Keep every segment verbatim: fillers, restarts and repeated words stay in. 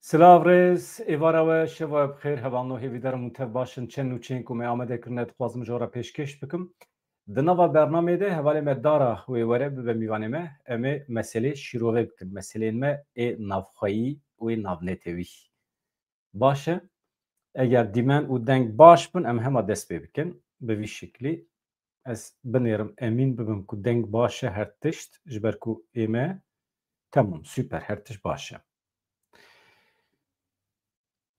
Silav rêz, êvara we, şeva we bi xêr, hevalno hêvîdar im hûn tev baş in, çend nûçeyên ku me amade kirine dixwazim ji we re pêşkêş bikim. Di nava bernameyê de hevalê me Dara wê were bibe mîvanê me, em ê meselê şîrove bikin, meseleyên me ê navxweyî û ê navnetewî. Baş e, eger dîmen û deng baş bin em hema dest pê bikin, bi vî şiklî. Ez binêrim emîn bibim ku deng baş e her tişt, ji ber ku ê me, temam, super, her tişt baş e.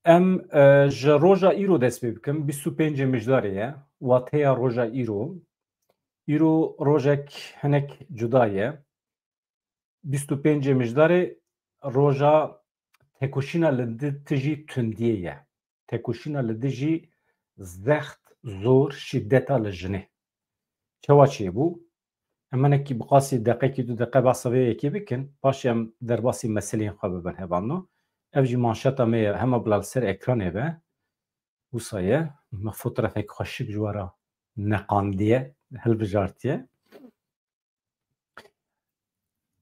Em, e, ji roja îro dest pê bikin, bîst û pêncê Mijdarê ye, wateya roja îro. Îro rojek hinek cuda ye. Bîst û pêncê Mijdarê roja tekoşîna li di-, dijî tundiyê ye. Tekoşîna li dijî zext, zor, şîdeta li jinê. Çawa çêbû? Em hinekî bi qasî deqekî du deqe behsa vê yekê bikin, paşê em derbasî meseleyên xwe bibin hevalno. Ev jî manşeta me ye, hema bila li ser ekranê be. Wisa ye, me fotrafek xweşik ji we re neqandiye, hilbijartiye.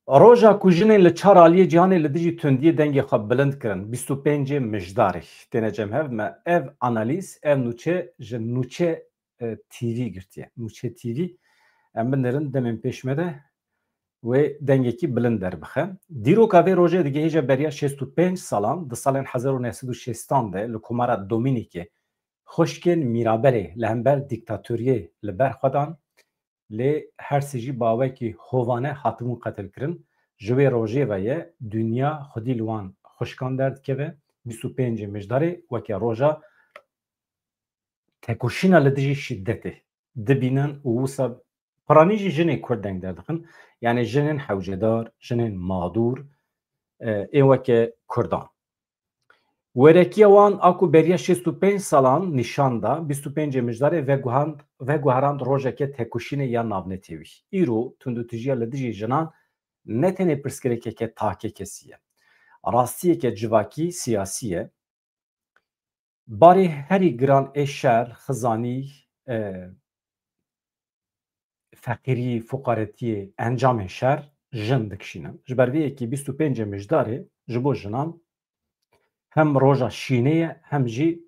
Roja ku jinên li çar aliyê cîhanê li dijî tundiyê dengê xwe bilind kirin, bîst û pêncê Mijdarê. Têne cem hev me ev analîz, ev nûçe ji Nûçe, e, T V girtiye. Nûçe T V, em binêrin demên pêş me de wê dengekî bilind derbixe. Dîroka vê rojê digihêje beriya şêst û pênc salan, di salên hezar û neh sed û şêstan de li Komara Domînîkê xwişkên Mîrabelê li hember dîktatoriyê li ber xwe dan, lê her sê jî bi awekî hovane hatibûn qetilkirin. Ji wê rojê ve ye dinya xwedî li wan xwişkan derdikeve. Bîst û pêncê Mijdarê weke roja tekoşîna li dijî şîdetê dibînin û wisa piranî jî jinên Kurd deng derdixin. Yanî jinên hewcedar, jinên mağdûr, e, ê weke Kurdan. Werekiya wan a ku beriya şêst û pênc salan nîşan da, bîst û pêncê Mijdarê veguhand-, veguherand rojeke tekoşînê ya navnetewî. Îro tundûtijiya li dijî jinan ne tenê pirsgirêkeke takekesî ye. Rastiyeke civakî, siyasî ye. Barê herî giran ê şer, xizanî, e, feqîrî, fuqaretiyê, encamên şer jin dikişînin. Ji ber vê yekê bîst û pêncê Mijdarê ji bo jinan hem roja şînê ye, hem jî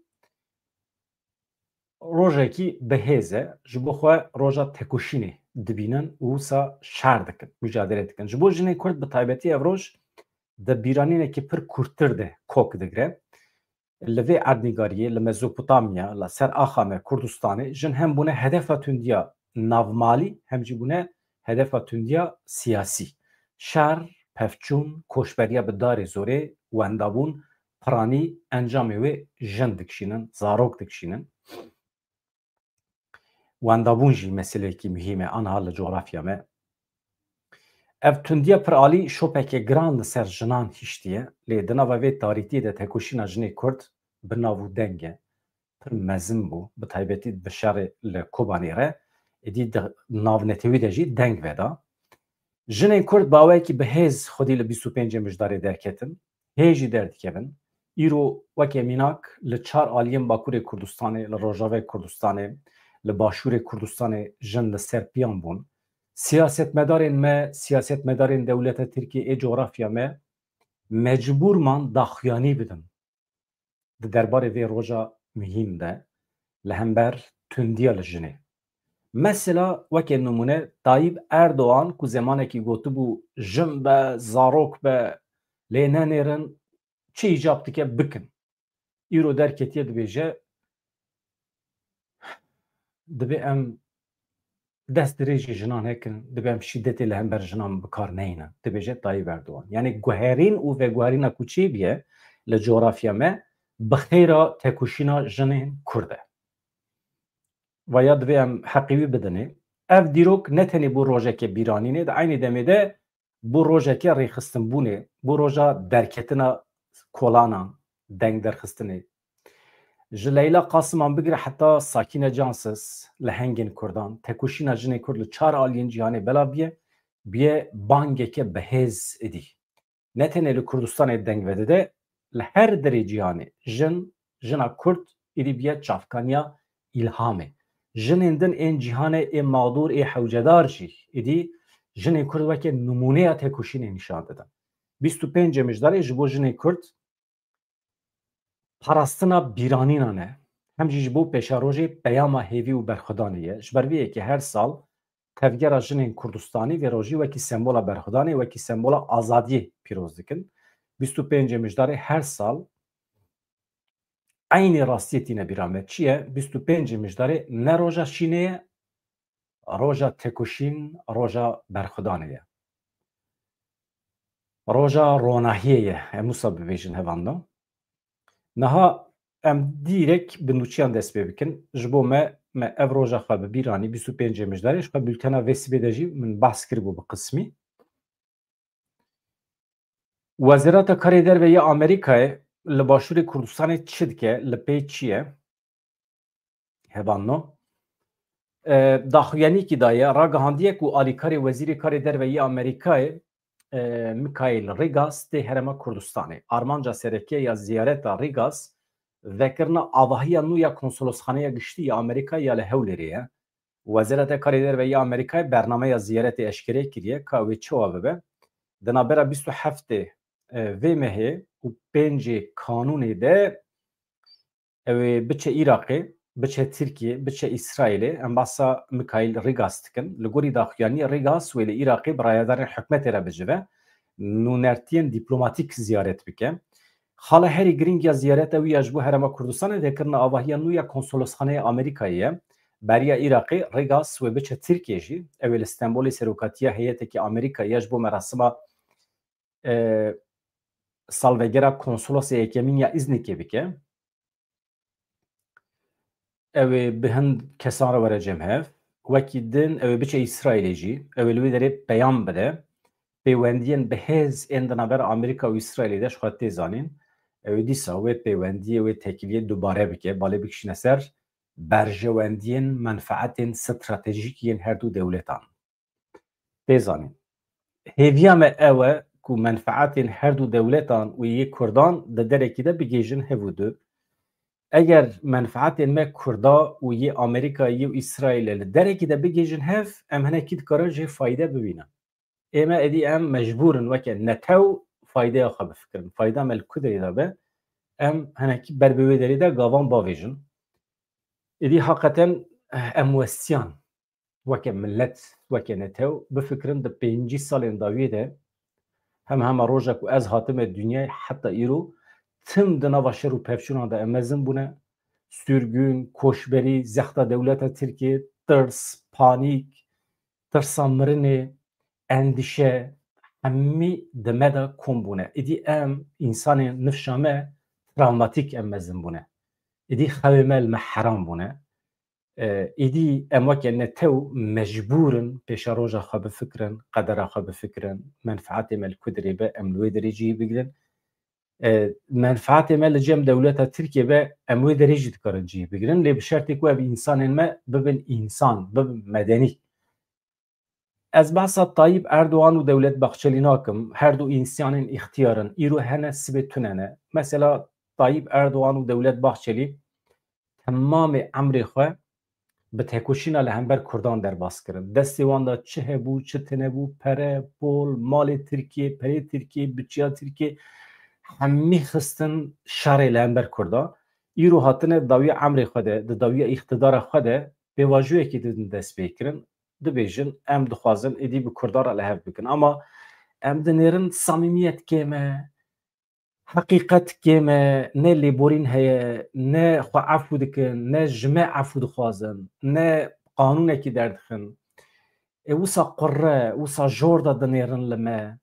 rojekî bi hêz e. Ji bo xwe roja tekoşînê dibînin û wisa şer dikin, mucadele dikin. Ji bo jinên Kurd bi taybetî ev roj di bîranînekî pir kûrtir de kok digire. Li vê erdnîgariyê, li Mezopotamya, li ser axa me Kurdistanê, jin hem bûne hedefa tundiya navmalî, hem jî bûne hedefa tundiya siyasî. Şer, pevçûn, koçberiya bi darê zorê, wendabûn, piranî encamê wê jin dikişînin, zarok dikişînin. Wendabûn jî meseleyekî muhîm e, aniha li coğrafya me. Ev tundiya piralî şopeke giran li ser jinan hiştiye, lê di nava vê tarîtiyê de tekoşîna jinê Kurd bi nav û deng e. Pir mezin bû, bi taybetî bi şerê li Kobanê re, êdî di navnetewî de jî deng veda. Jinên Kurd bi awayekî bi hêz xwedî li bîst û pêncê Mijdarê derketin. Hê jî derdikevin. Îro weke mînak li çar aliyên Bakurê Kurdistanê, li Rojavayê Kurdistanê, li Başûrê Kurdistanê jin li ser piyan bûn. Siyasetmedarên me, siyasetmedarên dewleta Tirkiyê ê coğrafya me mecbûr man daxuyanî bidin di derbarê vê roja muhîm de li hember tundiya li jinê. Mesela weke nimûne Tayyip Erdoğan ku zemanekî gotibû jin be, zarok be, lê nenêrin, çi îcab dike bikin. Îro derketiye dibêje, dibê em dest dirêjî jinan hekin, dibê em şîdetê li hember jinan bi kar neynin, dibêje Tayyip Erdoğan. Yanî guherîn û veguherîna ku çêbûye li coğrafya me bi xêra tekoşîna jinên Kurd e. Vaya divê em heqî wî bidinê. Ev dîrok ne tenê bû rojeke bîranînê, di eynî demê de bû rojeke rêxistinbûnê, bû roja derketina kolanan, deng derxistinê. Ji Leyla Qasiman bigire heta Sakîne Cansiz, lehengên Kurdan, tekoşîna jinê Kurd li çar aliyên cîhanê bela bûye, bûye bangeke bihêz êdî. Ne tenê li Kurdistanê deng vedide, li her derê cîhanê jin, jina Kurd êdî bûye çavkaniya îlhamê. Jinên din ên cîhanê ê mağdûr, ê hewcedar jî êdî jinên Kurd weke nimûneya tekoşînê nîşan didin. Bîst û pêncê Mijdarê ji bo jinê Kurd parastina bîranînan e, hem jî ji bo pêşerojê peyama hêvî û berxwedanê ye. Ji ber vê yekê her sal Tevgera Jinên Kurdistanî vê rojî wekî sembola berxwedanê, wekî sembola azadiyê pîroz dikin. Bîst û pêncê Mijdarê her sal eynî rastiyê tîne bîra me. Çi ye? Bîst û pêncê Mijdarê ne roja şînê ye, roja tekoşîn, roja berxwedanê ye. Roja ronahiyê ye, em wisa bibêjin hevanda. Niha em dîrek bi nûçiyan dest pê bikin. Ji bo me, me ev roja xwe bi bîr anî, bîst û pêncê Mijdarê, ji xwe bultena vê sibê de jî min behs kiribû bi qismî. Wezareta Karê Derve ya Amerîkayê li Başûrê Kurdistanê çi dike, li pê çi ye? Hebanno. E, daxuyanîkî daye, ragihandiye ku alîkarê Wezîrê Karê Derve yê Amerîkayê, e, Mikael Rigas tê Herêma Kurdistanê. Armanca sereke ya ziyareta Rigas vekirina avahiya nû ya Konsolosxaneya Giştî ya Amerîkayê ya li Hewlêrê ye. Wezareta Karê Derve ya Amerîkayê bernameya ziyaretê eşkere kiriye, ka wê çawa bibe. Di navbera bîst û heftê, e, vê mehê û pêncê Kanûnê de ew ê biçe Iraqê, biçe Tirkiyê, biçe Îsraîlê. Em behsa Mikael Rigas dikin. Li gorî daxuyaniyê Rigas wê li Iraqê bi rayedarên hikûmetê re bicive, nûnertiyên dîplomatîk ziyaret bike. Xala herî girîng ya ziyareta wî ya ji bo Herêma Kurdistanê vekirina avahiya nû ya Konsolosxaneya Amerîkayê ye. Beriya Iraqê Rigas wê biçe Tirkiyê jî. Ew ê li Stenbolê serokatiya heyetekî Amerîkayê ya ji bo merasima, e, salvegera konsolosê yekemîn ya Îznikê bike. Ew ê bi hin kesan re were cem hev. Wekî din ew ê biçe Îsraîlê jî. Ew ê li wê derê peyam bide. Pêwendiyên bi hêz ên di navbera Amerîka û Îsraîlê de ji xwe tê zanîn. Ew ê dîsa wê pêwendiyê, wê têkiliyê dubare bike. Balê bikişîne ser berjewendiyên menfaetên stratejîk yên her du dewletan. Tê zanîn. Hêviya me ew e ku menfaetên her du dewletan û yê Kurdan di derekî de bigihêjin hev û du. Eger menfaetên me Kurda û yê Amerîkayê û Îsraîlê li derekî de bigihêjin hev, em hinekî dikarin jê fayde bibînin. Ê me êdî em mecbûr in weke netew faydeya xwe bifikirin. Fayda me li ku derê de be, em hinekî ber bi wê derê de gavan bavêjin. Êdî heqeten em westiyan weke milet, weke netew bifikirin, di pêncî salên dawiyê de hem hema roja ku ez hatime dinyayê heta îro tim di nava şer û pevçûnan de em mezin bûne. Sürgün, koçberî, zexta dewleta Tirkiyê, tirs, panîk, tirsa mirinê, endîşe, hemî di me de kom bûne. Êdî em, însanên nifşa me, travmatîk em mezin bûne. Êdî xewê me li me heram bûne. E, êdî em weke netew mecbûr in pêşeroja xwe bifikirin, qedera xwe bifikirin, menfaetê me li ku derê be, em li wê derê cihê bigirin. E, menfaetê me li cem dewleta Tirkiyê be, em wê derê jî dikarin cihê bigirin. Lê bi şertê ku ev însanên me bibin însan, bibin medenî. Ez behsa Tayyip Erdogan û Dewlet Bahçelî nakim. Her du însanên îxtiyar in. Îro hene, sibê tune ne. Mesela Tayyip Erdogan û Dewlet Bahçelî temamê emrê xwe bi tekoşîna li hember Kurdan derbas kirin. Destê wan de çi hebû, çi tune bû, pere, pol, malê Tirkiyê, perê Tirkiyê, biçiya Tirkiyê, hemî xistin şerê li hember Kurda. Îro hatine dawiya emrê xwe de, di dawiya îqtidara xwe de pêvajoyekî din dest pê kirin. Dibêjin, em dixwazin êdî bi Kurdan re li hev bikin. Ama em dinêrin samîmiyet kêm e, heqîqet kêm e, ne lêborîn heye, ne xwe efû dikin, ne ji me efû dixwazin, ne qanûnekî derdixin. Ê wisa qurre, wisa jor de dinêrin li me.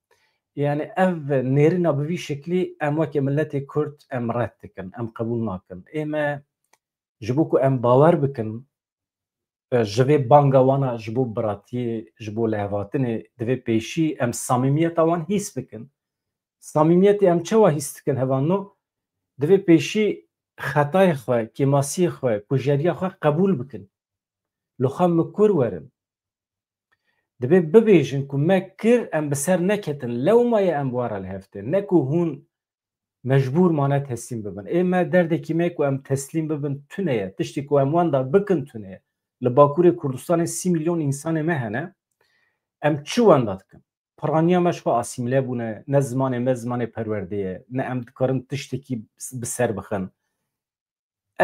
Yani ev nêrîna bi vî şeklî em weke miletê Kurd em red dikin, em qebûl nakin. Ê me ji bo ku em bawer bikin, e, ji vê banga wana ji bo biratiyê, ji bo lihevhatinê, divê pêşî em samîmiyeta wan hîs bikin. Samîmiyetê em çawa hîs dikin hevalno? Divê pêşî xetayê xwe, kêmasiyê xwe, kujeriya xwe qebûl bikin. Li xwe mikur werin. Divê bibêjin ku me kir, em bi ser neketin, lewma ye em bi we re li hev tên. Ne ku hûn mecbûr mane teslîm bibin. Ê me derdekî me ku em teslîm bibin tune ye. Tiştê ku em wenda bikin tune ye. Li Bakurê Kurdistanê sî milyon însanê me hene. Em çi wenda dikin? Piraniya me ji xwe asîmîle bûne. Ne zimanê me zimanê perwerdê ye. Ne em dikarin tiştekî bi ser bixin.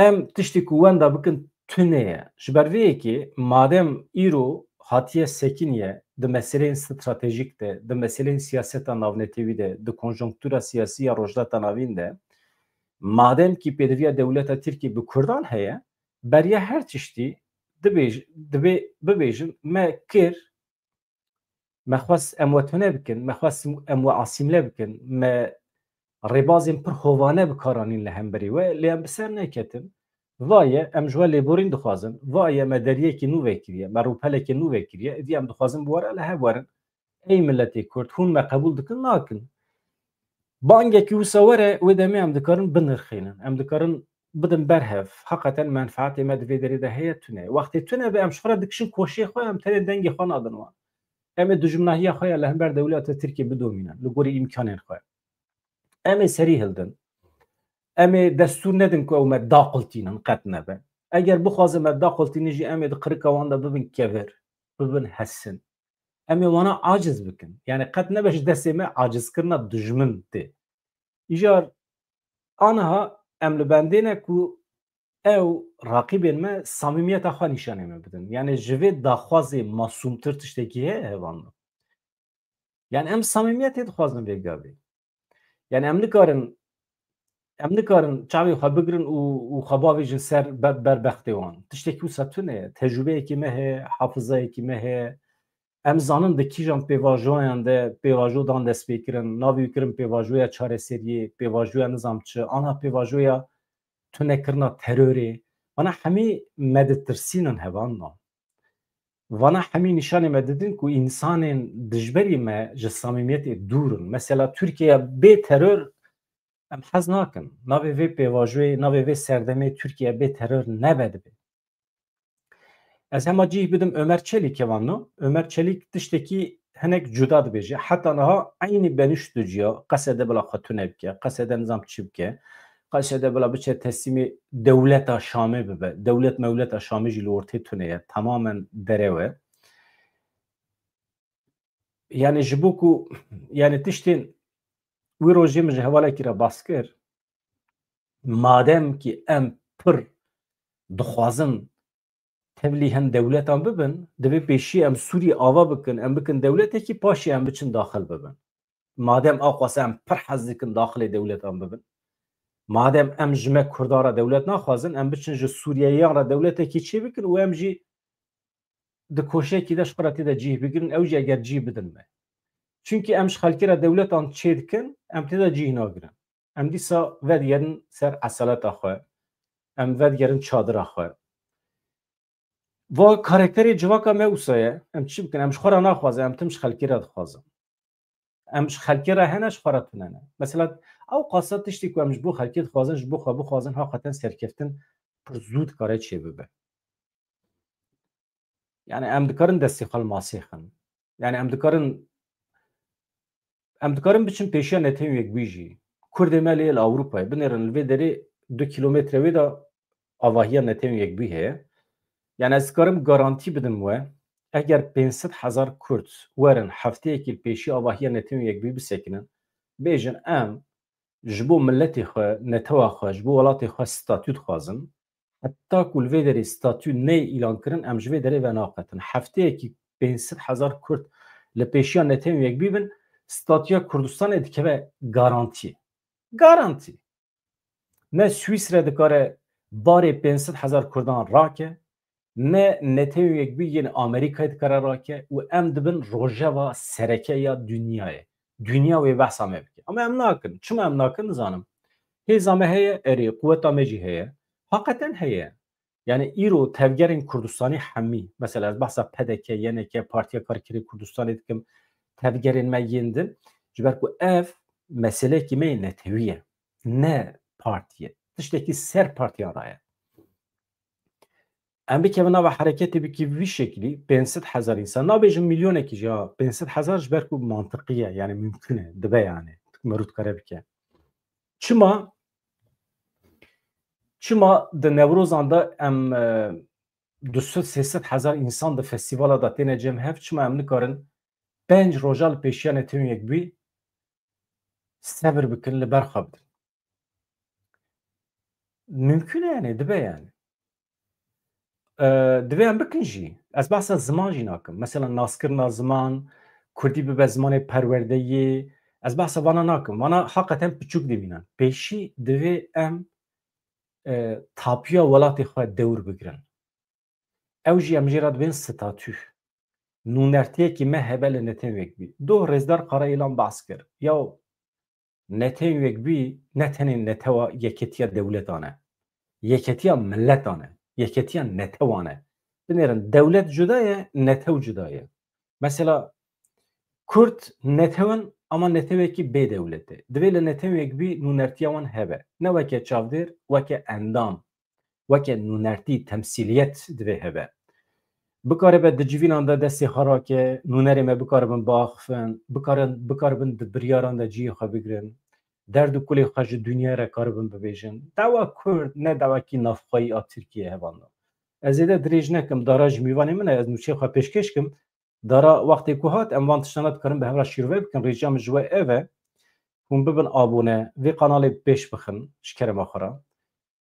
Em tiştê ku wenda bikin tune ye. Ji ber vê yekê madem îro hatiye sekiniye di meseleyên stratejîk de, di meseleyên siyaseta navnetewî de, di konjonktura siyasî ya Rojhilata Navîn de, madem kî pêdiviya dewleta Tirkiyê bi Kurdan heye, beriya her tiştî dibêj-, dibê bibêjin, me kir, me xwest em we tune bikin, me xwest em we asîmle bikin, me rêbazên pir hovane bi kar anîn li hemberî we, lê em bi ser neketin. Va ye, em ji we lêborîn dixwazin, va ye me deriyekî nû vekiriye, me rûpelekê nû vekiriye, êdî em dixwazin bi we re li hev werin. Ey miletê Kurd, hûn me qebûl dikin, nakin? Bangekî wisa were, wê demê em dikarin binirxînin, em dikarin bidin ber hev. Heqeten menfaetê me di vê derê de heye, tune. Wextê tune be, em ji xwe re dikişin koşê xwe, em tenê dengê xwe nadin wan. Em ê dijminahiya xwe ya li hember dewleta Tirkiyê bidomînin, li gorî îmkanên xwe. Em ê serî hildin. Em ê destûr nedin ku ew me daqultînin, qet nebe. Eger bixwazin me daqultînin jî, em ê di qirika wan de bibin kevir, bibin hesin. Em ê wana aciz bikin. Yani qet nebe ji destê me acizkirina dijmin tê. Îcar aniha em li bendê ne ku ew raqîbên me samîmiyeta xwe nîşanê me bidin. Yani ji vê daxwazê masûmtir tiştekî heye hevalno? Yani em samîmiyetê dixwazin vê gavê. Yani em nikarin, em nikarin çavê xwe bigirin û, û xwe bavêjin ser be-, berbextê wan. Tiştekî wisa tune ye. Tecrûbeyekî me heye, hafizayekî me heye. Em zanin di kîjan pêvajoyan de pêvajo dan destpêkirin, navê wî kirin pêvajoya çareseriyê, pêvajoya nizam çi, ana pêvajoya tunekirina terorê. Vana hemî me ditirsînin hevalno. Vana hemî nîşanê me didin ku însanên dijberî me ji samîmiyetê dûr in. Mesela Tirkiye bê teror em hez nakin. Navê vê pêvajoyê, navê vê serdemê Tirkiye bê teror nebe dibe. Ez hema cih bidim Ömer Çelik hevalno. Ömer Çelik tiştekî hinek cuda dibêje. Heta niha eynî benîş tu ciya, qesede bila xwe tune bike, qesede nizam çi bike, qesede bila biçe teslîmê dewleta Şamê bibe. Dewlet mewleta Şamê jî li ortê tune ye. Tamamen derew e. Yani ji bo ku, yani tiştên wî rojê min ji hevalekî re bas kir, madem ki em pir dixwazin tevlî hin dewletan bibin, divê pêşî em Sûriyê ava bikin, em bikin dewletekî, paşê em biçin daxil bibin. Madem awqasa em pir hez dikin daxilê dewletan bibin, madem em ji me Kurdan re dewlet naxwazin, em biçin ji Sûriyeyiyan re dewletekî çê bikin û em jî di koşekî de ji xwe re tê de cih bigirin, ew jî eger cih bidin me. Çimkî em ji xelkê re dewletan çê dikin, em tê de cih nagirin. Em dîsa vedigerin ser eseleta xwe, em vedigerin çadira xwe. Va karakterê civaka me wisa ye, em çi bikin? Em ji xwe re naxwazin, em tim ji xelkê re dixwazin. Em ji xelkê re hene, ji xwe re tune ne. Mesela, ew qasa tiştê ku em ji bo xelkê dixwazin, ji bo xwe bixwazin, haqeten serkeftin pir zû dikare çêbibe. Yani em dikarin destê xwe li masê xin. Yani em dikarin, em dikarin biçin pêşiya Netewên Yekbûyî jî. Kurdê me lê li Ewropayê binêrin, li vê derê du kilometre wê de avahiya Netewên Yekbûyî heye. Yani ez dikarim garantî bidim we, eger pênc sed hezar Kurd werin hefteyekî li pêşiya avahiya Netewên Yekbûyî bisekinin, bêjin em ji bo miletê xwe, netewa xwe, ji bo welatê xwe statû dixwazin, heta ku li vê derê statû neyê îlankirin, em ji vê derê venaqetin. Hefteyekî pênc sed hezar Kurd li pêşiya Netewên Yekbûyî bin, statûya Kurdistanê dikeve garantiyê. Garantî. Ne Swîsre dikare barê pênc sed hezar Kurdan rake, ne Netewên Yekbûyî yên Amerîkayê dikare rake û em dibin rojeva sereke ya dinyayê. Dinya wê behsa me bike. Ama em nakin. Çima em nakin nizanim. Hêza me heye, erê, quweta me jî heye. Haqeten heye. Yani îro tevgerên Kurdistanê hemî, mesela ez behsa P D K, Y N K, Partiya Karkerê Kurdistanê dikim, tevgerên me yên din, ji ber ku ev meselekî me yê netewî ye, ne partî ye. Tiştekî ser partiyan re ye. Em bikevin nava hereketê bikî vî şeklî, pênc sed hezar însan, nabêjin milyonekî jî, ha, pênc sed hezar ji ber ku mantiqî ye, yani mümkün e, dibe yani, meriv dikare bike. Çima, çima di Newrozan de em, e, du sed sê sed hezar însan di festîvala de têne cem hev, çima em nikarin pênc roja li pêşiya Netewên Yekbûyî sebir bikin, li ber xwe bidin? Mümkün e yani, dibe yani. E, divê em bikin jî. Ez behsa ziman jî nakim. Mesela naskirina ziman, kurdî bibe zimanê perwerdeyê. Ez behsa vana nakim. Vana haqeten piçûk dimînin. Pêşî divê em, e, tapiya welatê xwe dewr bigirin. Ew jî em jê re dibên statû. Nûnertiyekî me hebe li netewek bî. Doh Rêzdar Karayilan behs kir. Ya netewek bî, ne tenê netewa yeketiya dewletan e. Yeketiya miletan e. Yeketiya netewan e. Binêrin, dewlet cuda ye, netew cuda ye. Mesela Kurd netew in, ama netewekî bê dewlet e. Divê li netewek bî nûnertiya wan hebe. Ne weke çavdêr, weke endam. Weke nûnertî, temsîliyet divê hebe. Bikaribe di civînan de destê xwe rake, nûnerê me bikaribin biaxifin, bikarin, bikaribin di biryaran de cihê xwe bigrin, derd û kulê xwe ji dinyayê re karibin bibêjin. Dawa Kurd ne dawekî navxweyî a Tirkiyeyê hevalno. Ez zêde dirêj nekim, Dara ji mîvanê min e, ez nûçeyê xwe pêşkêş kim. Dara wextê ku hat, em van tiştana dikarin bi hev re şîrove bikin. Rêciya min ji we ev e, hûn bibin abone, vê kanalê pêş bixin, ji kerema xwe re.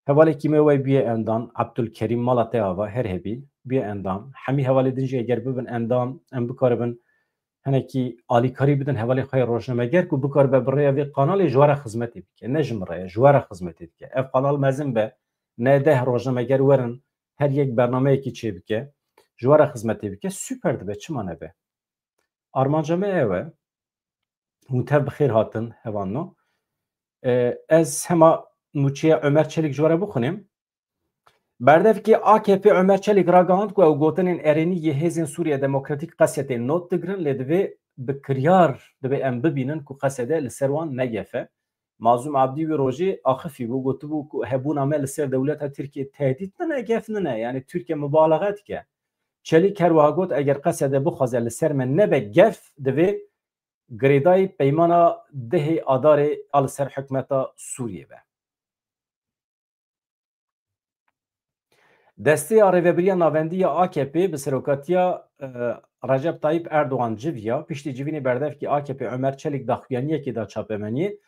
Hevalekî me wê bûye endam, Abdulkerîm, mala te ava, her hebî, bûye endam. Hemî hevalê din jî eger bibin endam, em bikaribin hinekî alîkarî bidin hevalê xwe yê rojnameger ku bikaribe bi rêya vê kanalê ji we re xizmetê bike. Ne ji min re ye, ji we re xizmetê dike. Ev kanal mezin be, ne deh rojnameger werin, her yek bernameyekî çêbike, ji we re xizmetê bike, super dibe, çima nebe? Armanca me ew e. Hûn tev bi xêr hatin, hevalno. E, ez hema nûçeya Ömer Çelik ji we re bixwînim. Berdevkê A K P Ömer Çelik ragihand ku ew gotinên erênî yê Hêzên Sûriye Demokratîk, Qesedê, not digirin, lê divê bi kiryar divê em bibînin ku Qesede li ser wan ne gef e. Mazlûm Abdî wî rojê axifî bû, gotibû ku hebûna me li ser dewleta Tirkiyê tehdît nine, gef nine, yanî Tirkiye mubalaxe dike. Çelîk her wiha got, eger Qesede bixwaze li ser me nebe gef, divê girêdayî peymana dehê Adarê a li ser hikûmeta Sûriyê be. Desteya Rêvebiriya Navendî ya A K P bi serokatiya, e, Recep Tayyip Erdogan civiya, piştî civînê berdevkî A K P Ömer Çelik daxuyaniyekê da çapemeniyê,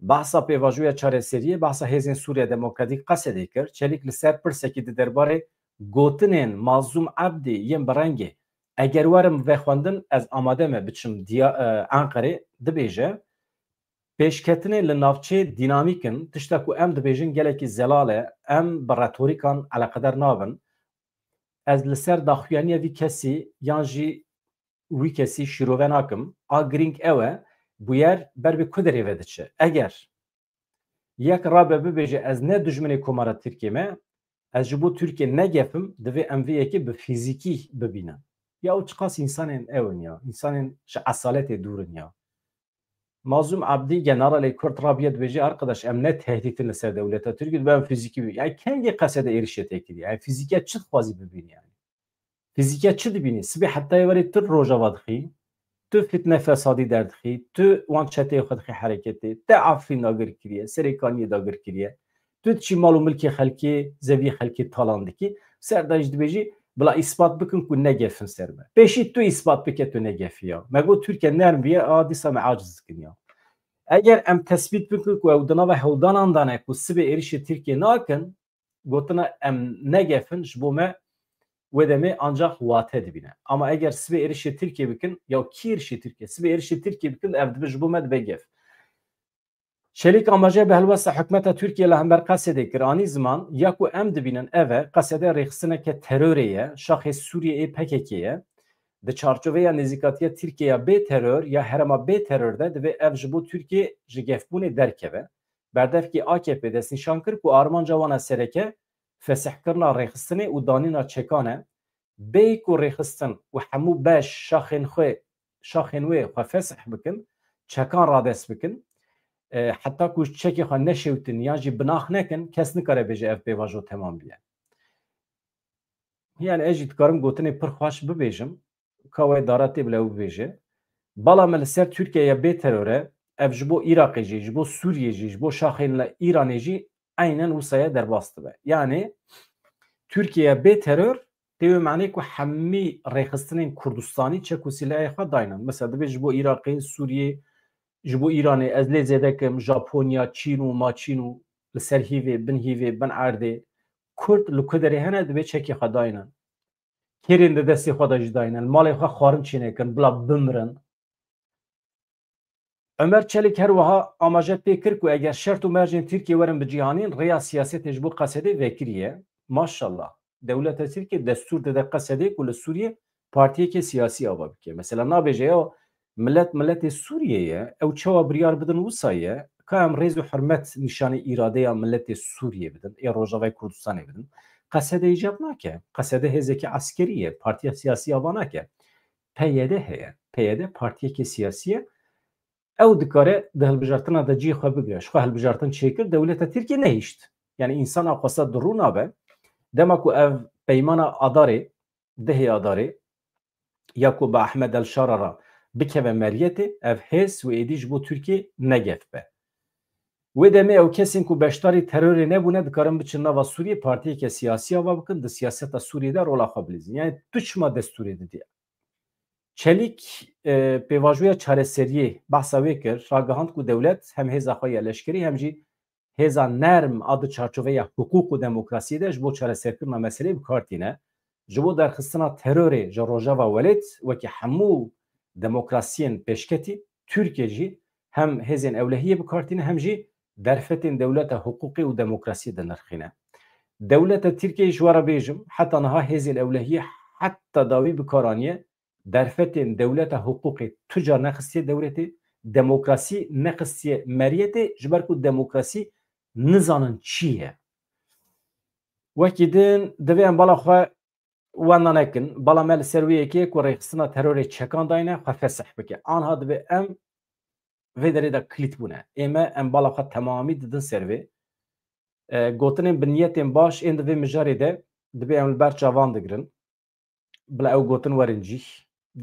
behsa pêvajoya çareseriyê, behsa Hêzên Sûriye Demokratîk Qesedê kir. Çelik li ser pirsekî di derbarê gotinên Mazlûm Ebdî yên bi rengê, eger werim vexwendin, ez amade me biçim diya-, e, Enqerê, dibêje, pêşketinê li navçeyê dînamîk in, tişta ku em dibêjin gelekî zelal e, em bi retorîkan eleqedar nabin. Ez li ser daxuyaniya vî kesî yan jî wî kesî şîrove nakim. A girîng ew e, bûyer ber bi ku derê ve diçe. Eger yek rabe bibêje, ez ne dijminê Komara Tirkiyê me, ez ji bo Tirkiye ne gef im, divê em vê yekê bi fîzîkî bibînin. Ya û çiqas însanên ew in ya, însanên ji esaletê dûr in ya. Mazlûm Abdî, generalê Kurd, rabiye dibêje, arkadaş, em ne tehdîtin li ser dewleta Tirkiyê, divê em fîzîkî bibînin. Yani kengê Qesede êrişê te kiriye? Yani fîzîke çi dixwazî bibînî yani? Fîzîke çi dibînî? Sibê heta êvarê tu Rojava dixî, tu fitne fesadî derdixî, tu wan çeteyê xwe dixî hereketê, te Efrîn dagir kiriye, Serêkaniyê dagir kiriye, tu diçî mal û milkê xelkê, zeviyê xelkê talan dikî, ser de jî dibêjî, bila îspat bikin ku ne gef in ser me. Pêşî tu îspat bike tu ne gefî ya. Me got Tirkiye nerm bûye, a dîsa me aciz dikin ya. Eger em tesbît bikin ku ew di nava hewldanan de ne ku sibê êrişê Tirkiye nakin, gotina em ne gef in ji bo me wê demê ancaq wate dibîne. Ama eger sibê êrişê Tirkiye bikin, ya kî êrişê Tirkiye? Sibê êrişê Tirkiye bikin, ev dibe ji bo me dibe gef. Çelîk amaje bi helwesta hikûmeta Tirkiye li hember Qesedê kir, anî ziman, ya ku em dibînin ev e, Qesede rêxistineke terorê ye, şaxê Sûriyeyê P K K ye. Di çarçoveya nêzîkatiya Tirkiye ya bê teror ya herêma bê teror de divê ev ji bo Tirkiye ji gefbûnê derkeve. Berdevkî A K P destnîşan kir ku armanca wan a sereke fesihkirina rêxistinê û danîna çekan e. Bêyî ku rêxistin û hemû beş şaxên xwe, şaxên wê xwe fesih bikin, çekan radest bikin, e, heta ku çekê xwe neşewtin yan jî binax nekin, kes nikare bêje ev pêvajo temam bûye. Yani ez jî dikarim gotinê pir xweş bibêjim, ka wê dara tê bila ew bibêje. Bala me li ser Tirkiye ya bê teror e, ev ji bo Iraqê jî, ji bo Sûriyê jî, ji bo şaxên li Îranê jî eynen wisa ye, derbas dibe. Yani Tirkiye ya bê teror tê wê manê ku hemî rêxistinên Kurdistanî çek û sîlehê xwe daynin. Mesela dibê ji bo Iraqê, Sûriyê, ji bo Îranê, ez lê zêde kim, Japonya, Çîn û maçîn û li ser hîvê, bin hîvê, bin erdê, Kurd li ku derê hene, divê çekê xwe daynin. Kêrên di destê xwe de jî daynin. Malê xwe xwarin çênekin, bila bimirin. Ömer Çelik her wiha amaje pê kir ku eger şert û mercên Tirkiyê werin bicîhanîn, rêya siyasetê ji bo Qesedê vekirî ye. Maşallah. Dewleta Tirkiyê destûr dide Qesedê ku li Sûriyê partiyeke siyasî ava bike. Mesela nabêje ya millet milletê Sûriyê ye, ew çawa biryar bidin wisa ye, ka em rêz û hurmet nîşanî îradeya milletê Sûriyê bidin, ê Rojavayê Kurdistanê bidin. Qesedê îcab nake. Qesedê hêzeke eskerî ye, partiya siyasî ava nake. P Y D heye. P Y D partiyeke siyasî ye. Ew dikare di hilbijartina de cihê xwe bigire. Ji xwe hilbijartin çêkir, dewleta Tirkiyê nehişt. Yani însan a xwesta di rû nabe. Dema ku ev peymana Adarê, dehê Adarê, ya ku bi Ahmed El Şara re bikeve meriyetê, ev hêz wê êdî ji bo Tirkiyê ne gef be. Wê demê ew kesên ku beşdarî terorê nebûne, dikarin biçin nava Sûriyê, partiyeke siyasî ava bikin, di siyaseta Sûriyê de rola xwe bilîzin. Yani tu çima destûrê didî? Çelîk, e, pêvajoya çareseriyê behsa wê kir, ragihand ku dewlet hem hêza xwe ya leşkerî hem jî hêza nerm a di çarçoveya hiqûq û demokrasiyê de ji bo çareserkirina meseleyê bi kar tîne. Ji bo derxistina terorê ji Rojava Welêt wekî hemû demokrasiyên pêşketî, Tirkiye jî hem hêzên ewlehiyê bi kar tîne hem jî derfetên dewleta hiqûqê û demokrasiyê dinirxîne. Dewleta Tirkiyeyê ji we re bêjim, heta niha hêzên ewlehiyê heta dawî bi kar aniye, derfetên dewleta hiqûqê tu car nexistiye dewletê, demokrasî nexistiye meriyetê, ji ber ku demokrasî nizanin çi ye. Wekî din divê em bala xwe wenda nekin, bala me li ser wê yekê ku rêxistina terorê çekan dayne xwe fesih bike. Anha divê em vê derê de kilît bûne. Ê me em bala xwe temamî didin ser vê. E, gotinên bi niyetên baş ên di vê mijarê de dibê em li ber çavan digirin. Bila ew gotin werin cîh,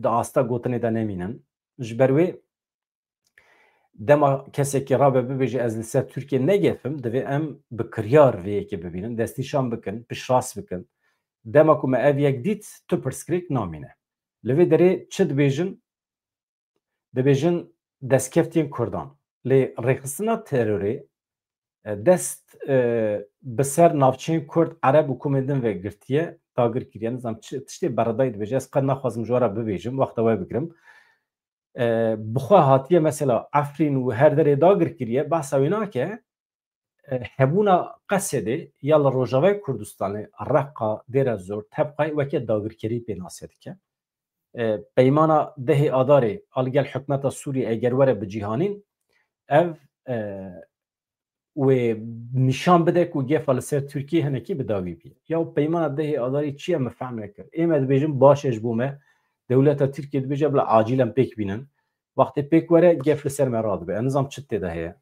di asta gotinê de nemînin. Ji ber wê dema kesekî rabe bibêje ez li ser Tirkiye negefim, divê em bi kiryar vê yekê bibînin, destnîşan bikin, piştrast bikin. Dema ku me ev yek dît, tu pirsgirêk namîne. Li vê derê çi dibêjin? Dibêjin destkeftiyên Kurdan. Lê rêxistina terorê, e, dest, e, bi ser navçeyên Kurd, Ereb û komên din ve girtiye, dagir kiriye. Nizam çi, tiştê beredayî dibêje. Ez qet naxwazim ji we re bibêjim, wexta we bigirim. E, bi xwe hatiye mesela Efrîn û her derê dagir kiriye, behsa wê nake. E, hebûna Qesedê ya li Rojavayê Kurdistanê, Reqa, Dêra Zor, Tebqayê weke dagirkerî pênase dike. E, peymana dehê Adarê a li gel hikûmeta Sûriyê eger were bicîhanîn, ev, e, wê nîşan bide ku gefa li ser Tirkiyê hinekî bi dawî bûye. Ya peymana dehê Adarê çi ye, min fehm nekir. Ê me dibêjin baş e ji bo me, dewleta Tirkiyê dibêje bila acîlen pêk bînin. Wextê pêk were gef li ser me radibe. Ez nizam çi tê de heye.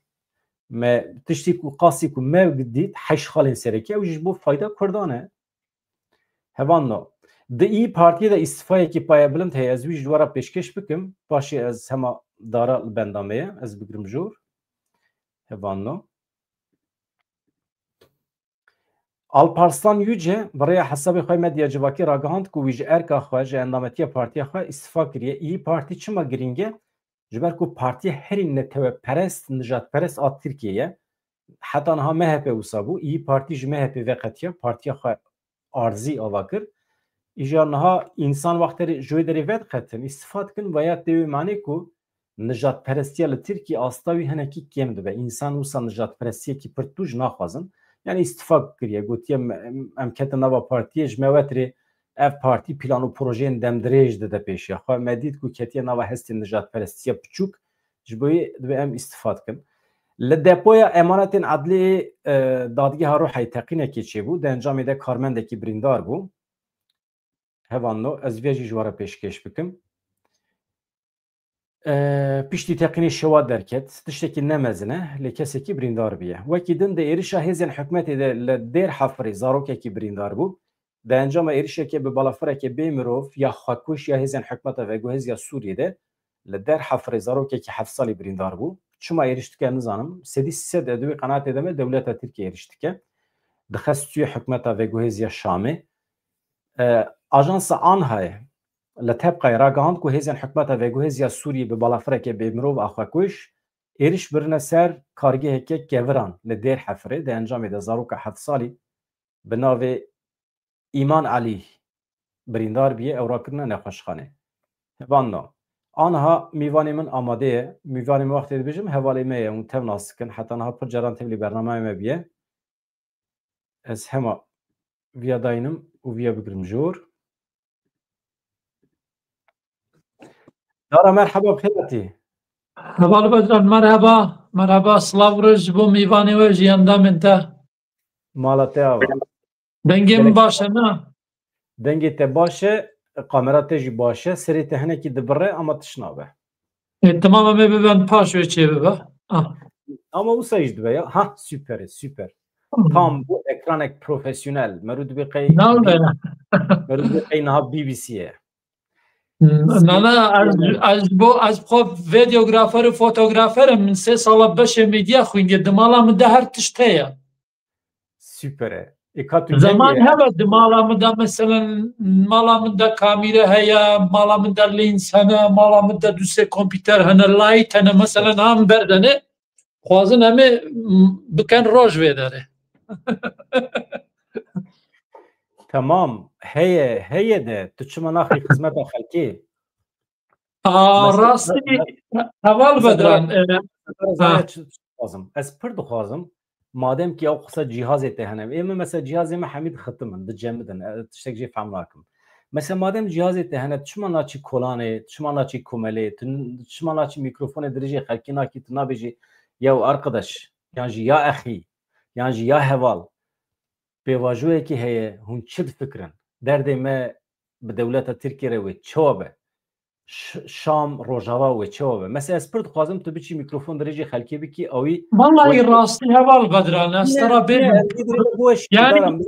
Me tiştî ku qasî ku me dît heşt xalên serekî, ew jî ji bo fayda Kurdan e. Hevalno. Di Îyî Partiyê de îstifayekî payebilind heye. Ez wî ji we re pêşkêş bikim. Paşê ez hema dara li benda me ye. Ez bigirim jor. Hevalno. Alparslan Yüce bi rêya hesabê xwe medya civakî ragihand ku wî ji erka xwe, ji endametiya partiya xwe îstifa kiriye. Îyî Partî çima girîng e? Ji ber ku partiya herî neteweperest, nijadperest a Tirkiyê ye. Heta niha M H P wisa bû. Îyî Partî ji M H P veqetiya, partiya xwe arzî ava kir. Îja niha însan wextê ji wê derê vediqetin, îstifa dikin, veya tê wê manê ku nijadperestiya li Tirkiyê asta wî hinekî kêm dibe. Însan wisa nijadperestiyekî pir tûj naxwazin. Yani îstifa kiriye, gotiye, em, em ketin nava partiyê, ji me wetirê ev partî plan û projeyên demdirêj dide pêşiya xwe. Me dît ku ketiye nava hestên nijadperestiya piçûk, ji bo yê divê em îstifa dikin. Li depoya emanetên edliyê, e, dadgeha Ruhayê teqînekê çêbû, di encamê de karmendekî birîndar bû. Hevalno, ez vê jî ji we re pêşkêş bikim. E, piştî teqînê şewa derket, tiştekî ne mezin e, lê kesekî birîndar bûye. Wekî din di êrişa hêzên hikûmetê de li Dêr Hefirê zarokekî birîndar bû. Di encama êrişekê bi balafireke bê mirov ya xwekuş ya hêzên hikûmeta veguhêz ya Sûriyê de li Dêr Hefirê zarokekî heft salî birîndar bû. Çima êriş dike nizanim. Sedî sed e di wê qenaetê de me dewleta Tirkiyê êriş dike. Dixe stûyê hikûmeta veguhêz ya Şamê. E, Ajansa ANHA'yê li Tebqayê ragihand ku hêzên hikûmeta veguhêz ya Sûriyê bi balafireke bê mirov a xwekuş êriş birine ser kargeheke keviran li Dêr Hefirê, di encamê de zaroka heft salî bi navê Îman Elî birîndar bûye, ew rakirine nexweşxanê. Hevalno, aniha mîvanê min amade ye. Mîvanê min wextê dibêjim hevalê me ye, hûn tev nas dikin. Heta niha pir caran tevlî bernameya me bûye. Ez hema viya daynim û viya bigirim jor. Dara, merheba, bi xêr hatî. Heval Bedran, merheba, merheba, silav û rêz ji bo mîvanê we, ji endamên te. Mala te ava. Dengê min Gelek baş e, na? Dengê te baş e, kamera te jî baş e, serê te hinekî dibire ama tişt nabe. E, tamam, em ê bibin paş wê çê bibe. Ah. Ama wisa jî dibe ya. Ha, super e, super. Hmm. Tam bu ekranek profesyonel. Meru dibe qey Nabe. Meru dibe qey niha B B C ye. Hmm, nana, ez, ez bo, ez xwe videografer û fotografer im. Min sê sala beşê medya xwîndiye. Di mala min de her tişt heye. Super e. E, ka tu Zaman cengê hebe di mala min de, meselen, mala min de kamîre heye, mala min de lens hene, mala min de du sê kompîter hene, light hene, meselen, ham berdene. Xwazin em ê, m, bikin roj vê derê. Tamam. Heye, heye de. Tu çima naxî xizmeta xelkê? Aa, Mesela, rastî, me-, heval mesela, Bedran, e, mesela, ha. Zane çi, çi dixwazim? Ez pir dixwazim, madem ki ew qisa cihazê te hene, ê min mesela cihazê me hemî dixitim in, dicemidin, e, tiştek jê fehm nakim. Mesela madem cihazê te hene, tu çima naçî kolanê, tu çima naçî komelê, tu n-, tu çima naçî mîkrofonê dirêjê xelkî nakî, tu nabêjî, "Yew arkadaş, yan jî ya exî, yan jî ya heval, pêvajoyekî heye, hûn çi difikirin? Derdê me bi dewleta Tirkiyê re wê çawa be? Ş-, Şam, Rojava wê çawa be?" Mesela ez pir dixwazim tu biçî mîkrofon dirêjê xelkê bikî, ewî Vallahi wê rastî heval Bedran, ez Ne, te ra ne, bêjim. ez vî dirê bo eşkî Yani, daram.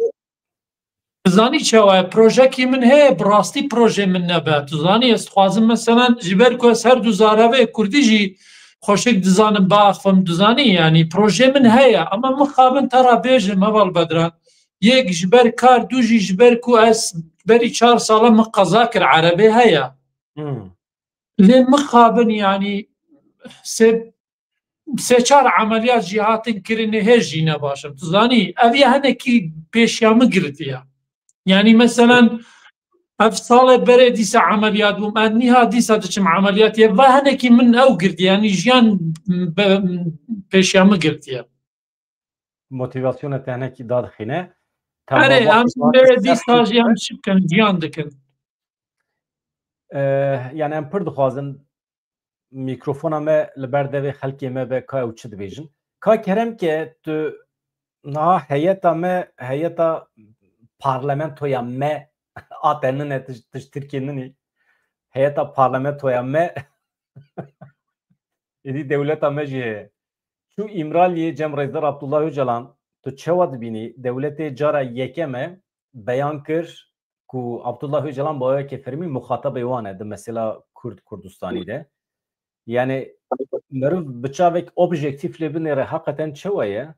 Dizanî çawa ye? Projekî min heye, bi rastî projê min nebe. Tu zanî, ez dixwazim, meselen, ji ber ku ez her du zarevê kurdî jî xweşik dizanim biaxivim, tu zanî, yanî projê min heye. Ama mixabin te ra bêjim, heval Bedran, yek ji ber kar, du jî ji ber ku ez berî çar sala min qeza kir, erebê heye. Hmm. Lê mixabin, yanî sê, sê çar emeliyat jî hatin kirinê, hê jî ne baş im. Tu zanî, ev ya hinekî pêşiya min girtiye. Yanî, meselen, ev salê berê dîsa emeliyat bûm, ez nîha dîsa diçim emeliyatê. Va hinekî min ew girtiye, yanî jiyan be-, pêşiya min girtiye. Motivasyona te hinekî dadixîne. Erê, Tamam, em wextê bê wextê dîsa ser jî em çi bikin, jiyan dikin. Eh, yani em pir dixwazin mîkrofona me li ber devê xelkê me be, ka ew çi dibêjin. Ka kerem ke tu niha heyeta me, heyeta parlamentoya me, a te nine, tij, tij Tirkiyê ninî. Heyeta parlamentoya me, êdî dewleta me jî heye. Çû Îmraliyê cem Rêzdar Abdullah Ocalan, tu çawa dibînî? Dewletê cara yekem e beyan kir ku Abdullah Ocalan bi awayekî fermî muxatabê wan e di mesela Kurd Kurdistanî de. Yani meriv bi çavek objektîf lê binêre heqeten çawa ye?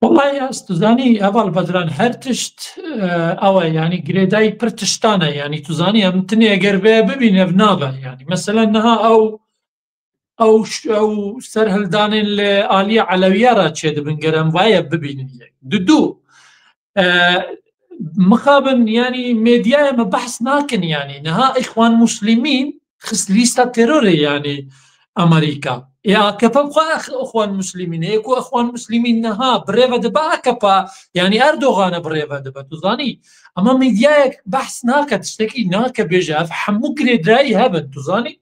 Wellahî ez, tu zanî, heval Bedran, her tişt, e, ew e, yanî girêdayî pir tiştan e, yanî tu zanî, em tinê eger vê bibîn, ev nabe, yanî. Mesela niha ew, ew ş-, ew serhildanên li aliyê Elewiya re çêdibin, ger em vaye bibînin yek. Di du, e, mixabin, yanî medyaya me behs nakin, yanî niha Îxwan Muslimîn xist lîsta terorê, yanî Amerîka. Ê A K P xwe ex-, Îxwan Muslimîn e. Ê ku Îxwan Muslimîn niha bi rê ve dibe A K P, yanî Erdogan e bi rê ve dibe, tu zanî. Ama medyayek behs nake, tiştekî nake bêje. Ev hemû girêdayî hebin, tu zanî.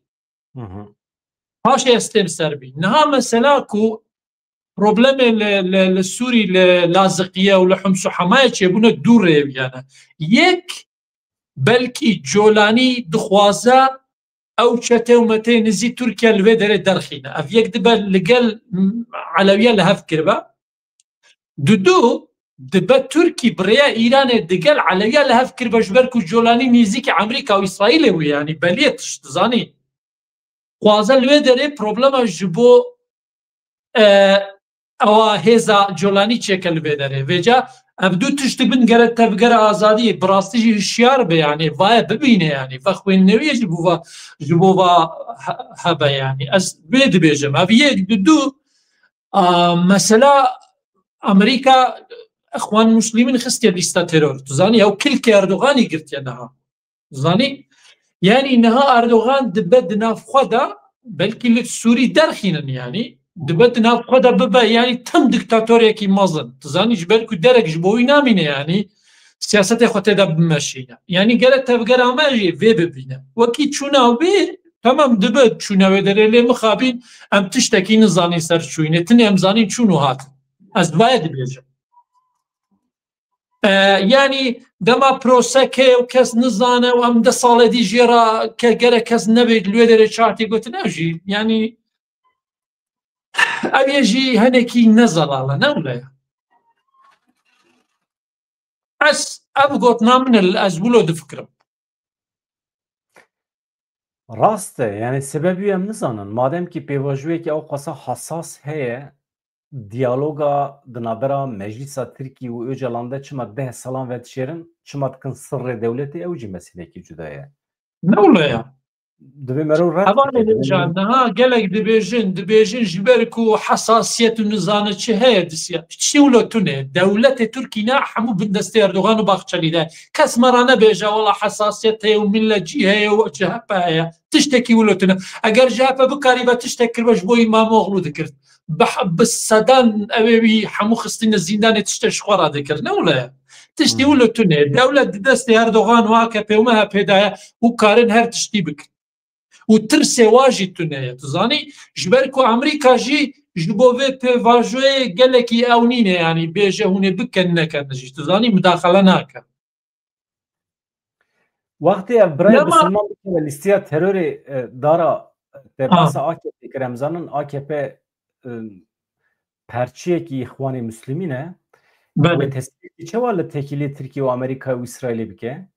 Hı hı. Paşê ez têm ser bî. Niha mesela ku problemê li, li, li Sûrî, li Laziqiye û li Hims û Hemayê çêbûne du rêwiyane. Yek, belkî Colanî dixwaze ew çete û meteyê nizî Tirkiye li vê derê derxîne. Ev yek dibe li gel, m, Elewiya li hev kiribe. Di du, dibe Tirkî bi rêya Îranê digel Elewiya li hev kiribe, ji ber ku Colanî nêzîkî Amerîka û Îsraîlê bûye, yanî belî ye tişt dizanî. Xwaze li wê derê problema ji bo, e, ewa hêza Colanî çêke li vê derê. Vêca Ev du tişt dibin gere tevgera azadiyê, bi rastî jî hişyar be, yanî vaye bibîne, yanî vexwendinê wî jî bo va, ji bo va he-, hebe, yanî ez vê dibêjim. Ev yek, du, du, a, mesela Amerîka Ixwan Muslimîn xistiye lîsta teror. Tu zanî, ew kilkê Erdoganî girtiye niha. Zanî? Yanî niha Erdogan dibe di nav xwe de, belkî li Sûrî derxînin, yanî dibe di nav xwe de bibe, yanî tim diktatoriyekî mezin. Tu zanî, ji ber ku derek ji bo wî namîne, yanî siyasetê xwe tê de bimeşîne. Yanî gere tevgera me jî vê bibîne. Wekî çûna wê, temam dibe çûna wê derê, lê mixabîn em tiştekî nizanîn ser çûyînê. Tinê em zanîn çûn û hatin. Ez vayê dibêjim. E, yanî dema prosek heye û kes nizane û em deh salê dî jê re ke-, gerek kes nebê li wê derê çi hatî gotin, ev jî, yanî ev yê jî henekî ne zelal e, ne wile ye. Ez, ev gotina min e, ez wilo difikirim. Rast e, yani sebebî em nizanin. Madem ki pêvajoyekî ew qasa hassas heye, diyaloga di navbera Meclisa Tirkî û Ocalan de çima deh salan vedişêrin, çima dikin sirrê dewletê, ew jî meseleyekî cuda ye. Ne wile ye. Divê mero red Hevalê Can, niha gelek dibêjin, dibêjin ji ber ku hesasiyet û nizane çi heye di siya-, tiştî wilo tune. Dewletê Tirkî ne hemû bin destê Erdogan û Bahçelî de. Kes me re nebêje wela hesasiyet heye û min le cî heye û C H P heye. Tiştekî wilo tune. Eger C H P bikarîbe tiştek kiribe ji bo Îmamoğlu dikir. Bi, bi sedan ew ê wî hemû xistîne zîndanê tiştek ji xwe re dikir. Ne wile ye. Tiştî wilo tune. Dewlet di destê Erdogan û A K P û M H P de ye û karin her tiştî bikin. Û tirsê wa jî tune ye. Tu zanî, ji ber ku Amerîka jî ji bo vê pêvajoyê gelekî ew nîne, yanî bêje hûn ê bikin nekin jî. Tu zanî, mudaxele nake. Wextê ev birayê bisilman bikeve lîstiya terorê, e, dara, e, te behsa A K P kir, em zanin A K P, e, perçiyekî Îxwanê Muslimîn e. Wê tesîrekî çawa li têkiliyê Tirkiye û Amerîka û Îsraîlê bike?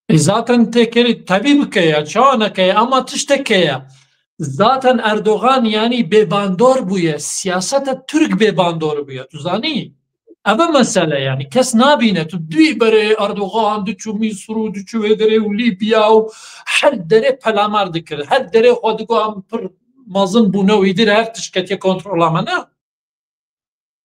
E, zaten têkilî tevî bike ya, çawa neke ya, ama tiştek heye. Zaten Erdogan, yanî, bêbandor bûye, siyaseta Tirk bêbandor bûye, tu zanî? Ev e mesele, yanî kes nabîne. Tu dûyî berê Erdogan diçû Mîsir û diçû wê derê û Lîbya û her derê pelamar dikir. Her derê xwe digot em pir mezin bûne û îdir her tişt ketiye kontrola me, ne?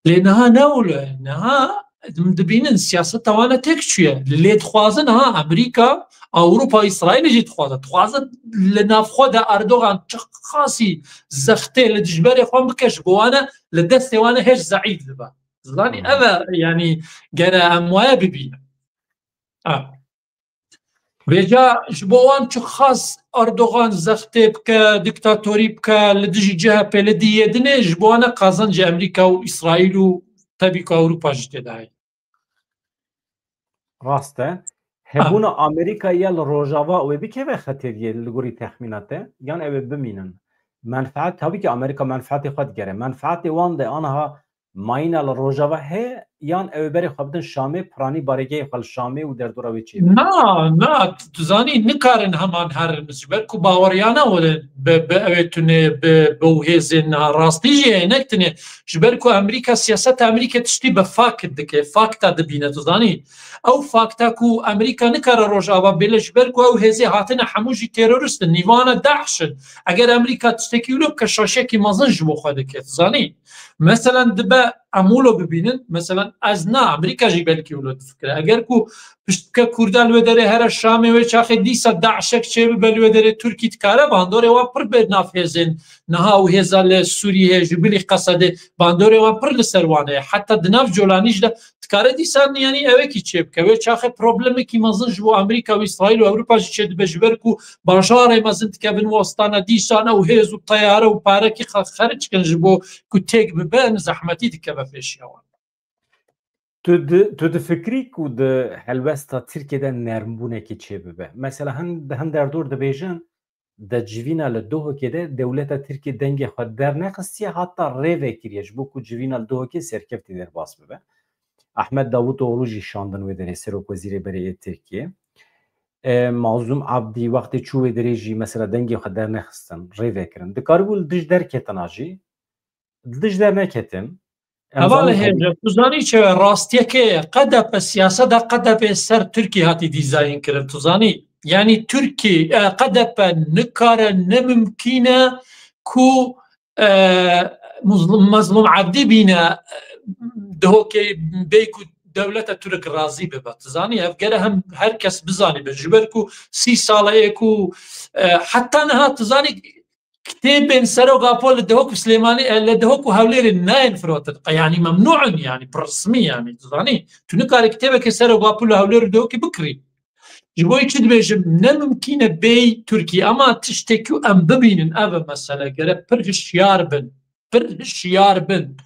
Lê niha ne wilo ye. Niha em dibînin siyaseta wan e têk çûye. Lê dixwazin ha Amerîka, Ewropa, Îsraîlê jî dixwaze. Dixwaze li nav xwe de Erdogan çi qasî zextê li dijberê xwe bike, ji bo wan e li destê wan e hêj zeîf dibe. Zanî, ev e, yanî gere em waye bibînin. Ha. Vêca ji bo wan çi xas Erdogan zextê bike, diktatorî bike, li dijî C H P, li dijî yê dinê, ji bo wan e qazencê Amerîka û Îsraîl û tevî ku Ewropa jî tê de heye. Rast e. Hebûna Amerîka ya li Rojava wê bikeve xeteriyê li gorî texmîna te, yan ew ê bimînin? Menfaet, tabii ki Amerîka menfaetê xwe digere. Menfaetê wan de aniha mayîna li Rojava heye, yan ew ê berê xwe bidin Şamê, piranî barêgehê xwe li Şamê û derdora wê çê bikin? Na, na, tu, tu zanî nikarin heman herin, ji ber ku baweriyana were bi, bi ew ê tune, bi, bi ew hêzên niha rastî jî heye, nek tune. Ji ber ku Amerîka, siyaseta Amerîka tiştî bi fakt dike, fakta dibîne, tu zanî. Ew fakta ku Amerîka nikare Rojava bêle, ji ber ku ew hêzê hatine hemû jî terorist in, nîvana DAIŞ in. Eger Amerîka tiştekî wilo bike, şaşiyekî mezin ji bo xwe dike, tu zanî. Meselan, dibe em wilo bibînin, meselan, ez na, Amerîka jî belkî wilo difikire. Eger ku pişt bike Kurda li wê derê here Şamê, wê çaxê dîsa DAIŞek çêbibe li wê derê, Tirkî dikare bandorê wan pir bê nav hêzên niha û hêza li Sûriyê, ji bilî Qesedê, bandorê wan pir li ser wan heye. Heta di nav Colanî jî de dikare dîsa, yanî, ewekî çêbike. Wê çaxê problemekî mezin ji bo Amerîka û Îsraîl û Ewropa jî çêdibe, ji ber ku bajarê mezin dikevin westana, dîsan ew hêz û teyare û parekî xe-, xeric kin ji bo ku têk bibe, em zehmetî dikeve pêşiya wan. Tu di-, tu difikirî ku di helwesta Tirkiyê de nermbûnekî çêbibe? Mesela hin, hin derdor dibêjin, di civîna li Duhokê de dewleta Tirkiyê dengê xwe dernexistiye, heta rê vekiriye ji bo ku civîna li Duhokê serkeftî derbas bibe. Ahmet Davutoğlu jî şandin wê derê serokwezîrê berê yê Tirkiyê. E, Mazlûm Abdî wextê çû wê derê jî mesela dengê xwe dernexistin, rê vekirin. Dikaribû li dij derketina jî, li dij derneketin. Hevalê hêja, tu zanî çi ye? Rastiyeke ye. K D P, siyaseta K D P ser Tirkî hatî dîzayîn kirin. Tu zanî? Yanî Tirkî, e, K D P nikare, ne mimkîn e ku, e, Muzlum, Mezlûm Ebdî bîne, e, Dihokê bê ku dewleta Tirk razî bibe. Tu zanî? Ev gere hem her kes bizanibe. Ji ber ku sî sal e ku, e, heta niha tu zanî, kitêbên Serok Apo li Dihok û Silêmanî, e, li Dihok û Hewlêrê nayên firotin. E, yanî memnû in, yanî bi resmî, yanî tu zanî. Tu nikarî kitêbekê Serok Apo li Hewlêr û Dihokê bikirî. Ji bo yî çi dibêjim, ne mimkîn e bêyî Tirkî, ama tiştekî em bibînin, ev e mesele. Gere pir hişyar bin. Pir hişyar bin.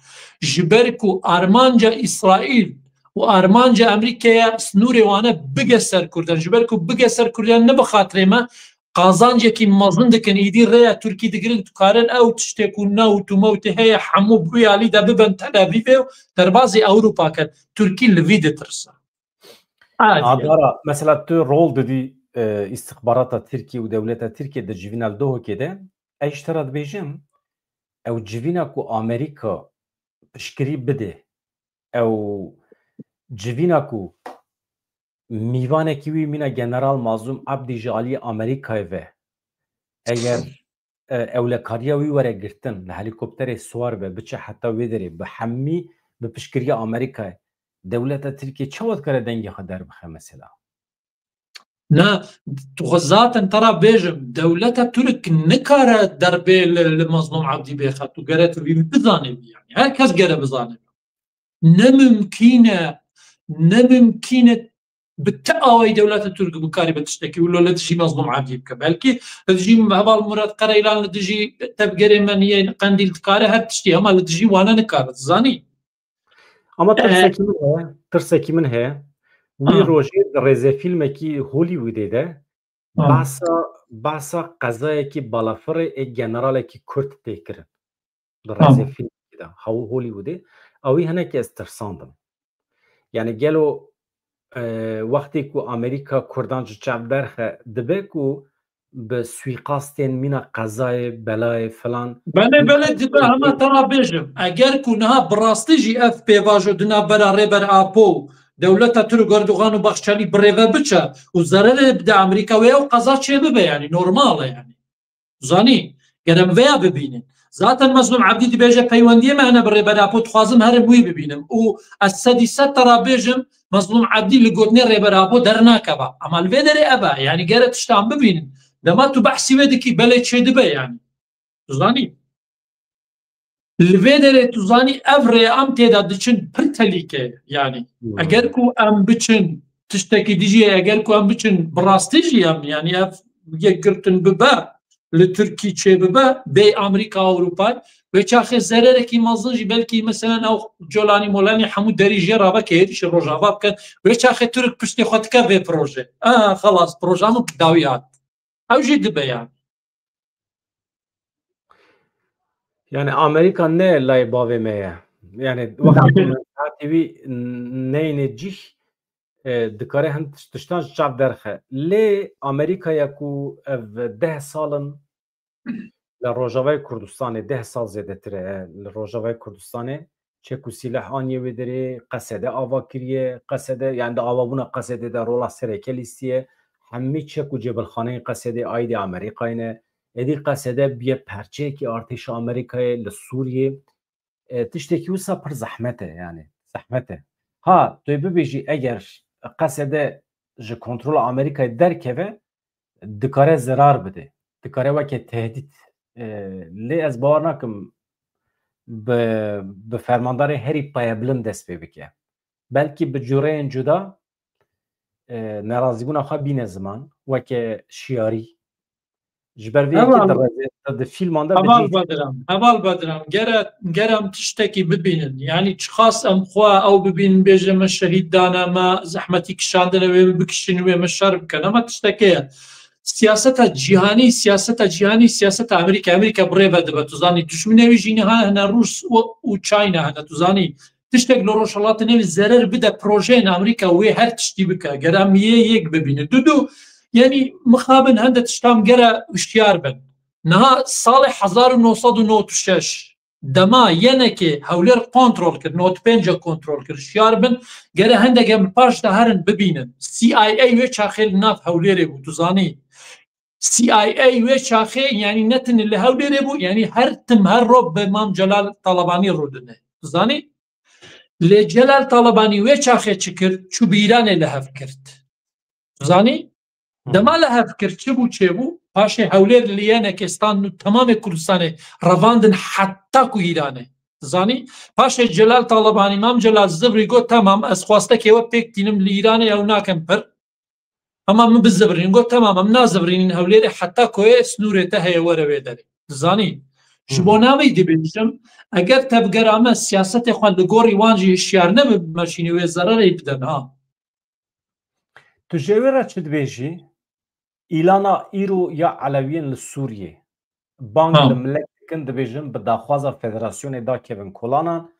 Ji ber ku armanca Îsraîl û armanca Amerîkaya sinûrê wane bige ser Kurdan. Ji ber ku bige ser Kurdan ne bi xatirê me, qazancekî mezin dikin, îdî rêya Tirkî digirin, dikarin ew tiştê ku newt û mewtê heye hemû bi wî alî de bibin Tel Avîvê û derbazî Ewropa ket. Tirkî li vî ditirse. Adara, mesela tu rol didî, e, îstixbarata Tirkî û dewleta Tirkî di civîna li Dohokê de, ez ji te re dibêjim, ew civîna ku Amerîka piştgirî bide, ew civîna ku mîvanekî wî mîna General Mazlûm Abdî ji aliyê Amerîkayê ve, eger, e, ewlekariya wî were girtin, li helîkopterê siwar be, biçe heta wê derê, bi hemî bi piştgiriya Amerîkayê, dewleta Tirkiyê çawa dikare dengê xwe derbixe mesela? Na, tu xwe zaten te ra bêjim, dewleta Tirk nikare derbê li, li Mezlûm Abdî bêxe. Tu gere tu vî bizanî, yanî her kes gere bizanî. Ne mimkîn e, ne mimkîn e bi ti awayî dewleta Tirk bikaribe tiştekî wilo li dijî Mezlûm Abdî bike. Belkî li dijî Heval Murat Qereylan, li dijî tevgerê me niyê Qendîl dikare her tiştî, hema li dijî wane nikare, zanî. Ama Ee, tirsekî min heye, tirsekî min heye. Wî Ha. rojê di rêzefîlmekî Hollywoodê de Ha. behsa, behsa qezayekî balafirê ê generalekî Kurd tê kirin. Di Ha. rêzefîlmekî de, hew Hollywoodê. Ewî hinekî ez tirsandim. Yani gelo, e, wextê ku Amerîka Kurdan ji çav derxe dibe ku bi suîqastên mîna qezayê, belayê filan. Belê, belê, dibe hema te ra bêjim. Eger ku niha bi rastî jî ev pêvajo di navbera Rêber Apo û dewleta Tirk, Erdogan û Baxçelî birêve biçe û zererê bide Amerîka, wê ew qeza çê bibe, yanî normal e yanî. Zanî, ger em vêya bibînin. Zaten Mezlûm Ebdî dibêje peywendiyê me hene bi Rêber Apo, dixwazim herim wî bibînim. Û ez sedî sed te ra bêjim, Mezlûm Ebdî li gotinê Rêber Apo dernakeve. Ama li vê derê ev e. Yanî gere tiştan bibînin. Dema tu behsî wê dikî, belê çê dibe yanî. Tu zanî. Li vê derê tu zanî ev rêya em tê de diçin pir telîke ye. Yanî Hmm. eger ku em biçin tiştekî dijî ye, eger ku em biçin bi rastî jî em, yanî ev yekgirtin bibe li Tirkî çê bibe, bê Amerîka, Ewropayê, wê çaxê zererekî mezin jî belkî meselen ew colanî molanî hemû derî jê rave ke êrîşî Rojava bikin. Wê çaxê Tirk piştê xwe dike vê proje. A, xelas, proja min dawî hat. Ew jî dibe yanî. Yani Amerîka ne layê bavê me ye. Yani wextê ku menfaetê wî neyne cih, e, dikare hin tiş-, tiştan ji çav derxe. Lê Amerîkaya ku ev deh sal in li Rojavayê Kurdistanê, deh sal zêdetir e li Rojavayê Kurdistanê, çek û sîleh aniye wê derê, Qesede ava kiriye, Qesede, yani di avabûna Qesedê de rola sereke lîstiye, hemî çek û cêbilxaneyên Qesedê aîdê Amerîkayê ne, êdî Qesede biye perçeyekî artêşa Amerîkayê li Sûriyê. E, tiştekî wisa pir zehmet e, yani zehmet e. Ha, tu yê bibêjî eger Qesede ji kontrola Amerîkayê derkeve, dikare zerar bide. Dikare weke tehdît. E, lê ez bawer nakim bi, bi fermandarê herî payebilind dest pê bike. Belkî bi cureyên cuda, e, nerazîbûna xwe bîne ziman, weke şiyarî. Ji ber vê yekê Heval, di rêzê, di fîlman de bi Heval cih Bedran, Heval Bedran, gere, gere em tiştekî bibînin. Yanî çiqas em xwe ew bibînin, bêje me şehîd dane, me zehmetî kişandine, wê bikişînin, wê me şer bikin. Ama tiştekê ye. Siyaseta cîhanî, siyaseta cîhanî, siyaseta Amerîka, Amerîka bi rê ve dibe. Tu zanî, duşminê wî jî niha hene Rûs û, û China hene, tu zanî. Tiştek li Rojhilatê Navî zerer bide projeyên Amerîka wê her tiştî bike. Ger em yê yek bibînin. Du du, yanî mixabin hende tiştan gere hişyar bin. Niha salê hezar û neh sed û nod û şeş, Dema yenekê Hewlêr kontrol kir, not pênc kontrol kir, şiyar bin, gere hindek em paş de herin bibînin. C I A wê çaxê li nav Hewlêrê bû, tu zanî. C I A wê çaxê, yanî ne tenê li Hewlêrê bû, yanî her tim her rok bi Mam Celal Talebanî rûdine. Tu zanî? Lê Celal Talebanî wê çaxê çi kir? Çû bi Îranê li hev kir. Tu zanî? Dema li hev kir, çi bû, çêbû? Paşê Hewlêr li yenekê stand û temamê Kurdistanê revandin heta ku Îranê. Zanî? Paşê Celal Talebanî, Mam Celal zivrî got, "Temam, ez xwestekê we pêk tînim li Îranê, ew nakin pir." Ama min bizivirîn, got, "Temam, em nazivirînin Hewlêrê heta ku ê sînorê te heye were wê derê." Zanî? Ji Hı. bona vê dibêjim, eger tevgera me siyasetê xwe li gorî wan jî hişyar nebe, me şînî wê zererê bidin, ha. Tu ji wê re çi dibêjî? Îlana îro ya Elewiyên li Sûriyê. Bang Ha. li milet dikin, dibêjin bi daxwaza federasyonê dakevin kolanan.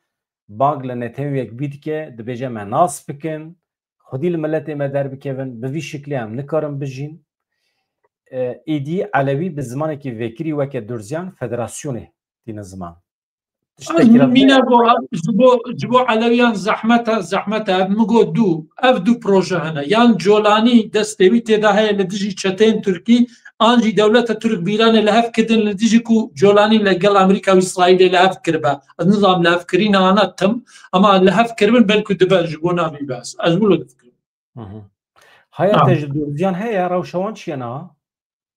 Bang li Netewên Yekbûyî dike, dibêje me nas bikin, xwedî li miletê me derbikevin, bi vî şiklê em nikarin bijîn. E, êdî Elewî bi zimanekî vekirî weke Durziyan federasyonê tîne ziman. Tiştekî Ez re mîna go, ji bo, ji bo Elewiyan zehmet e, zehmet e. Ev min got du, ev du proje hene. Yan Colanî destê wî tê de heye li dijî çeteyên Tirkî, an jî dewleta Tirk bi Îranê li hev kirdin li dijî ku Colanî li gel Amerîka û Îsraîlê li hev kiribe. Ez nizam li hev kirîne ana tim, ama li hev kiribin belku dibe ji bo navî bes. Ez wilo difikirim. Hı hı. Haya Tamam. te ji Durziyan heye, rewşa wan çi ye niha?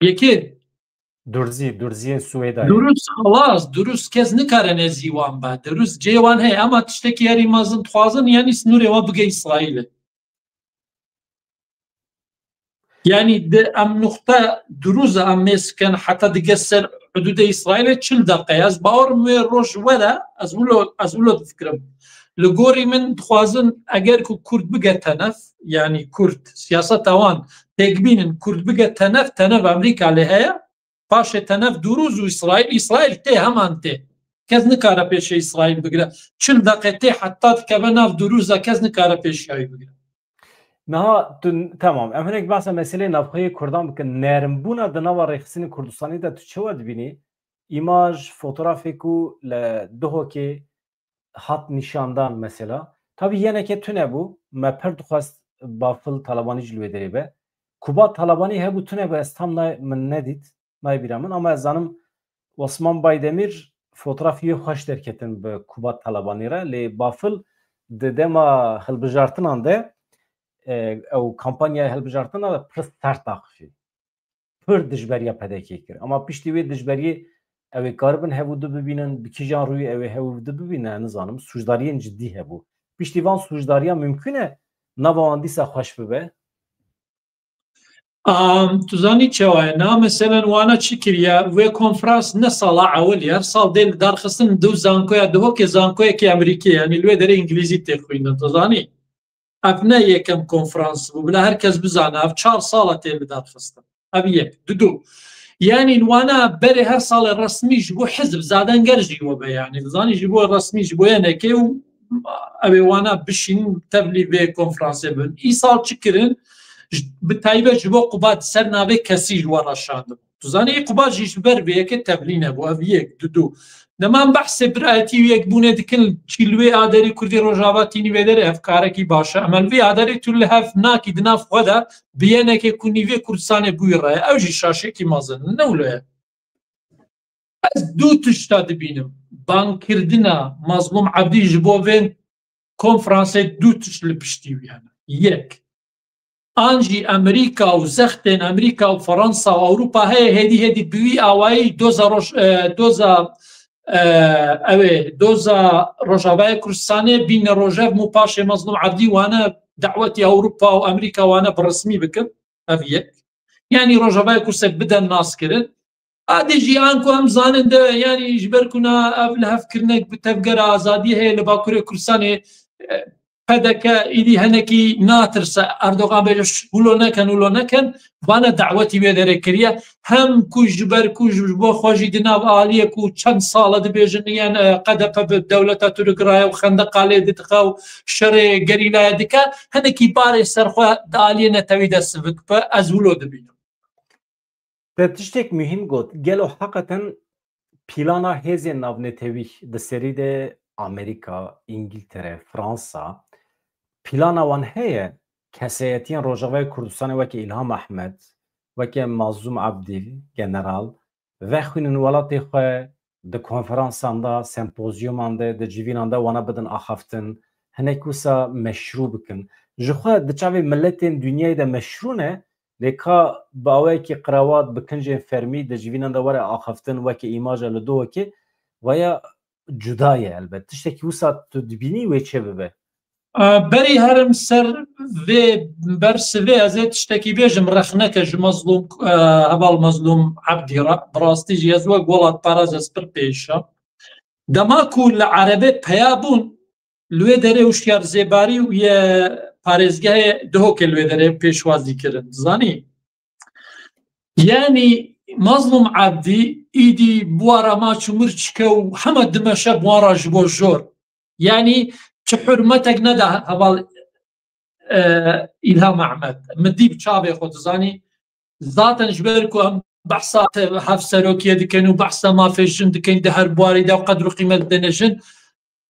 Yekê. Durzî, Durziyên Swêdayê. Duruz, xelas, Duruz kes nikare nezî wan be. Duruz cê wan heye, ama tiştekî herî mezin dixwazin, yanî sînorê wan bige Îsraîlê. Yanî di em nuxte Duruz em mêz ken heta dige ser hudûdê Îsraîlê çil deqe. Ez bawerim wê roj were, ez wilo, ez wilo difikirim. Li gorî min dixwazin eger ku Kurd bige tenef, yanî Kurd, siyaseta wan têkbînin, Kurd bige tenef, tenef Amerîka lê heye, paşê tenef Duruz û Îsraîl, Îsraîl tê heman tê. Kes nikare pêşê Îsraîl bigire. Çil deqe tê heta dikeve nav Durûza, kes nikare pêşiyayî bigire. Niha tu, temam. Em hinek behsa meseleyê navxweyê Kurdan bikin. Nerimbûna di nava rêxistinên Kurdistanê de tu çawa dibînî? Îmaj, fotografê ku li Duhokê hat nîşandan mesela. Tabî yeneke tune bû. Me pir dixwest Bafil Talebanî ji li wê derê be. Kubat Talebanî hebû tune bû, ez tam nay-, min nedît, nayê bîra min. Ama ez zanim Osman Baydemîr fotografiyê xweş derketin bi Kubat Talebanî re. Lê Bafil di dema hilbijartinan de, e, ew kampanyaya hilbijartina de pir sert axifî. Pir dijberiya P D K kir. Ama piştî wê dijberiyê ew ê karibin hev û du bibînin, bi kîjan rûyê ew ê hev û du bibîne, nizanim. Sûcdariyên cidî hebû. Piştî van sûcdariya mimkûn e nava wan dîsa xweş bibe? Am, tu zanî çawa ye? Na, meselen, wana çi kiriye? Wê konferans ne sala ewil ye. Her sal dê li dar xistin du zankoya, Duhokê zankoyekê Amerîkî, yanî li wê derê îngilîzî tê xwîndin, tu zanî? Ev ne yekem konferans bû, bila her kes bizane, ev çar sal e tê li dar xistin. Ev yek. Didu. Yanî wana berê her salê resmî ji bo hizb zadenger jî we be yanî. Zanî ji bo resmî, ji bo yenekê û ew ê wana bişînin tevlî vê konferansê bin. Îsal çi kirin? J-, bi taybet ji bo Qubat ser navê kesî ji we re şandibû. Tu zanî Qubat jî ji ber vê yekê tevlî nebû. Ev yek, didu. Dema em behsê birayetî û yekbûnê dikin, çî li wê aderî Kurdî Rojava tînî vê derê, ev karekî baş e. Em li vê aderê tu li hev nakî di nav xwe de bi yenekê ku nîvê Kurdistanê bûyî re ye. Ew jî şaşekî mezin e. Ne wilo ye? Ez du tişta dibînim. Bangkirina Mazlûm Ebdî ji bo vê konferansê du tişt li piştî wî hene. Yek, an jî Amerîka û zextên Amerîka û Fransa û Ewropa heye, hêdî hêdî bi wî awayî doza roj-, e, doza, e, ew ê, doza Rojavayê Kurdistanê bîne rojev û paşê Mazlûm Ebdî wane dawetî Ewropa û Amerîka wane bi resmî bikin. Ev yek. Yanî Rojavayê Kurdistanê biden naskirin. A dê jî anku em zanin de, yanî ji ber ku na ev lihevkirinek bi tevgera azadiyê heye li Bakurê Kurdistanê, e, P D K êdî henekî natirse Erdogan bêje, "Ş-, wilo nekin, wilo nekin." Vana dawetî wê derê kiriye. Hem ku ji ber ku ji bo xwe jî di nav aliyê ku çend sal e dibêjin yên, e, Q D P bi dewleta Tirk re ye û xendeqa lê didixe û şerê gerîlaya dike, henekî barê ser xwe di aliyê netewî de sivik be, ez wilo dibînim. Te tiştek muhîm got. Gelo heqeten Plana hêzên navnetewî di serî de Amerîka, Îngiltere, Fransa, plana wan heye kesayetiyên Rojavayê Kurdistanê weke Îlham Ehmed, weke Mazlûm Ebdî, general, vexwînin welatê xwe, di konferansan de, sempozyuman de, di civînan de wana bidin axaftin, hinek wisa meşrû bikin. Ji xwe di çavê miletên dinyayê de meşrû ne, lê ka bi awayekî qirewat, bi kincên fermî di civînan de were axaftin, weke îmaja li dohokê, vaya cuda ye elbet. Tiştekî wisa tu dibînî wê çê bibe? Berî herim ser vê bersivê ez ê tiştekî bêjim, rexneke ji Mezlûm, heval Mezlûm Ebdî re. Bi rastî jî ez wek welatparaz ez pir pêşa. Dema ku li Erebê peya bûn, li wê derê û Şiyar Zêbarî û yê parêzgehê Duhokê li wê derê pêşwazî kirin. Zanî? Yanî Mazlûm Ebdî îdî bi wan re maç û mirçike û hema dimeşe bi wan re ji bo jor. Yanî çi hurmetek neda heval e, Îlham Ehmed. Min dî bi çavê xwe dizanî. Zaten ji ber ku em behsa te-, hevserokiyê dikin û behsa mafê jin dikin di her buarî de qedr û qîmet dene jin.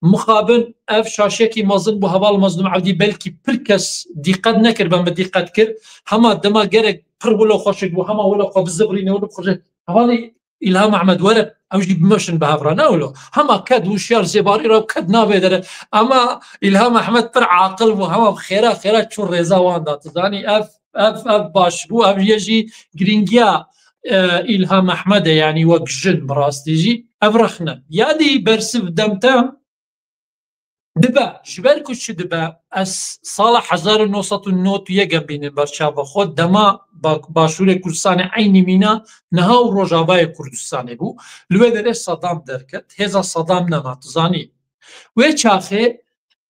Mixabin ev şaşiyekî mezin bû heval Mazlûm Ebdî, belkî pir kes dîqet nekir, ben bi dîqet kir. Hema dema gerek pir wilo xweşik bû, hema wilo xwe bizivirîne, wilo xweşik. Hevalî Îlham Ehmed were, ew jî bimeşin bi hev re, ne wilo. Hema ket û Şiyar Zêbarî re ket navê dere. Ama Îlham Ehmed pir aqil bû, hema xêra xêra çû rêza wan da. Tu zanî ev, ev, ev baş bû, ev yê jî girîngiya, e, Îlham Ehmed e, yanî wek jin bi rastî jî ev rexne. Ya dî bersiv demtem, Dibe, ji ber ku çi dibe, ez sala hezar û neh sed û nod û yek em bînin ber çava xwe, dema ba-, Başûrê Kurdistanê eynî mîna niha û Rojavayê Kurdistanê bû. Li wê derê Sadam derket, hêza Sadam nema, tu zanî. Wê çaxê,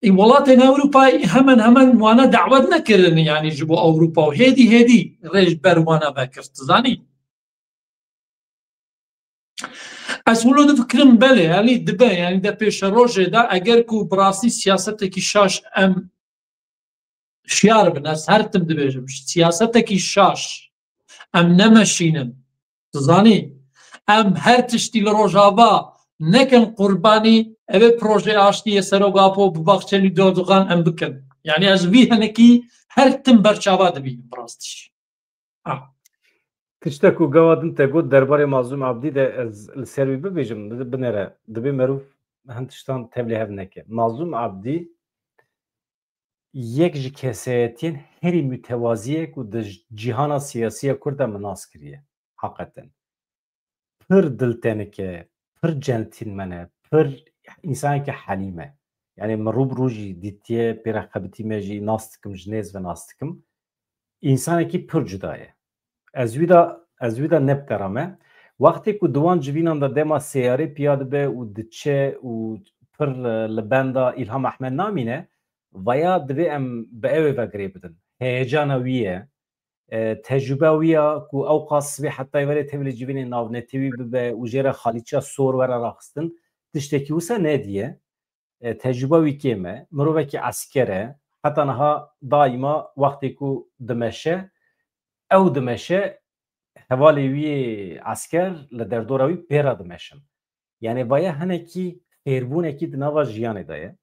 ê, welatên Ewropayê hemen hemen wana dawet nekirin, yanî ji bo Ewropa û hêdî hêdî rê ji ber wana vekir, tu zanî. Ez wilo difikirim, belê, yanî dibe, yanî de pêşerojê de eger ku bi rastî siyasetekî şaş em şiyar bin, ez her tim dibêjim, siyasetekî şaş em nemeşînin, tu zanî, em her tiştî li Rojava nekin qurbanî, ev ê projeyê aştiyê Serok Apo bi Bahçelî Erdogan em bikin. Yanî ez vî hinekî her tim berçava dibînim bi rastî. Ah. Tiştek ku gava din te got derbarê Mazlûm Abdî de ez li ser wî bibêjim, bi-, binêre, dibê merûv hin tiştan tevlî hev neke. Mazlûm Abdî yek ji kesayetiyên herî mutewazî ye ku di cîhana siyasî ya Kurd de min nas kiriye. Heqeten. Pir diltenik e, pir gentleman e, pir însanekî helîm e. Yanî min rû bi rû jî dîtiye, pê re xebitîme jî, nas dikim, ji nêz ve nas dikim. Însanekî pir cuda ye. Ez wî de, ez wî de nebiterame. Wextê ku di wan civînan de dema seyarê piya dibe û diçe û pir, e, li benda Îlham Ehmed namîne, vaya divê em bi ew ê ve girê bidin. Heyecana wî ye. E, tecrûbe wî ya ku ew qas sibê hetayê were tevlî civînê navnetewî bibe û jê re xalîçeya sor were raxistin, tiştekî wisa nediye. E, tecrûbe wî kêm e. Mirovekî esker e. Heta niha daîma wextê ku dimeşe, ew dimeşe, hevalê wî esker li derdora wî pê re dimeşin. Yanî vaya hinekî fêrbûnekî di nava jiyanê de ye.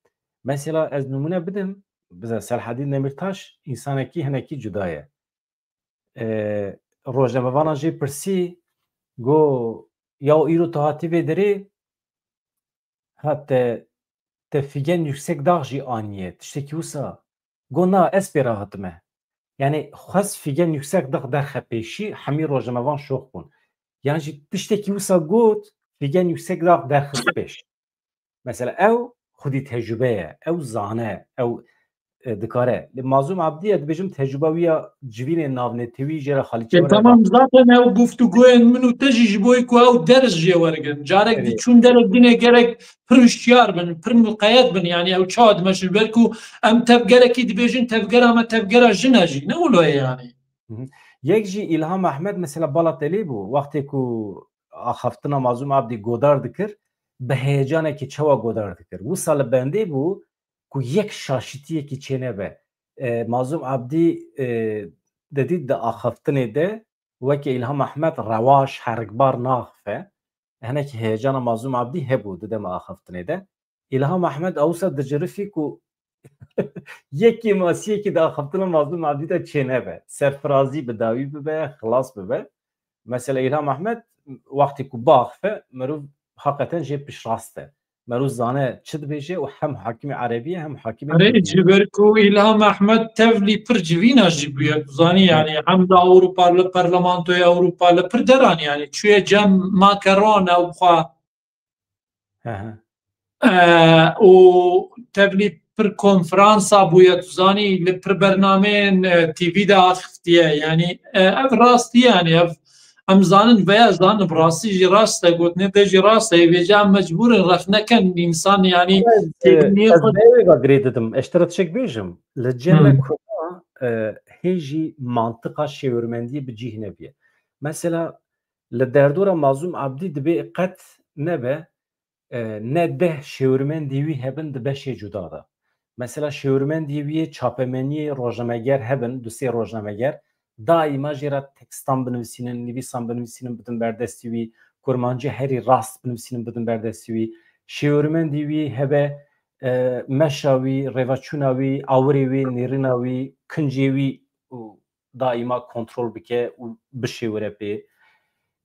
Mesela ez nimûne bidim, bize Selhedîn Demîrtaş însanekî hinekî cuda ye. E, rojnamevanan jê pirsî, got, "Ya îro tu hatî vê derê, ha te, te Figen Yüksekdağ jî aniye, tiştekî wisa?" Got, "Na, ez pê re hatime." Yanî xwest Figen Yüksekdağ derxe pêşî, hemî rojnamevan şox bûn. Yan jî tiştekî wisa got, Figen Yüksekdağ derxist pêş. Mesela ew xwedî tecrûbe ye, ew zane, ew, e, dikare. Lê Mazlûm Abdî ye, dibêjim tecrûba wî ya civînên navnetewî jê re xalîçe E, were tamam, zaten ew guftûgoyên min û te jî ji bo ku ew ders jê wergirin. Carek dî Erê. çûn derek dinê gerek pir hişyar bin, pir miqeyed bin. Yanî ew çawa dimeşin, ber ku em tevgerekî dibêjin, tevgera me tevgera jin e jî. Ne wilo ye yanî? Hı hı. Yek jî Îlham Ehmed mesela bala te lê bû. Wextê ku axaftina Mazlûm Abdî godar dikir, bi heyecanekî çawa godar dikir. Wisa li bendê bû ku yek şaşitiyekî çênebe. E, Mazlûm Abdî, e, didît di axaftinê de weke Îlham Ehmed rewaş, herikbar naxife. Hinekî heyecana Mazlûm Abdî hebû di dema axaftinê de. Îlham Ehmed awsa dicirifî ku yek kêmasiyekî di axaftina Mazlûm Abdî de çênebe. Serfirazî bi dawî bibe, xilas bibe. Mesela Îlham Ehmed wextê ku biaxife, mirov heqeten jê piştrast e. Mirov zane çi dibêje û hem hakimê erebî ye hem hakimê Erê, kurdî ye. Ji ber ku Îlham Ehmed tevlî pir civîna jî bûye, tu zanî, yanî hem li Ewropa, li Parlamentoya Ewropa, li pir deran, yanî çûye cem Macron ew xwe. He he. E, û tevlî pir konferansa bûye, tu zanî, li pir bernameyên, e, T V de axiftiye. Yanî, e, ev rastî, yanî ev em zanin veya zanin, bi rastî jî rast e, gotinê te jî rast e. Vêca em mecbûr in rexne ken însan, yanî, Ez, e, têbîniyê ez xwe. Vê wê ve girê didim. Ez ji te re tiştek bêjim. Li cem me Hmm. Kurda, e, hê jî mantiqa şêwirmendiyê bi cîh nebiye. Mesela, li derdora Mazlûm Abdî dibê qet nebe, e, ne deh şêwirmendî wî hebin di beşê cuda de. Mesela şêwirmendî wî yê çapemeniyê rojnameger hebin, du sê rojnameger, daîma jê re tekstan binivîsînin, nivîsan binivîsînin, bidin berdestî wî, kurmancî herî rast binivîsînin, bidin berdestî wî. Şêwirmendî wî hebe, e, meşa wî, rêveçûna wî, awirê wî, nêrîna wî, kincê wî û daîma kontrol bike û bişêwire pê.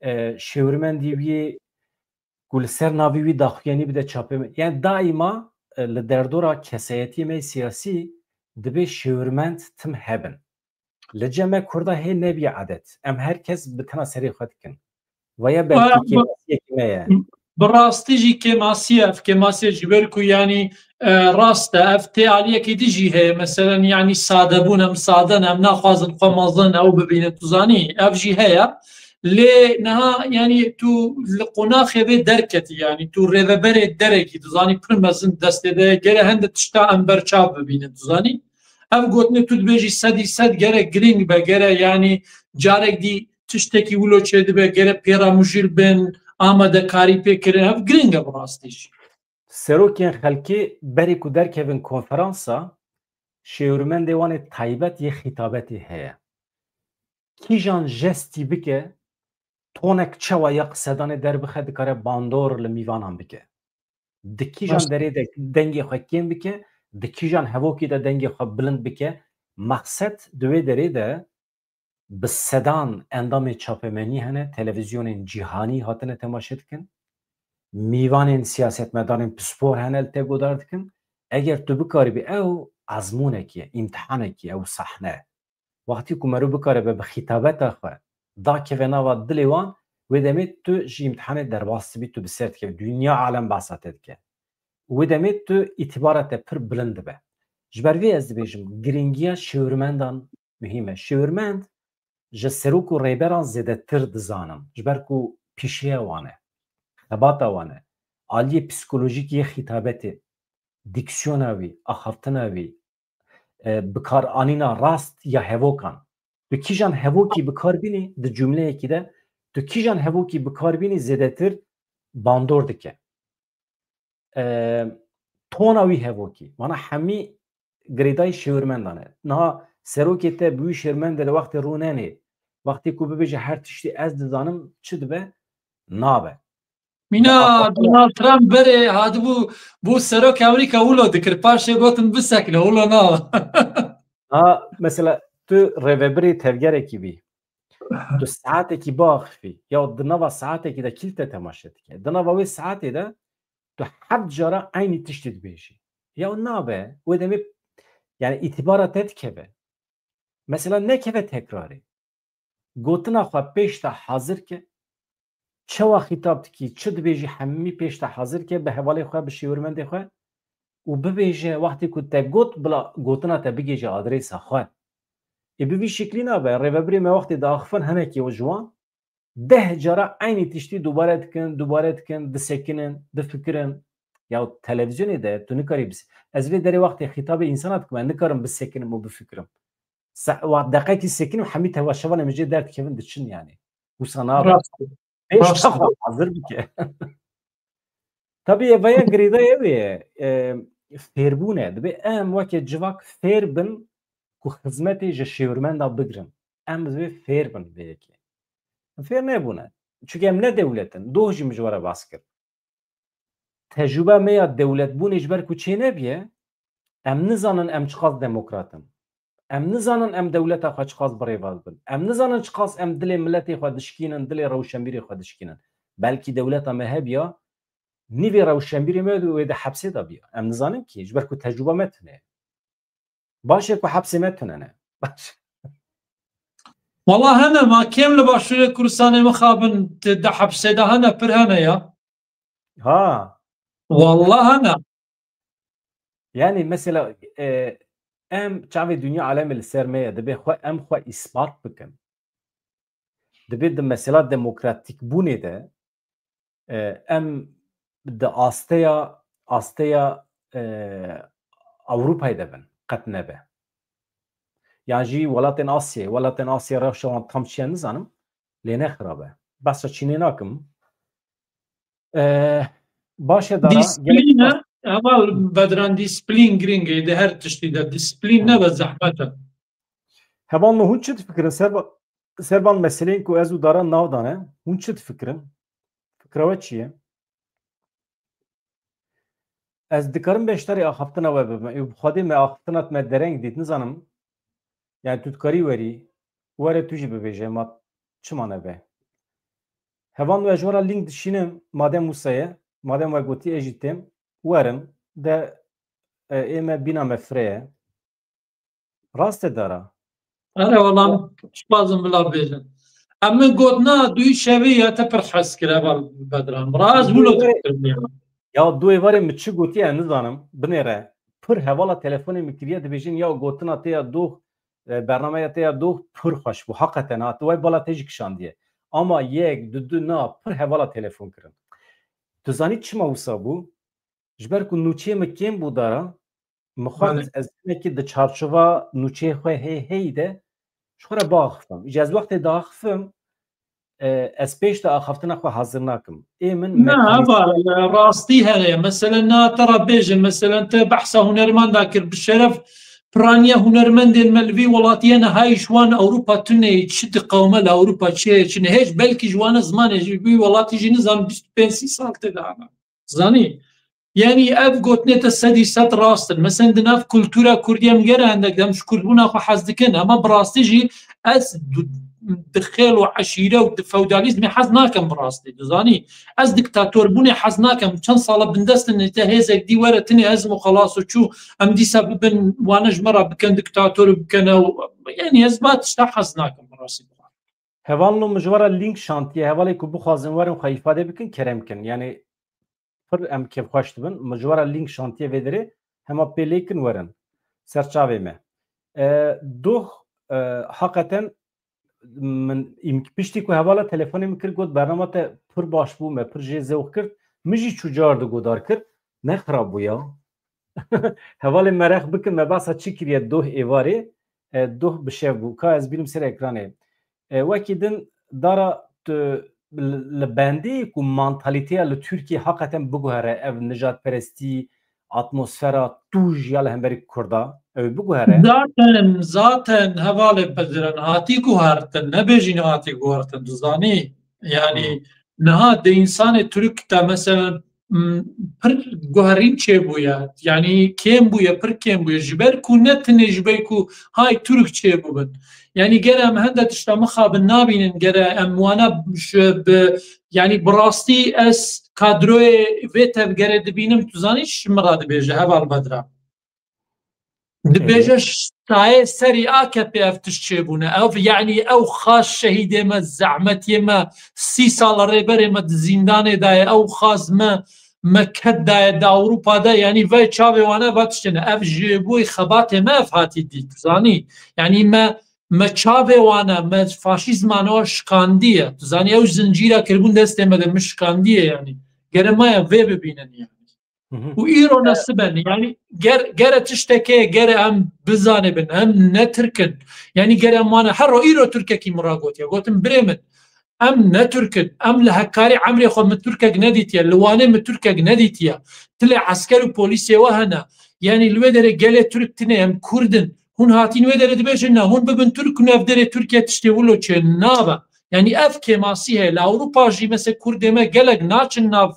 E, şêwirmendî wî ku li ser navê wî daxuyanî bide çapê me. Yani daîma, e, li derdora kesayetiyê me siyasî dibê şêwirmend tim hebin. Li cem me Kurda hê nebiye adet. Em her kes bi tena serê xwe dikin. Vaya belkî Aa, kêmasiyekî me ye. Bi rastî jî kêmasî ye, ev kêmasî ye ji ber ku yanî, e, rast e, ev tê aliyekî din jî heye. Meselen, yanî sadebûn, em sade ne, em naxwazin xwe mezin ew bibînin, tu zanî, ev jî heye. Lê niha, yanî tu li qonaxê vê derketî, yanî tu rêveberê derekî, tu zanî, pir mezin destê de ye, gere hende tişta em berçav bibînin, tu zanî. Ev gotinê tu dibêjî sedî sed gere girîng be, gere, yanî carek dî tiştekî wilo çêdibe, gere pêramûjîl bin, amadekarî pê kirin, ev girîng e bi rastî jî. Serokên xelkê berê ku derkevin konferansa, şêwirmendê wan ê taybet yê xîtabetê heye. Kîjan jestî bike, tonek çawa ya qisedanê derbixe, dikare bandor li mîvanan bike. Di kîjan Rast. derê de dengê xwe kêm bike, di kîjan hevokî de dengê xwe bilind bike. Mexsed di wê derê de bi sedan endamê çapemenî hene, televîzyonên cîhanî hatine temaşe dikin. Mîvanên siyasetmedanên pispor hene li te godar dikin. Eger tu bikaribî, ew ezmûnekî ye, îmtihanekî ye, ew sahne ye. Wextî ku meriv bikaribe bi xîtabeta xwe dakeve nava dilê wan, wê demê tu ji îmtihanê derbas dibî, tu bi ser dikevî. Dinya alem behsa te dike. Wê demê tu îtibara te pir bilind dibe. Ji ber vê ez dibêjim, girîngiya şêwirmendan muhîm e. Şêwirmend ji serok û rêberan zêdetir dizanin. Ji ber ku pîşeya wan e, xebata wan e, aliyê psîkolojîk yê xîtabetê, diksiyona wî, axaftina wî, e, bikaranîna rast ya hevokan. Tu kîjan hevokî bikar bînî di cumleyekî de, tu kîjan hevokî bikar bînî zêdetir bandor dike. E, tona wî hevokî. Mana hemî girêdayî şêwirmendan e. Niha serokê te bi wî şêwirmendê li wextê rûnenê, wextê ku bibêje her tiştî ez dizanim çi dibe, nabe. Mîna Donald Trump berê hatibû, bû serok Amerîka, wilo dikir, paşê gotin bisekine, wilo na. Ha, mesela tu rêvebirê tevgerekî bî. Tu saetekî biaxifî. Ya di nava saetekî de kî li te temaşe dike? Di nava wê saetê de tu heft cara eynî tiştî dibêjî. Ya nabe, wê demê, yani, îtibara te dikeve. Mesela nekeve tekrarê. Gotina xwe pêş te hazir ke, çawa xîtab dikî, çi dibêjî, hemî pêş te hazir ke, bi hevalê xwe, bi şêwirmendê xwe û bibêje, wextê ku te got, bila gotina te bigêje adresa xwe. Ê bi vî şeklî nabe, rêvebirê me wextê diaxifin hinekî ji wan deh cara eynî tiştî dubare dikin, dubare dikin, disekinin, difikirin. Ya televîzyonê de tu nikarî bis-, ez vê derê wextê xîtabê însana dikim, ez nikarim bisekinim û bifikirim. Se-, wa deqekî sekinim, hemî temaşevanê min jê derdikevin, diçin yani. Wisa nabe. Rast. Pêş Rast. Te xwe hazir bike. Tabî ev ya girêdayî ew ê, e, fêrbûn e. Dibê em weke civak fêr bin ku xizmetê ji şêwirmenda bigrin. Em divê fêr bin vê yekê. Em fêr nebûne. Çunke em ne dewlet in. Doh jî min ji we re behs kir. Tecrûbe me ya dewletbûnê ji ber ku çênebiye, em nizanin em çiqas demokrat in. Em nizanin em dewleta xwe çiqas bi rê ve dibin. Em nizanin çiqas em dilê miletê xwe dişkînin, dilê rewşenbîrê xwe dişkînin. Belkî dewleta me hebiya, nîvê rewşenbîrê me wê di hepsê de biya. Em nizanin kî, ji ber ku tecrûba me tune ye. Baş e ku hepsê me tune ne. Baş. Wala hene, ma kêm li Başûrê Kurdistanê mixabin di, di hepsê de hene, pir hene ya. Ha. Wala hene. Yani mesela, e, em çavê dinya alemê li ser me ye, dibê xwe, em xwe îspat bikin. Dibê di mesela demokratîkbûnê de, e, em di asteya, asteya, e, Ewropayê de bin, qet nebe. Yan jî welatên Asyayê, welatên Asyayê rewşa wan tam çi ye nizanim, lê ne xirab e. Behsa Çînê nakim. E, baş e dara, gelek Disiplîn e, spas. Heval Bedran, disiplîn giring e, di her tiştî de disiplîn Hı. nebe zehmet e. Hevalno, hûn çi difikirin? Serba-, serban meseleyên ku ez û Dara nav dane, hûn çi difikirin? Fikra we çi ye? Ez dikarim beşdarî axaftina we bibim. Ê, bi Xwedê me axaftina me dereng dît, nizanim. Yani tu dikarî werî, were tu jî bibêje, ma çima nebe? Hevalno, ez ji we re link dişînim, madem wisa ye, madem we gotî ez jî têm, werin, de, e, ê me bîna me firê ye. Rast e Dara. Erê, wala, spazim bila bêjin. Em min got na, duyî şevê ya te pir hez kir, heval Bedran. Rast wilo te kir ya. Ya du êvarê min çi gotiye, ez nizanim. Binêre. Pir hevala telefonê min kiriye, dibêjin ya gotina te ya doh, e, bernameya te ya doh pir xweş bû. Heqeten ha, tu way bala te jî kişandiye. Ama yek, du, du na, pir hevala telefon kirin. Tu zanî çima wisa bû? Ji ber ku nûçeyê min kêm bû Dara, min xwest Belê. ez hinekî di çarçova nûçeyê xwe hê heyî de ji xwe re biaxifim. Îca ez wextê diaxifim, e, ez pêş de axaftina xwe hazir nakim. Ê min Na, mekanîzma heval, rastî heye. Mesela na te re bêjin, mesela te behsa hunermenda kir, bi şeref piraniya hunermendên me li vî welatiyê ne, hay ji wan Ewropa tune ye, çi diqewime li Ewropa, çi heye, çi ne. Hêj belkî ji wane zimanê ji vî welatî jî nizan bîst û pênc sî sal tê de ana. Zanî? Yanî ev gotinê te sedî sed rast in. Mesela di nav kultura kurdî em gere hindek dem ji kurdbûna xwe hez dikin. Ama bi rastî jî ez du-, di xêl û eşîre û di feodalîzmê hez nakim bi rastî. Dizanî? Ez diktatorbûnê hez nakim. Çend sala bindest in te hêzek dî were tinê ez û xelas û çû. Em dîsa bibin wane ji me re bikin diktator û bikene û, yanî ez ba tişta hez nakim bi rastî. Hevalno, min ji we re link şantiye. Hevalê ku bixwazin werin xwe îfade bikin, kerem kin. Yanî pir em kêfxweş dibin. Min ji we re link şantiye vê derê, hema pê lê kin werin ser çavê me. E, doh, e, heqeten min îm-, piştî ku hevala telefonê min kir, got, bernama te pir baş bû, me pir jê zewq kir. Min jî çû car du godar kir. Ne xirab bû ya. Hevalê me rex bikin, me behsa çi kiriye doh êvarê, e, doh bi şev bû. Ka ez bînim ser ekranê. E, wekî din Dara, tu li, li bendê ku mantalîteya li Tirkiyê heqeten biguhere, ev nijadperestî, atmosfera tûj ya li hemberî Kurda, ew ê biguhere. Zaten, zaten hevalê Bedran hatî guhertin, nebêjî nehatî guhertin, dizanî? Yanî Hmm. niha di însanê Tirk de mesela m, pir guherîn çêbûye. Yanî kêm bûye, pir kêm bûye. Ji ber ku ne tinê ji ber ku hay Tirk çêbûbin. Yanî gere em hende tişta mixabin nabînin, gere em wana ji bi, yanî bi rastî ez kadroyê vê tevgerê dibînim, tu zanî çi min re dibêje, heval Bedran? Dibêje Ê. sayê serî A K P ev tişt çêbûne. Ev, yanî ew xas şehîdê me, zehmetiyê me, sî sal rêberê me di zîndanê de ye. Ew xas me, me ked daye di Ewropa de. Yanî vay çavê wane va tiştê ne. Ev ji bo xebatê me ev hatî dît. Zanî? Yanî me, me çavê wane, me faşîzmane wa şikandiye. Tu zanî ew zincîra kiribûn destê me de min şikandiye yanî. Gere me ya vê bibînin yanî. Hı hı. Û îro E, nesib in. Yanî ger, gere tiştekê gere em bizanibin, em ne Tirk in. Yanî gere em wane, her ro îro Tirkekî min ra gotiye. Gotim, birê min, em ne Tirk in. Em li Hekarî emrê xwe min Tirkek nedîtiye. Li Wanê min Tirkek nedîtiye. Tilê esker û polîsê we hene. Yanî li wê derê gelê Tirk tine, em Kurd in. Hûn hatîn wê derê dibêjin, na, hûn bibin Tirk û ev derê Tirkiye tiştê wilo çê nabe. Yanî ev kêmasî heye. Li Ewropa jî mesela Kurdê me gelek naçin nav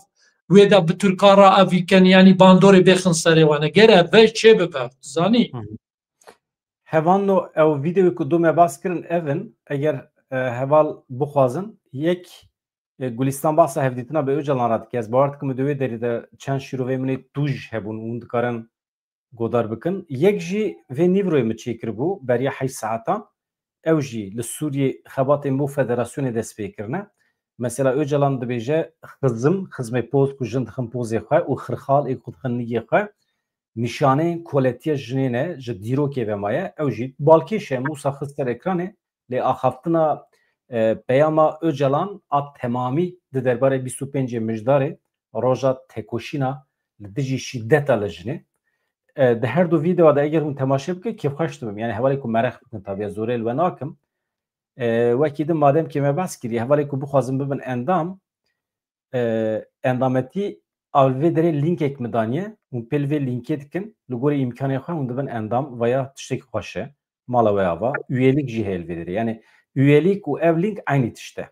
wê de bi Tirkan re ev ken, yanî bandorê bêxin serê wan. Gere ev çê bibe, zanî? Hı hı. Hevalno ew vîdeoyê ku dome bas kirin ev in, eger, e, heval bixwazin, yek, e, Gulistan bahsa hevdîtina bi Ocalan re dike. Ez bawer dikim di wê derê de çend şîroveyê min ê tûj hebûn û hûn dikarin godar bikin. Yek jî vê nîvroyê min çêkiribû, beriya heşt saetan. Ew jî li Sûriyê xebatên bo federasyonê dest pê kirine. Mesela Ocalan dibêje, xizim, xizmê poz ku jin dixin pozê xwe û xirxal ê ku dixin nigê xwe, nîşaneyên koletiya jinê ne, ji dîrokê ve maye. Ew jî balkêş e, Mûsa xist ser ekranê, lê axaftina, e, peyama Ocalan a temamî di derbarê bîst û pêncê Mijdarê, roja tekoşîna li dijî şîdeta li jinê. E, di her du vîdeoa de eger hûn temaşe bikin, kêfxweş dibim. Yani hevalê ku mereq bikin, tabii ez zorê li we nakim. E, wekî din madem ki me behs kiriye, hevalê ku bixwazin bibin endam, e, endametî a li vê derê lînkek min daniye, hûn pê li vê lînkê dikin, li gorî îmkanê xwe hûn dibin endam veya tiştekî xweş e. Mala we ava. Üyelik jî heye li vê derê. Yani üyelik û ev lînk eynî tişt e.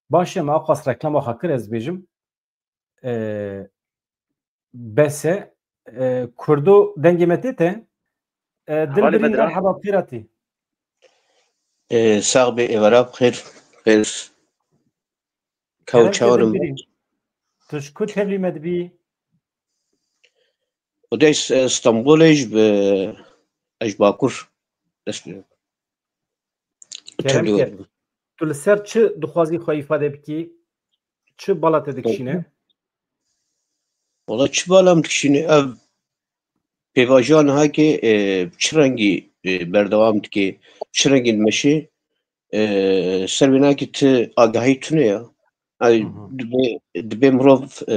Baş e, me aqas reklama xwe kir, ez dibêjim. E, bes e. E, Kurdo, dengê me tê te? E, Hevalê Dilbirîn, Bedran. Merheba, pêra tê. E, sax bê, êvara bi xêr, xêr. Ka û Kerem ke çawa Dilbirîn. Tu ji ku tevlî me dibî? Û de s-, Stenbolê ji bi, ez ji Bakur dest pê. Kerem Tevlî ke. Tu li ser çi dixwazî xwe îfade bikî? Çi bala te dikişîne? Wala çi bala min dikişîne? Ev pêvajoya niha ke, e, çi rengî, e, berdewam dike, çi rengî dimeşe, e, ser wênakî ti agahî tune ya. Ay, Hı hı. dibe, dibe mirov, e,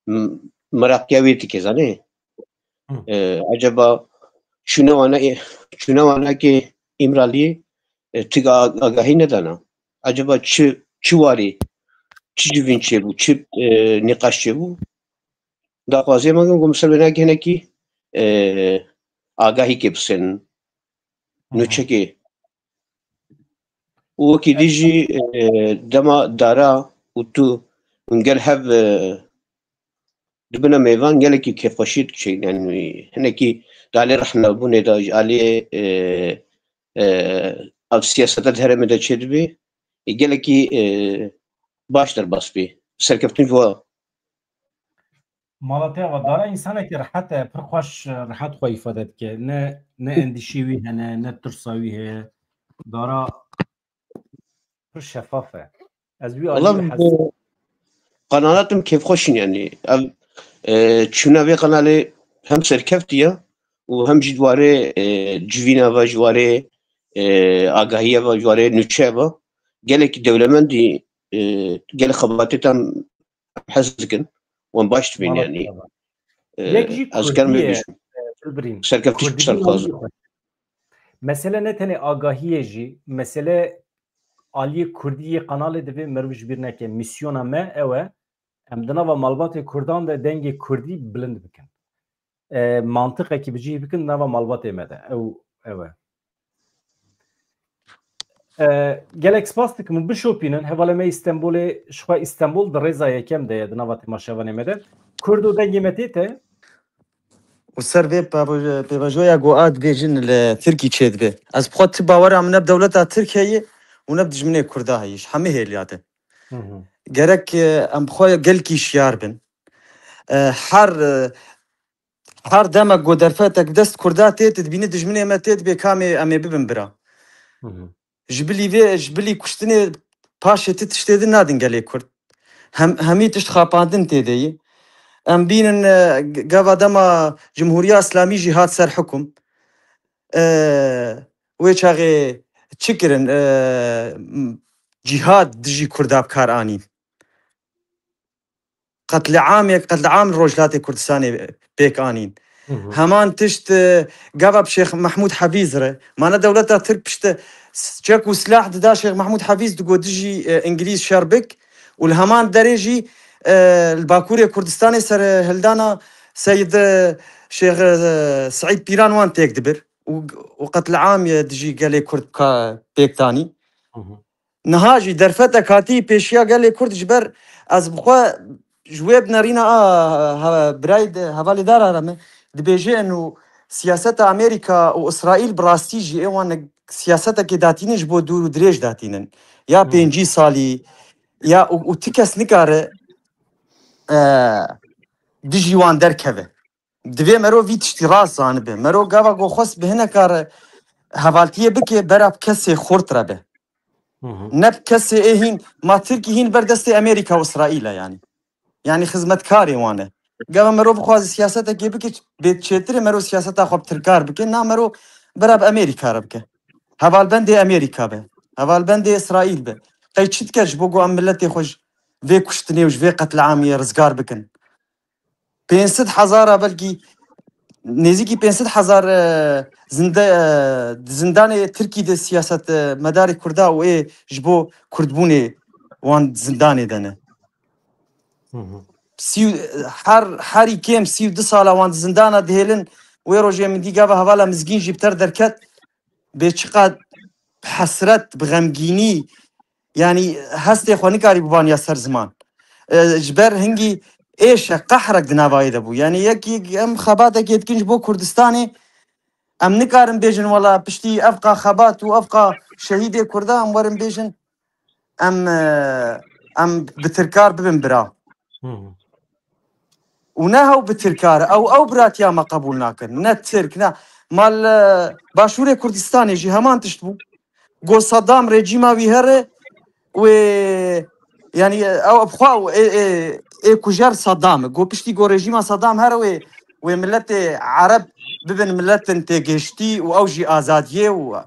m-, meraqiya wê dike, zanê? Hı. E, acaba çûne wana, e, çûne wana ke Îmraliyê, e, tik a-, agahî nedana. Acaba çi, çi warî, çi civîn çêbû, çi, e, nîqaş çêbû? Daxwazê me ku ser wênakî hinekî, e, agahîkê bisênin. Hı hı. Nûçekê. Û wekî dî jî, e, dema dara û tu hûn gel hev, e, dibine mêvan gelekî kêfxweşî dikişînin. Yanî hinekî dalê rexnebûnê de ji aliyê, e, e, ev siyaseta di herêmê de çêdibê, e, gelekî, e, baş derbas bê. Serkeftin ji we. Mala te ava dara însanekî rehet e, pir xweş, rehet xwe îfade dike. Ne, ne endîşê wî hene, ne tirsa wî heye. Dara pir şefaf e. Ez wî Wala alî hez bi qanala tim kêfxweş in, yanî. Ev, e, çûna vê qanalê hem serkeftiye û hem jî di warê, e, civîna ve, ji warê, e, agahiye ve, ji warê nûçe ve gelekî dewlemendî, e, gelek xebatê tam hez dikin, wan baş dibîn, Mala yanî. Te ava. E, Yek jî ez Kurdî kerim ye, bêjim. E, Dilbirîn. Serkeftiş Kurdî ser xwazim. Mesele ne tenê agahiyê jî, mesele aliyê Kurdî yê qanalê divê meriv ji bîr neke. Mîsyona me ew e, em di nava malbatê Kurdan de dengê Kurdî bilind bikin. E, mantiqekî bi cih bikin di nava malbatê me de. Ew, ew e. E, gelek spas dikim û bişopînin. Hevalê me Îstenbolê, ji xwe Îstenbol di rêza yekem de ye di nava temaşevanê me de. Kurdo, dengê me tê te? Û ser vê pêvajo-, pêvajoya ku a dibêjin li Tirkî çêdibe. Ez bi xwe ti bawera min ne bi dewleta Tirk heye û ne bi dijminê Kurda heye. Ji hemî hêliya de. Hı hı. Gerek, e, em bi xwe gelkî şiyar bin. E, her, e, her demek ku derfetek bi dest Kurda tê, tu dibînî dijminê me tê, dibê kamê em ê bibin bira. Hı hı. Ji bilî vê, ji bilî kuştinê paşê ti tiştê din nadin gelê Kurd. Hem, hemî tişt xapandin tê de ye. Em bînin, e, g-, gava dema Cumhuriya Îslamî jî hat ser hukum. E, wê çaxê çi kirin? E, m-, cîhad dijî Kurda bi kar anîn. Qetliamê, qetliam Rojhilatê Kurdistanê pêk anîn. Hı hı. Heman tişt, e, gava bi Şêx Mehmûd Hefîz re. Mane dewleta Tirk pişte s-, çek û silah dida Şêx Mehmûd Hefîz, digot dijî, e, Îngilîz şer bik û li heman derê jî, e, li Bakurê Kurdistanê serhildana Seyid, e, Şêx, e, Seîd Pîran wan têk dibir û, û qetliam, e, dijî gelê Kurd ka-, pêk danî. Hı hı. Niha jî derfetek hatî pêşiya gelê Kurd ji ber ez bi xwe ji wê binêrîna a he-, birayê de hevalê dara re me dibêje eno siyaseta Amerîka û Îsraîl bi rastî jî ê wan ne siyasetekê datînin ji bo dûr û dirêj datînin. Ya Hmm. pêncî salî ya û, û ti kes nikare, e, dijî wan derkeve. Divê mero vî tiştî rast zanibe. Mero gava ku xwest bi hineka re hevaltiyê bike, bera bi kesê xurt re be. Hı hı. Ne bi kesê ê hîn, ma Tirkî hîn ber destê Amerîka û Îsraîl e yanî. Yanî xizmetkarê wan e. Gava mero bixwaze siyasetekê bike, bê çêtir e mero siyaseta xwe bi Tirkar bike, na mero bera bi Amerîka re bike. Hevalbendê Amerîka be. Hevalbendê Îsraîl be. Qey çi dike ji bo ku em miletê xwe ji vê kuştinê û ji vê qetliamiyê rizgar bikin? Pênc sed hezar a belkî nêzîkî pênc sed hezar, e, zinde-, e, di zindanê Tirkî de siyaset, e, medarê Kurda û ê ji bo Kurdbûnê wan di zindanê de ne. Hı hı. Sî û, her, herî kêm sî û du sala wan di zindana dihêlin, wê rojê min dî gava hevala Mizgîn jî bi ter derket, bê çiqad bi hesret, bi xemgînî, yanî hestê xwe nikarî bibaniya ser ziman. E, ji ber hingî êş e, qehrek di navayê de bû. Yanî yekî em xebatekê dikin ji bo Kurdistanê, em nikarin bêjin wela piştî evqa xebat û evqa şehîdê Kurda em werin bêjin em, e, em bi Tirkar bibin bira. Hı hı. Û ne hew bi Tirkar, ew, ew biratiya me qebûl nakin. Ne Tirk, ne. Mal, e, Başûrê Kurdistanê jî heman tişt bû. Got Saddam rejîma wî here, wê, yanî, ew bi xwe û ê, ê, ê kujer Saddam e. Got piştî got rejîma Saddam here wê, wê miletê Ereb bibin miletin têgihiştî û ew jî azadiyê û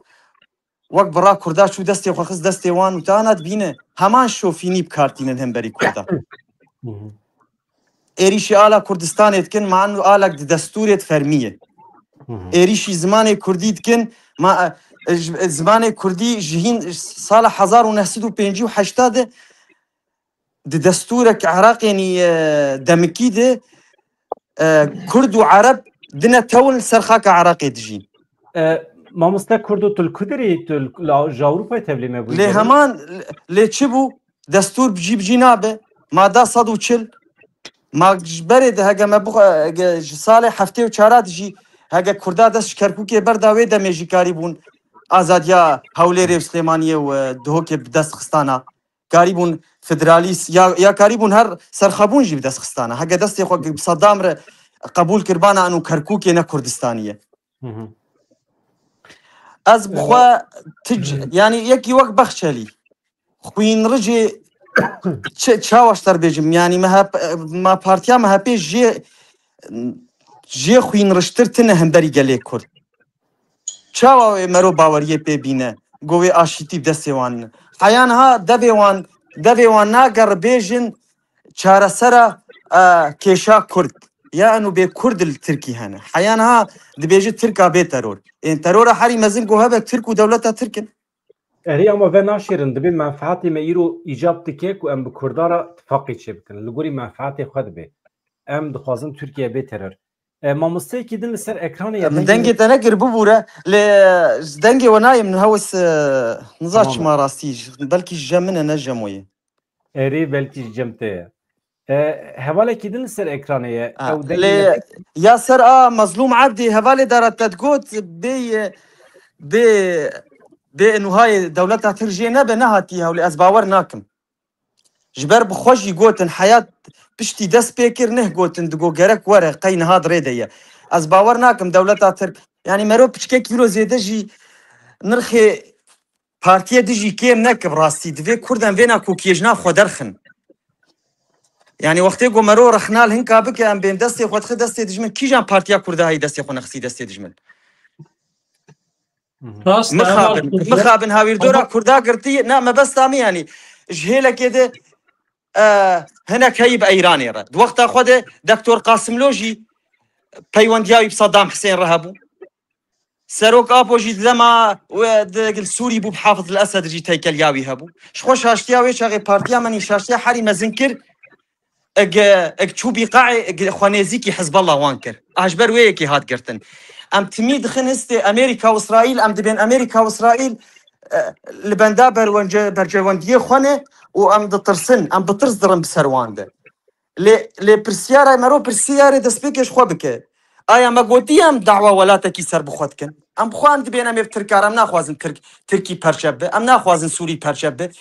wek bira Kurda çû destê xwe xist destê wan û te ana dibîne heman şofînî bi kar tînin hemberî Kurda. Hı hı. Êrîşî ala Kurdistanê dikin, ma eno alek di destûrê de fermî ye. Hı hı. Êrîşî zimanê Kurdî dikin, ma, e, ji, e, zimanê Kurdî ji hîn sala hezar û neh sed û pêncî û heşt de di destûrek Iraqê nî, e, demikî de, e, Kurd û Ereb dine tewin li ser xaka Iraqê dijîn. E, mamoste Kurdo, tu li ku derê, tu li, la, ji Ewropayê tevlî me bûyî Lê gerê? Heman, lê çi bû? Destûr bi cî bi cî nabe. Mada sed û çil. Ma ji berê de hege me bixwe-, hege ji salê heftê û çar de jî hege Kurda dest ji Kerkûkê berda wê demê jî karî bûn azadiya Hewlêrê û Silêmaniyê û, e, Duhokê bi dest xistana. Karîbûn federalîst ya, ya karîbûn her serxwebûn jî bi dest xistana. Heke destê xwe bi Saddam re qebûl kiribana, eno Kerkûkê ne Kurdistanî ye. Hı hı. Ez bi Ee, xwe tic-, yanî yekî wek Bexçelî, xwînrijê çi, çawa ji te re bêjim, yanî M H P, ma partiya M H P jê, jê xwînrijtir tine hemberî gelê Kurd. Çawa wê mero baweriyê pê bîne, go wê aşîtî bi destê wan ne? Heya niha devê wan, devê wan nagere bêjin çaresera, e, kêşa Kurd. Ya eno bê Kurd li Tirkî hene. Heya niha dibêje Tirka bê teror. Ên terora herî mezin ku hebe Tirk û dewleta Tirk in. Erê, ama ve naşêrin, dibê menfeatê me îro îcab dike ku em bi Kurda re tifaqê çêbikin. Li gorî menfeatê xwe dibe. Em dixwazin Tirkiye bê teror. E, mamosteyekî din li ser ekranê ye, Min dengê dengê te nekir, bibûre. Lê ji dengê we nayê min hewis, e, niza Tamam. çima rastî, ji, belkî ji cem min e, ne ji cem we ye. Erê, belkî ji cem te ye. E, hevalekî din li ser ekranê ye. Ha, Ew dengê lê ye. ya ser a Mezlûm Ebdî hevalê dara te digot, bê, bê, bê nuhayê dewleta Tirk jê nebe, nehatiye hewlê, ez bawer nakim. Ji ber bi xwe jî gotin, heyat piştî dest pê kir, neh gotin, digo gerek were, qey niha di rê de ye. Ez bawer nakim dewleta Tirk, yanî mero piçkek îro zêde jî nirxê partiyê dijî kêm neke bi rastî. Divê Kurd em vêna kokiyê ji nav xwe derxin. Yanî wextê ku mero rexna li hinka bike, em bên destê xwe dixin destê dijmin. Kîjan partiya Kurda heyî destê xwe nexistî destê dijmin? Rast e, Mixabin, Emel. Mixabin hawîrdora Ama Kurda girtî, na mebesta min yanî. Ji hêlekê de, e, hinek heyî bi Eyranê re. Di wexta xwe de Doktor Qasimlo jî peywendiya wî bi Saddam Husên re hebû. Serok Apo jî di dema we de li Sûrî bû bi Hafiz el Esed jî teykeliya wî hebû. Ji xwe şaştiya wê çaxê partiya me nî şaştiya herî mezin kir. Eg, eg çû bîqaê, eg xwe nêzîkî Hizballah wan kir. A ji ber wê yekê hat girtin. Em timî dixin histê Amerîka û Îsraîl, em dibên Amerîka û Îsraîl, e, li benda berwence-, bercewendiyê xwe ne û em ditirsin, em bi tirs dirin bi ser wan de. Lê, lê pirsiyara mero pirsiyarê destpêkê ji xwe bike. Aya me gotiye em dawa welatekî ser bi xwe dikin? Em bi xwe em dibên em ê bi Tirkar, em naxwazin Tirk, Tirkî perçe bibe, em naxwazin Sûrî perçe bibe.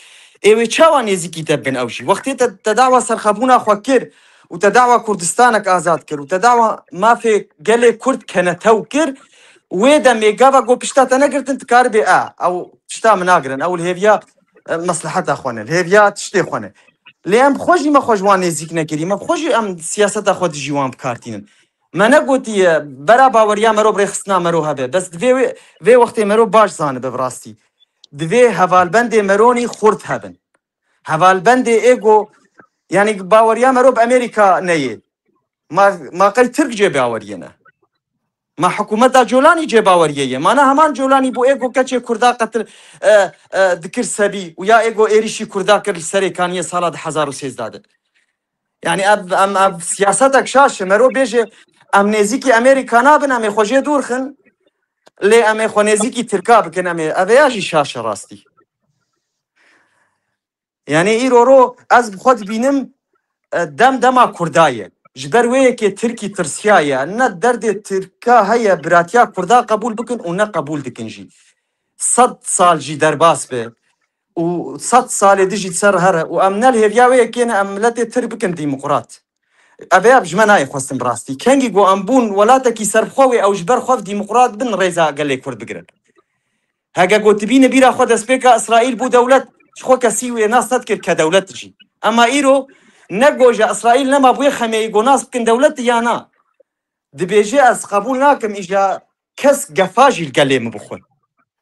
Ê wê çawa nêzîkî te bin ew jî? Wextê te, te dawa serxebûna xwe kir û te dawa Kurdistanek azad kir û te dawa mafê gelê Kurd kenetew kir, wê demê gava ku pişta te negirtin, tu karibê a, ew pişta min nagirin, ew li hêviya, e, mesleheta xwe ne, li hêviya tiştê xwe ne. Lê em bi xwe jî me xwe ji wan nêzîk nekirî, me bi xwe jî em siyaseta xwe dijî wan bi kar tînin. Me negotiye bera baweriya mero bi rêxistina mero hebe. Bes divê wê, vê wextê mero baş zanibe bi rastî. Divê hevalbendê meronî xurt hebin. Hevalbendê ê ku, yanî baweriya mero bi Amerîka neyê. Ma, ma qey Tirk cê baweriyê ne? Ma hikûmeta Colanî cê baweriyê ye? Ma ne heman Colanî bû ê ku keçê Kurda qetil, e, e, dikir sebî û ya ê ku êrişî Kurda kir li Serê Kaniyê sala du hezar û sêzdeh de? Yani ev, em, ev siyasetek şaş e. Mero bêje em nêzîkî Amerîka nabin, em ê xwe jê dûr xin. Lê em ê xwe nêzîkî Tirka bikin, em ê, ev ê ya jî şaş e rastî. Yani îro ro ez bi xwe dibînim, e, dem dema Kurda ye. Ji ber wê yekê Tirkî tirsiyaye. Ne derdê Tirka heye, biratiya Kurda qebûl bikin û ne qebûl dikin jî. Sed sal jî derbas be û sed salê di jî ser here û em ne li hêviya wê yekê ne, em miletê tir bikin demokrat. Ev ê ji me nayê xwestin bi rastî. Kengî ku em bûn welatekî serbixwe wê ew ji ber xwe demokrat bin rêza gelê Kurd bigirin. Heke ku tibîne bîra xwe destpêka Îsraîl bû dewlet, ji xwe kesî wê nas nedikir ke dewlet jî. Ema îro ne goja Îsraîl nema bûye xemeyî ku nas bikin dewlet ya na. Dibêje ez qebûl nakim îja kes gefa jî li gelê min bixwe.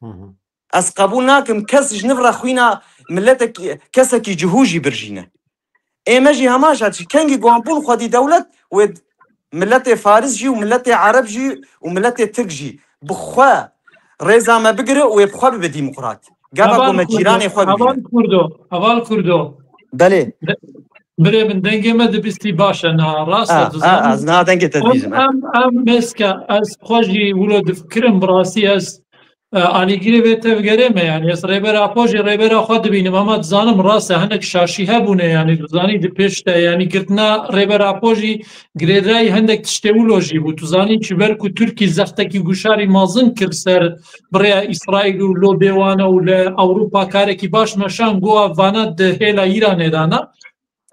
Hı hı. Ez qebûl nakim kes ji niv re xwîna miletekî, kesekî cihû jî birjîne. Ê me jî hema jî kengî ku em bûn xwedî dewlet, wê miletê Faris jî û miletê Ereb jî û miletê Tirk jî bi xwe rêza me bigire û wê bi xwe bibe demokrat. Gava ku me cîranê xwe bibîne. Heval Kurdo, heval Kurdo. Belê. Birê min, dengê me dibistî baş e niha, rast e, tu zanî? Ez niha dengê te dibînim, e. Em, em, em meske, ez xwe jî wilo difikirim, bi rastî ez, e, alîgirê vê tevgerê me, yanî ez Rêber Apo jî Rêbera xwe dibînim, ama dizanim rast e, hinek şaşî hebûne, yanî tu zanî di pêş te, yanî girtina Rêber Apo jî girêdayî hinek tiştê wilo jî bû. Tu zanî ji ber ku Tirkî zextekî guşarî mezin kir ser bi rêya Îsraîl û lobê wan e û li Ewropa karekî baş meşan, got vana di hêla Îranê de ne.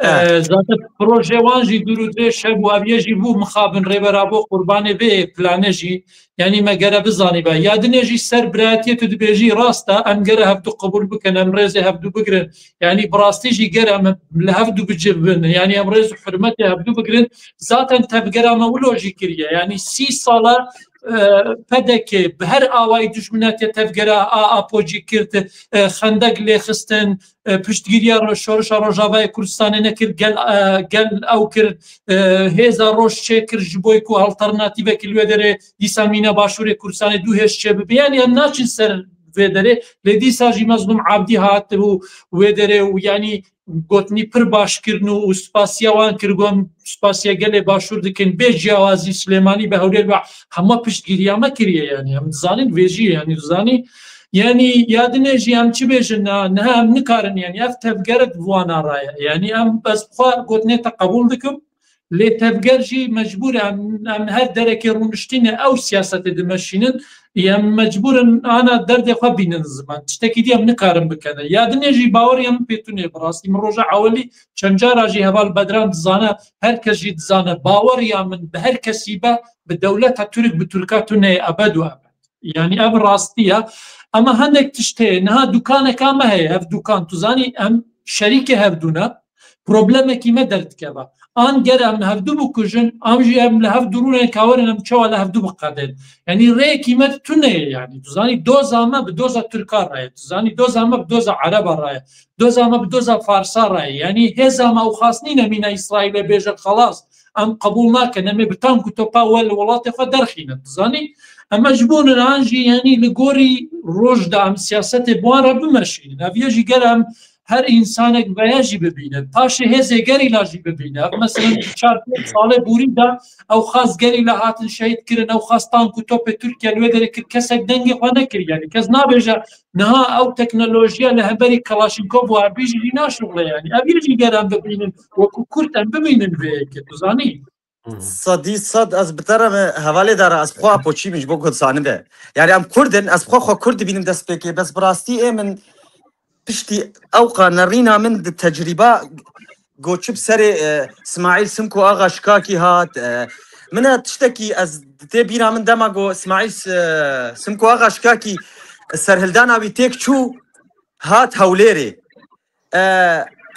E, zaten proje wan jî dûr û dirêj hebû, ev yê jî bû mixabin Rêber Apo qurbanê vê planê jî. Yanî me gere bizanîbe. Ya dinê jî ser birayetiyê tu dibêjî rast e, em gere hevdu qebûl bikin, em rêzê hevdu bigirin. Yanî bi rastî jî gere em li hevdu bicivin. Yanî em rêz û hurmetê hevdu bigirin. Zaten tevgera me wilo jî kiriye. Yanî sî sala, e, P D K bi her awayî dijminatiye tevgera A A P O cî kir, e, xendek lêxistin, e, piştgiriya ro-, şorişa Rojavayê Kurdistanê nekir, gel, e, gel ew kir, e, hêza roj çêkir ji bo ku alternatîvekî li wê derê dîsa mîna Başûrê Kurdistanê du hêz çêbibe. Yanî em naçin ser vê derê, lê dîsa jî Mezlûm Abdî hat û wê derê û yanî gotinî pir baş kirin û, û spasiya wan kir, got, em spasiya gelê Başûr dikin, bê ciyawazî Silêmanî be, Hewlêr be, hema piştgiriya me kiriye, yanî em dizanin vê jî, yanî dizanî, yanî ya dinê jî em çi bêjin, na, niha em nikarin, yanî ev tevgere di wana raye, yanî em, ez bi xwe gotinê te qebûl dikim, lê tevger jî mecbûr e, em, em her derekê rûniştîne ew siyasetê dimeşînin, em mecbûr in ana derdê xwe bînin ziman. Tiştekî dî em nikarin bikene. Ya dinê jî bawerî em pê tune bi rastî. Min roja ewelî çend cara jî heval Bedran dizane, her kes jî dizane. Baweriya min bi her kesî be, bi dewleta Tirk, bi Tirka tune ye ebed û ebed. Yanî ev rastî ye. Ema hinek tişt heye. Niha dukaneka me heye. Ev dukan, tu zanî em şerîkê hevdû ne. Problemekî me derdikeve. An ger em li hevdû bikujin, an jî em li hevdû rûnên kawerin em çawa li hevdû biqedin. Yanî rêyekî me tune ye yanî. Tu zanî doza me bi doza Tirka re ye. Tu zanî doza me bi doza Ereba re ye. Doza me bi doza Farsa re ye. Yanî hêza me ew xas nîne mîna Îsraîlê bêje xelas. Em qebûl nakin. Em ê bi tank û topa we li welatê xwe derxînin. Tu zanî? Em mecbûr in an jî yanî li gorî roj de em siyasetê bi wan re bimeşînin. Ev yê jî ger em her însanek veye jî bibîne. Paşê hêzê gerîla jî bibîne. Ev, mesela, çar pênc salê borî de ew xas gerîla hatin şehîd kirin, ew xas tank û topê Tirkiye li wê derê kir, kesek dengê xwe nekir. Yani kes nabêje niha ew teknolojiya li hemberî Kalaşinkov û R P G jî naşuxle yani. Ev yê jî ger em bibînin, wekî Kurd em bibînin vê yekê, tu zanî? Sedî sed ez bi te re me hevalê dara, ez xwe Apoçî min ji bo ku zanibe. Yani em Kurd in, ez xwe xwe Kurd dibînim destpêkê, bes bi rastî ê min piştî ewqa nerîna min di tecrîba goçib serê, e, Smaîl Simko Axa Şikakî hat. E, min e tiştekî ez tê bîra min dema ku Smaîl S-, Simko Axa Şikakî serhildana wî têk çû hat Hewlêrê. E,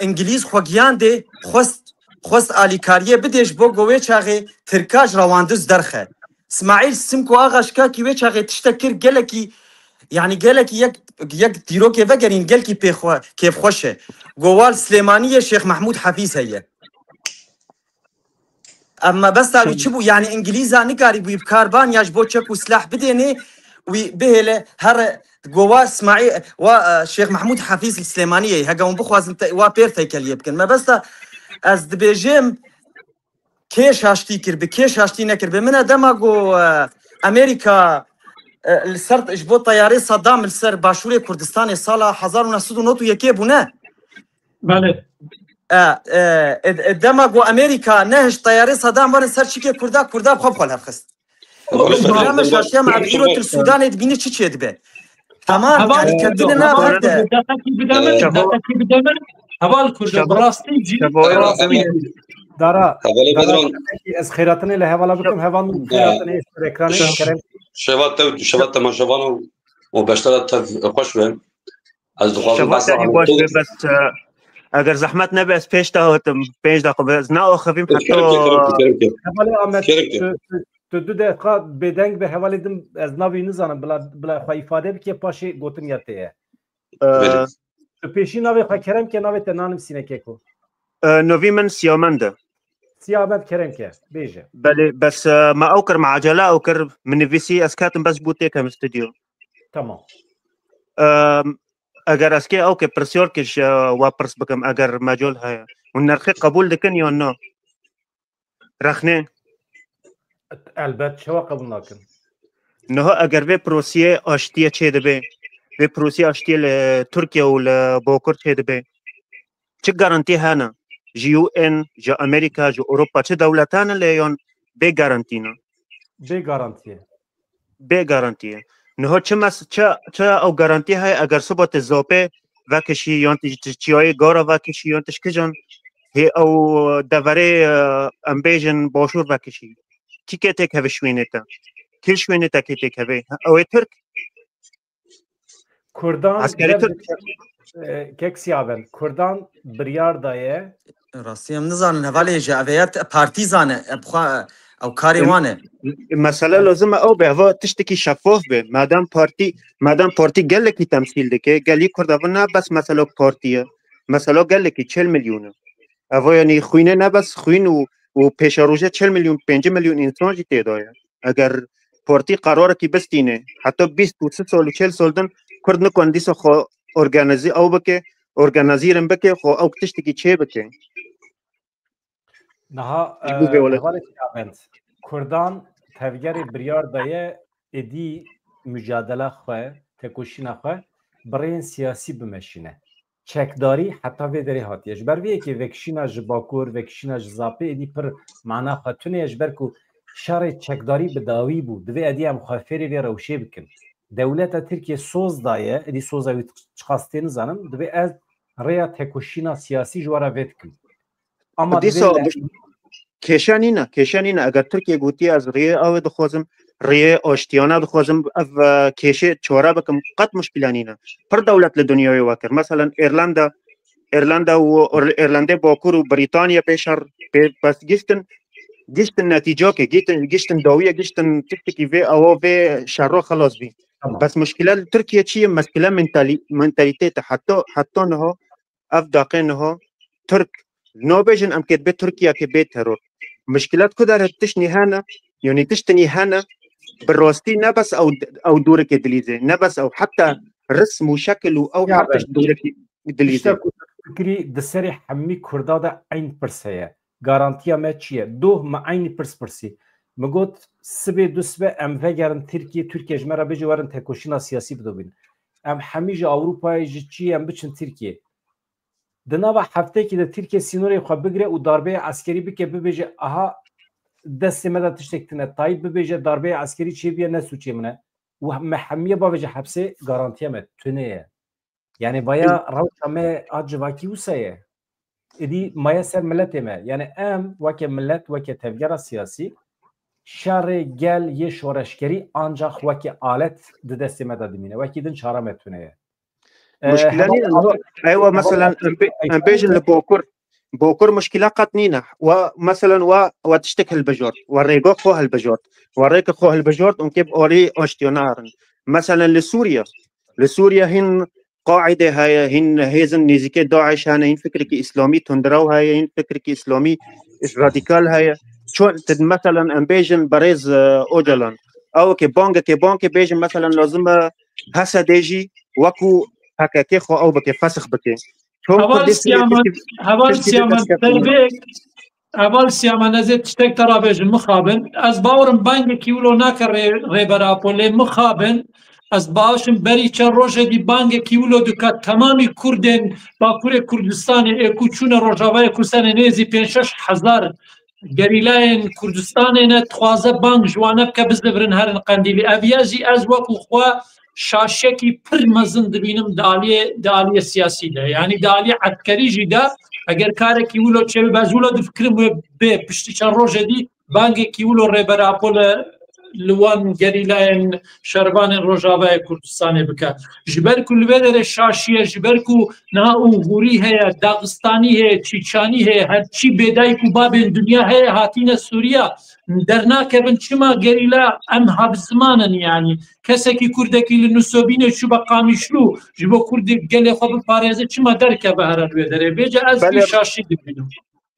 Îngilîz xwe giyandê, xwest, xwest alîkariyê bidê ji bo ku wê çaxê Tirka ji rewandiz derxe. Smaîl Simko Axa Şikakî wê çaxê tiştek kir gelekî, yani gelekî yek, yek dîrokê vegerîn gelkî pêxwe, kêfxweş e. Gowal Silêmaniyê Şêx Mehmûd Hefîz heye. Ev mebesta wî çi bû? Yani Îngilîza nikarî bû bi kar ban ya ji bo çek û silah bidênê, wî bihêle here gova Smaî-, wa, e, Şêx Mehmûd Hefîz li Silêmaniyê, hege hûn bixwazin te-, wa pêr teykeliyê bikin. Mebesta ez dibêjim, kê şaştî kir bi, kê şaştî nekir bi. Min e dema ku, e, Amerîka, e, li ser, ji bo teyarê Saddam li ser başûrê Kurdistanê sala hezar û neh sed û nod û yekê bûne. Belê. E, e, e, e, dema ku Amerîka nehişt teyarê Saddam werin ser çikê Kurda, Kurda xwe bi xwe levxist. Kurda me şaştiya me ev îro til Sudanê dibîne çi çê dibe. Tamam, yani ketine nav herde. Deqekî bide min, deqekî bide min. Heval Kurda, bi rastî jî. Dara, Hevalê Dara, Bedran. Ez xêratinê li hevala bikim, heval min xêratinê ser ekranê kerem. Şeva te, şeva temaşevan û, û beşdara tev xweş be. Ez dixwazim Şeva behsa te jî baş be, bes, e, eger zehmet nebe, ez pêş de hatim, pênc deqe be, ez naoxivîm. Kerem ke, kerem ke, kerem ke. Hevalê Ahmet, Kerem ke. tu, tu, tu du deqa bêdeng be, hevalê din ez navê nizanim, bila, bila xwe îfade bike, paşê gotin ya te ye. E, Belê. Tu pêşî navê xwe kerem ke, navê te nanim sîne keko. E, novî min Siyamend e. Siyamend kerem ke, bêje. Belê, bes, e, me ew kir, me acele ew kir, min nivîsî, ez ketim bes bû têkem stûdyo. Tamam. E, eger ez kê ew ke pirsiyar ke ji we pirs bikim, eger mecol heye. Hûn nirxê qebûl dikin yan na? Rexnê? Elbet, çawa qebûl nakin? Niha eger vê proseyê aştiyê çê dibe, vê proseyê aştiyê li Tirkiye û li Bakur çê dibe, çi garantî hene? Ji U N, ji Amerîka, ji Ewropa, çi dewlet hene lê yan bê garantî ne? Bê garantî ye. Bê garantî ye. Niha çi mes-, çi, çi ew garantî heye eger siba te zapê vekişî, yan tu ji çiyayê gara vekişî, yan tu ji kijan hê ew deverê, e, em bêjin başûr vekişî. Kî kê têkeve şwênê te? Kê şwênê te kê têkeve? Ew ê Tirk. Kurdan Eskerî grev Tirk. dike, e, kek Siyaben. Kurdan biryar daye. Rastî em nizanin, hevalê ji ev heye partî zane, ev xwe, ew karê wan e. Mesele lazim e ew be, eva tiştekî şeffaf be. Madem partî, madem partî gelekî temsîl dike, gelî Kurd ev ne bes mesele partî ye. Mesele gelekî çil milyon e. Eva, yanî xwînê ne bes xwîn û, û pêşeroje çil milyon, pêncî milyon însan jî tê de ye. Eger partî qerarekî bistîne, heta bîst û si sal û çil sal din Kurd nikon dîsa xwe organîze ew bike, organîzîrin bike, xwe ew tiştekî çê bike. Niha, Ji bo vê e, wele- hevalê Siyabend, Kurdan tevgerê biryar daye êdî mucadela xwe, tekoşîna xwe bi rêyên siyasî bimeşîne. Çekdarî heta vê derê hatiye. Ji ber vê yekê vekişîna ji Bakur, vekişîna ji Zapê êdî pir mana xwe tune ye, ji ber ku şerê çekdarî bi dawî bû. Divê êdî em xwe fêrî vê rewşê bikin. Dewleta Tirkiye soz daye, êdî soza wî çiqas tê nizanim, divê ez rêya tekoşîna siyasî ji we re vê dikim. Ama Dîsa divê le- kêşe nîne, kêşe nîne. Eger Tirkiye gotiye ez rêyê ew ê dixwazim, rêyê aştiyane dixwazim, ev, e, kêşê çare bikim, qet muşkile nîne. Pir dewlet li dinyayê we kir. Meselan Îrlanda, Îrlanda û Îr-, Îrlandê Bakur û Brîtanya pê şer pê bes giştin, giştin netîcakê, giştin, giştin dawiye, giştin tiştekî vê ewa vê şerro xelas bî. Tamam. Bes muşkile li Tirkiye çi ye? Muşkile mentali-, mentalîtete. Heta, heta niha ev daqê niha Tirk nabêjin em kê dibê Tirkiye kê bê teror. Muşkilat ku dere tiştnî hene, yanî tiştinî hene, bi rastî ne bes ew, ew dûrikê dilîzê, ne bes ew, heta rism û şekil û ew Ya her be. tişt dûrikê dilîzê. Tiştek ku fikirî di serê hemî Kurda de eyn pirs heye. Garantiya me çi ye? Doh me eynî pirs pirsî. Min got, sibê du sibe em vegerin Tirkiye, Tirkiye ji me re bêje werin tekoşîna siyasî bidobîn. Em hemî ji Ewropayê, ji çi em biçin Tirkiye. Di nava heftekî de Tirkiye sînorê xwe bigire û darbeyê eskerî bike, bibêje, aha, destê me de tiştek tune. Tayyip bibêje, darbeyê eskerî çêbiye, ne sûçê min e. Û me hemiye bavêje hepsê, garantiya me tune ye. Yani vaya rewşa me a civakî wisa ye. Êdî maye ser miletê me. Yani em weke milet, weke tevgera siyasî şerê gel yê şoreşgerî ancak weke alet di destê me de dimîne. Wekî din çara me tune ye. E, Muşkile heval nîne, no? Afet, Eywa, heval mesela, Afet, em bê-, em bêjin li Bokur. Bokur muşkile qet nîne. Wa, mesela, wa, wa tiştek hilbijort. Wa rêga xwe hilbijort. Wa rêka xwe hilbijort, û kê bi alî aştiya narin. Mesela, li Sûriye. Li Sûriye hîn Qaîde heye, hîn hêzin nêzîkê DAIŞ hene, hîn fikrekî îslamî tundrew heye, hîn fikrekî îslamî radîkal heye. Çon, mesela, em bêjin berêz, e, Ocalan. Ew ke bangekê, bangekê bêjin, mesela, lazim e H S D jî wekû P K K xwe ew bike, fesix bike. Çon Heval Kurdê Sûriyê Siyamet, tişkî, Heval tişkî Siyamet, dest kevin. Derbê, Heval Siyamet, ez ê tiştek te ra bêjim, mixabin. Ez bawerim bangekî wilo nake rê-, Rêber Apo, lê mixabin. Ez bawerim berî çend rojê dî bangekî wilo dike temamî Kurdên Bakurê Kurdistanê ê ku çûne Rojavayê Kurdistanê nêzî pênc şeş hezar gerîlayên Kurdistanê ne, dixwaze bang ji wan bike, bizivirin herin Qendîlî. Ev ya jî ez wekû xwe şaşiyekî pir mezin dibînim di aliyê, di aliyê siyasî de. Yanî di aliyê eskerî jî de, eger karekî wilo çêbibe, ez wilo difikirim wê bê piştî çend rojê dî bangekî wilo Rêber Apo li, li wan gerîlayên şervanên Rojavayê Kurdistanê bike. Ji ber ku li vê derê şaşiye, ji ber ku niha Ûgurî heye, Daxistanî heye, Çîçanî heye, her çî bê dayik û babên dinya heye, hatîne Sûriya. Dernakevin, çima gerîla em hevziman in, yanî kesekî kurdekî li Nusovînê çû be Qamişlû, ji bo kurdê gelê xwe biparêze, çima derkeve here li wê derê? Bêje ez Belê. Vî şaşî dibînim.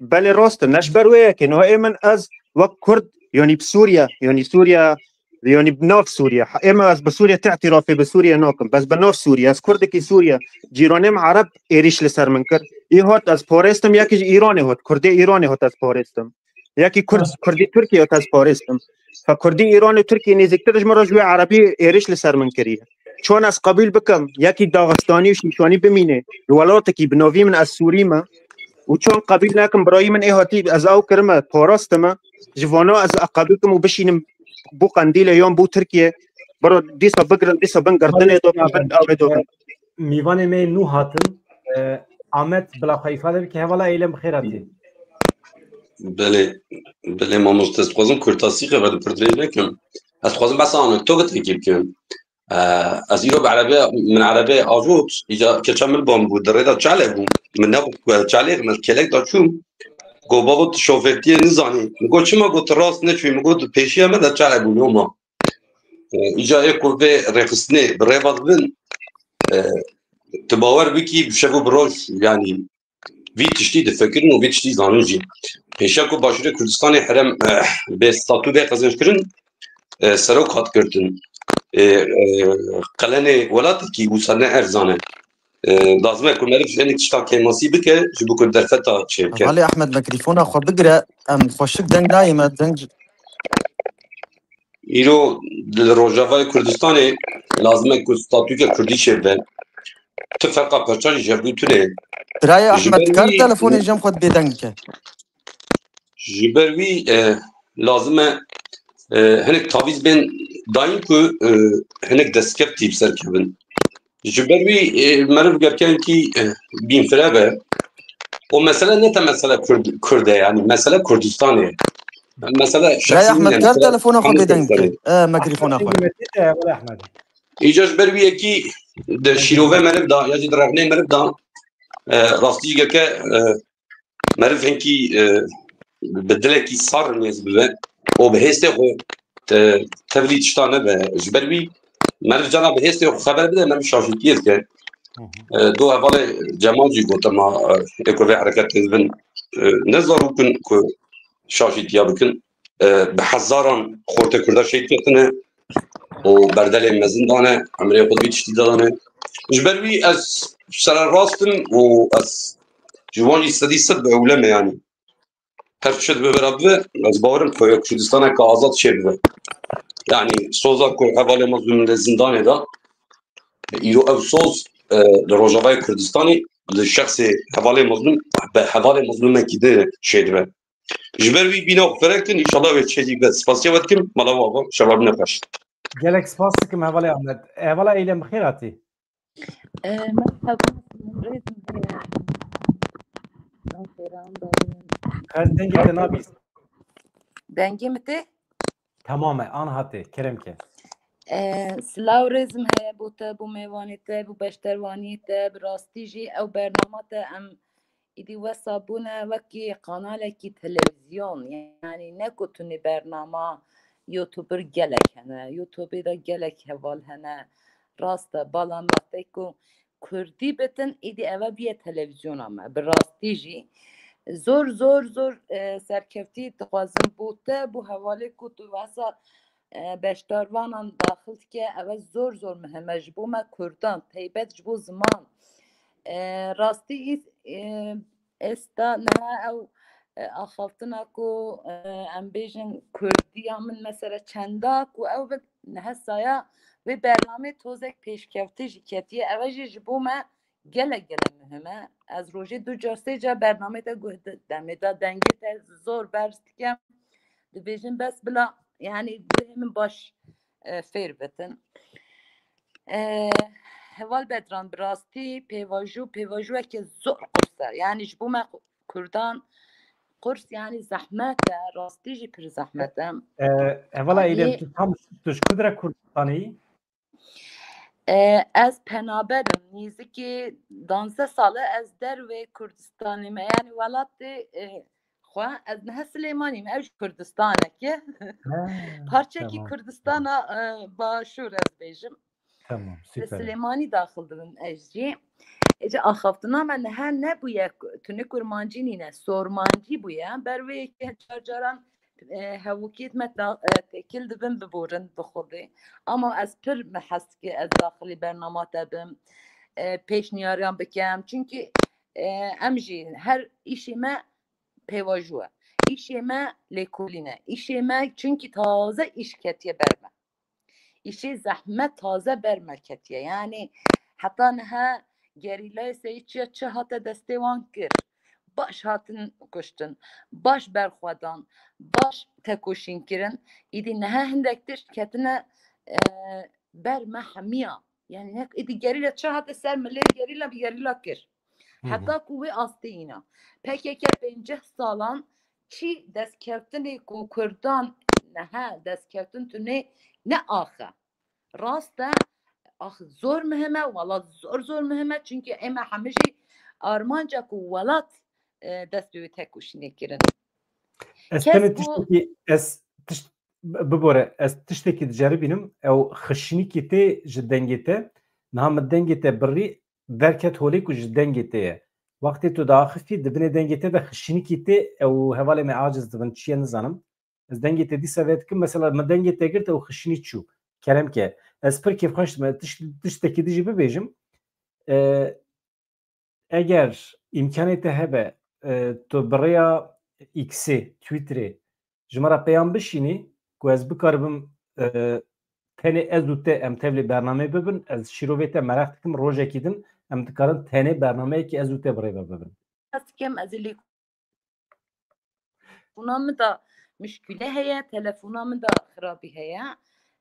Belê rast e. Ne ji ber wê yekê. Niha ê min ez wek kurd, yanî bi Sûriye, yanî Sûriye, yanî bi nav Sûriye. Ê min ez bi Sûriye ti îtirafê bi Sûriye nakim. Bes bi nav Sûriye. Ez kurdekî Sûriye. Cîranê min Ereb êrîş li ser min kir. Ê hat ez parêstim, yekî ji Îranê hat. Kurdê Îranê hat ez parêstim. Yekî kurd, kurdî Tirkiye hat ez parêstim. Fe kurdî Îran û Tirkiye nêzîktir ji min re ji wê Erebî êrîş li ser min kiriye. Çon ez qebûl bikim, yekî Daxistanî û Şîşanî bimîne, li welatekî bi navî min ez Sûrî me, û çon qebûl nekim, birayî min ê hatî, ez ew kirime, parastime, ji vana ez qebûl kim û bişînim bo Qendîlê yan bo Tirkiye, biro dîsa bigirin, dîsa bin girtinê do bin, ew ê do bin. Mîvanê me nû hatin, e, Amed, bila xwe îfade bike, hevala Eylem, bi xêr hatî. Belê, belê mamoste, ez dixwazim kurtasî xeber di pirtirê nekim. Ez dixwazim behsa anekdotekî bikim. Ee, ez îro bi erebe, min erebe avot, îca keça min ban bû, di rê de çale bû. Min nexwest ku ez çalê, min kêlek da çûm. Got, "Babo, tu şofêrtiyê nizanî." Min got, "Çima?" Got, "Tu rast neçûyî." Min got, "Pêşiya me de çale bû, loma." Ee, îca ê ku vê rêxistinê bi rê ve dibin, ee, tu bawer bikî, bi şev û bi roj, yanî, vî tiştî difikirin û vî tiştî zanin jî. Pêşiya ku Başûrê Kurdistanê herem, eh, bê statû bê qezençkirin, eh, serok hat girtin. Eh, eh, qelenê welatekî wisa ne erzan e. Eh, lazim e ku meriv ji hinekî tişta kêmasî bike, ji bo ku derfeta çêbike. Hevalê Ehmed, mikrofona xwe bigire, em xweşik deng nayê me, deng Îro li Rojavayê Kurdistanê lazim e ku statûke kurdî çêbibe. Ti ferqa perçan jî ji hevdû tune. Birayê Ji ber Ehmed, kar wî, telefonê cem xwe bêdeng bike. Ji ber wî, e, lazim e, e, hinek tavîz bên dayîn ku, e, hinek destkeftî bi ser kevin. Ji ber wî, e, meriv gerkenkî, e, bînfire be. O mesele ne te mesele Kurd, Kurd e, yanî mesele Kurdistanê. Mesele Birayê şexsî Ehmed, nîne, kar mesele telefona xwe Kurdistanê. Bêdeng bike. E, mikrofona xwe. Îca ji ber wî yekî di şîrove meriv da, ya jî di rexnê meriv da, e, rastî jî gerke, e, meriv hinkî, e, bi dilekî sar nêz bibe û bi hêstê xwe te-, tevlî tişta nebe. Ji ber wî meriv cana bi hêstê xwe xeber bide, meriv şaşîtiyê dike. Hı hı. E, do hevalê Cemal jî gote ma, e, ê ku vê hereketê dibin, e, ne zarok in ku şaşîtiya bikin. E, bi hezaran xortê Kurda şehîd ketine û berdelên mezin dane, emrê xwe di vî tiştî de dane. Ji ber wî ez sererast im û ez Ji wan jî sedî sed bi ewle me yanî. Her çi dibe bera bibe, ez bawerim ku Kurdistaneke azad çê bibe. Yanî soza ku hevalê Mazlûm li zindanê de, îro ev soz, e, li Rojavayê Kurdistanê li şexsê hevalê Mazlûm, bi hevalê Mazlûmekî din çê dibe. Ji ber wî bîna xwe ferek din, înşallah wê çêdî be. Spasiya we dikim, mala we ava, şeva bine xweş. Gelek spas dikim hevalê Ahmet. Hevala Eylem, bi xêr hatî. Ee, merhaba, rêzim heye. Xêran dayim. Ez dengê te nabîsim. Dengê mi tê? Tamam e, an hatê, kerem ke. Ee, silav rêzim heye bo te, bo mêvanê te, bo beşdervaniyê te, bi rastî jî ew bernama te em îdî wesa bûne wekî kanalekî televîzyon, yanî ne ku tunê bernama YouTuber gelek hene, YouTubeê de gelek heval hene, rast e, bala me te ku Kurdî bitin, îdî eve bûye televîzyona me, bi rastî jî zor zor zor e, serkevtî dixwazim bo te, bo hevalê ku tu wesa e, beşdarvanan daxil dike, eve zor zor muhim e ji bo me Kurdan, teybet ji bo ziman. E, rastî î- e, êsta niha ew e, axaftina ku e, em bêjin Kurdiya min mesela çenda ku ew bi niha saya vê bernamê tozek pêşkevtî jî ketiye, eve jî ji bo me gelek gelek muhim e. Ez rojê du car sê car bernamê te guh di- demê de dengê te zor berz dikem. Dibêjin bes bila, yanî guhê min baş e, fêr bitin. E, Heval Bedran, bi rastî pêvajo, pêvajoyeke zor qurs e. Yanî ji bo me Kurdan qurs, yanî zehmet e, rastî jî pir zehmet e. E, hevala Eylem, Yanî- tu tam tu ji ku dire Kurdistanê yî? E, ez penaber im. Nêzikî danzdeh sal e ez dervê Kurdistanê me. Yanî welatê e, xwe, ez niha Silêmanî me. Ew jî Kurdistanek e. Ha, Parçekî tamam, Kurdistana e, Başûr ez bêjim. Tamam, Li süper. Silêmanî daxil dibim ez jî. Êca axaftina me niha nebûye, tunê kurmancî nîne, sormancî bûye. Ber wê yekê car caran e, hevokêt me da- e, têkil dibin biborin bi Xwedê. Ama ez pir me hez dike ez daxilî bernama te bim, e, pêşniyariyan bikem. Çunkî e, em jî her îşê me pêvajo ye. Îşê me lêkolîn e. Îşê me çunkî taze îş ketiye ber me. Îşê zehmet taze ber me ketiye. Yanî heta niha gerîlayê Seyîd Çiya çi hate destê wan kir. Baş hatin kuştin, baş berxwedan, baş tekoşîn kirin. Îdî niha hindek tişt ketine e, ber me hemiya. Yanî ne, îdî gerîla çi hate ser milê gerîla bi gerîla kir. Hı hı. Heta ku wê astê îna. P K K pêncî salan çi destkeftinê ku Kurdan niha destkeftin tune ne axe. Rast e, ax zor muhim e, welat zor zor muhim e. Çunkî ê me hemî jî armanca ku welat e, dest bi wê tekoşînê kirin. Ez Kes tenê ku- tiştekî, ez tişt, bi- bibore, ez tiştekî diceribînim, ew xişnîkî tê ji dengê te, niha min dengê te birî derket holê ku ji dengê te ye. Wextê tu diaxifî, di binê dengê te de xişnîkî tê, ew hevalê me aciz dibin, çi ye nizanim. Ez dengê te dîsa vê dikim, mesela min dengê te girt, ew xişnî çû. Kerem ke. Ez pir kêfxweş dibim, tiş-, tiştekî dijî bibêjim. E, eger îmkanê te hebe, e, tu bi rêya X-ê, Twitter-ê ji me re peyam bişînî ku ez bikaribim, e, tenê ez û te em tevlî bernameyê bibin, ez şîrovê te meraq dikim, rojekî din em dikarin tenê bernameyekî ez û te bi rê ve bibin. Ez dikim ez ê lê telefona min de muşkîle heye, telefona min de xirabî heye.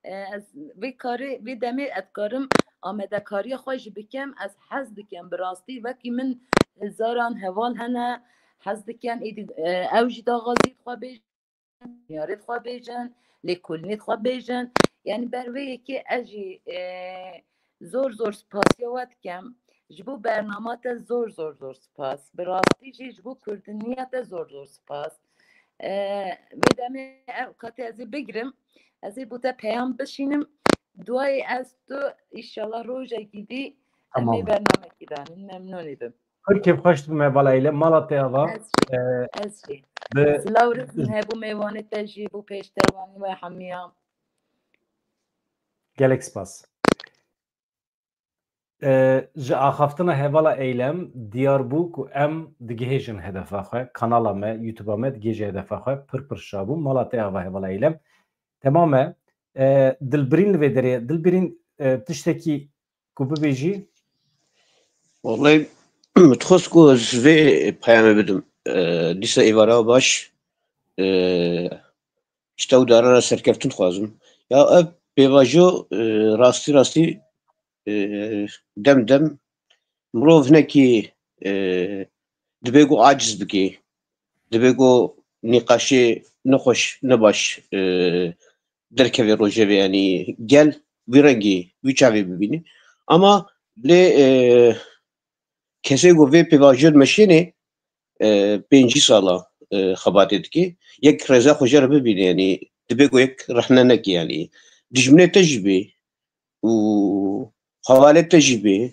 E, ez vê karê, vê demê ez dikarim amadekariya xwe jî bikim. Ez hez dikim, bi rastî wekî min hezaran heval hene, hez dikin êdî, e, ew jî daxwazî xwe bêjin, niyarê xwe bêjin, lêkolînê xwe bêjin. Yanî ber vê yekê ez jî, e, zor zor spasiya we dikim. Ji bo bernama te zor zor zor spas. Bi rastî jî ji bo kurdiniya te zor zor spas. E, vê demê ev katê ez ê bigirim. Ez ê bo te peyam bişînim. Duayê ez tu înşallah rojekî dî em Tamam. ê bernamekî danin. Memnûnî bim. Pir kêfxweş dibim hevala Eylem, mala te ava. Ez jî, E, ez jî. bi- Silav rêzim heye bo mêvanê te jî, bo pêşdervanî we hemiya. Gelek spas. E, ji axaftina hevala Eylem diyar bû ku em digihêjin hedefa xwe. Kanala me, YouTube-a me digihêje hedefa xwe. Pir pir şa bû. Mala te ava hevala Eylem. Temam e. E, Dilbirîn li vê derê. Dilbirîn, e, tiştekî ku bibêjî? Wallahî, min dixwest ku ez vê peyamê bidim. E, dîsa êvara baş, e, ji te û dara re serkeftin dixwazim. Ya ev pêvajo, e, rastî rastî, e, dem dem mirov hinekî, e, dibe ku aciz bike, dibe ku nîqaşê nexweş, nebaş, e, derkeve rojevê, yanî gel wî rengî, wî çavê bibîne. Ama lê, e, kesê ku vê pêvajo dimeşêne, e, pêncî sala, e, xebatê dike. Yek rêza xwe jê re bibîne, yanî dibe ku yek rehne neke, yanî dijminê te jî bê û hevalê te jî bê,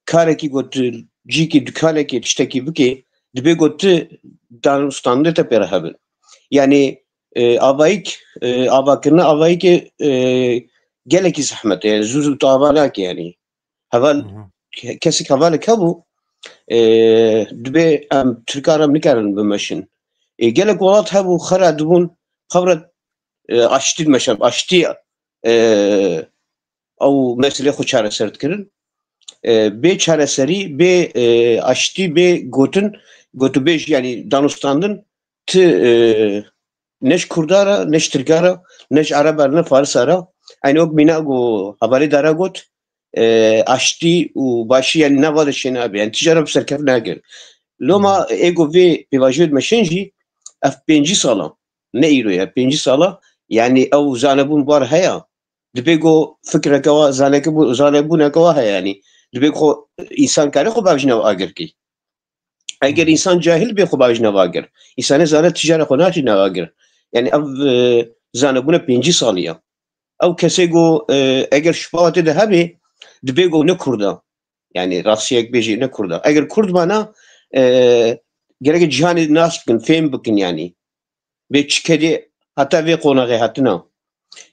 karekî ku tu cîkî, dukanekê, tiştekî bikê, dibe ku tu danûstandinê te pê re hebin. Yanî, e, avayîk, e, avakirina avayîkê, e, gelekî zehmet e. Yanî zû zû tu ava nake, yanî. Heval, Hı hı. ke-, kesek hevalek hebû, e, dibê em Tirka re em nikarin bimeşin. E, gelek welat hebû, xera dibûn, xebra, e, aştî dimeşin, aştî, e, ew meselê xwe çareser dikirin. E, bê çareserî, bê, e, aştî, bê gotin, gotûbêj, yanî danûstandin, ti, e, ne ji Kurda re, ne ji Tirka re, ne ji Ereba re, ne Farisa re. Eynî wek mîna ku hevalê Dara got, e, aştî û başî, yanî nava de çênabe. Yanî tijara bi serkeft nake. Loma Hmm. ê ku vê pêvajoyê dimeşin jî, ev pêncî sala, ne îro ye, pêncî sala, yanî ew zanebûn bar heye. Dibê ku fikreke wa, zaneke bû-, zanebûneke wa heye, yanî dibê ku însan kare xwe bavêje nav agirkî. Eger Hı hı. însan cahil bê xwe bavêje nav agir. Însanê zane tijara xwe navêje nav agir. Yanî ev, e, zanebûne pêncî salî ye. Ew kesê ku, e, eger şubawa tê de hebê, dibê ku ne Kurd e. Yanî rastiyek bêjî ne Kurd e. Eger Kurd bana, e, gereke cîhanê nas bikin, fêm bikin yanî. Vê çi kedê heta vê qonaxê hatina.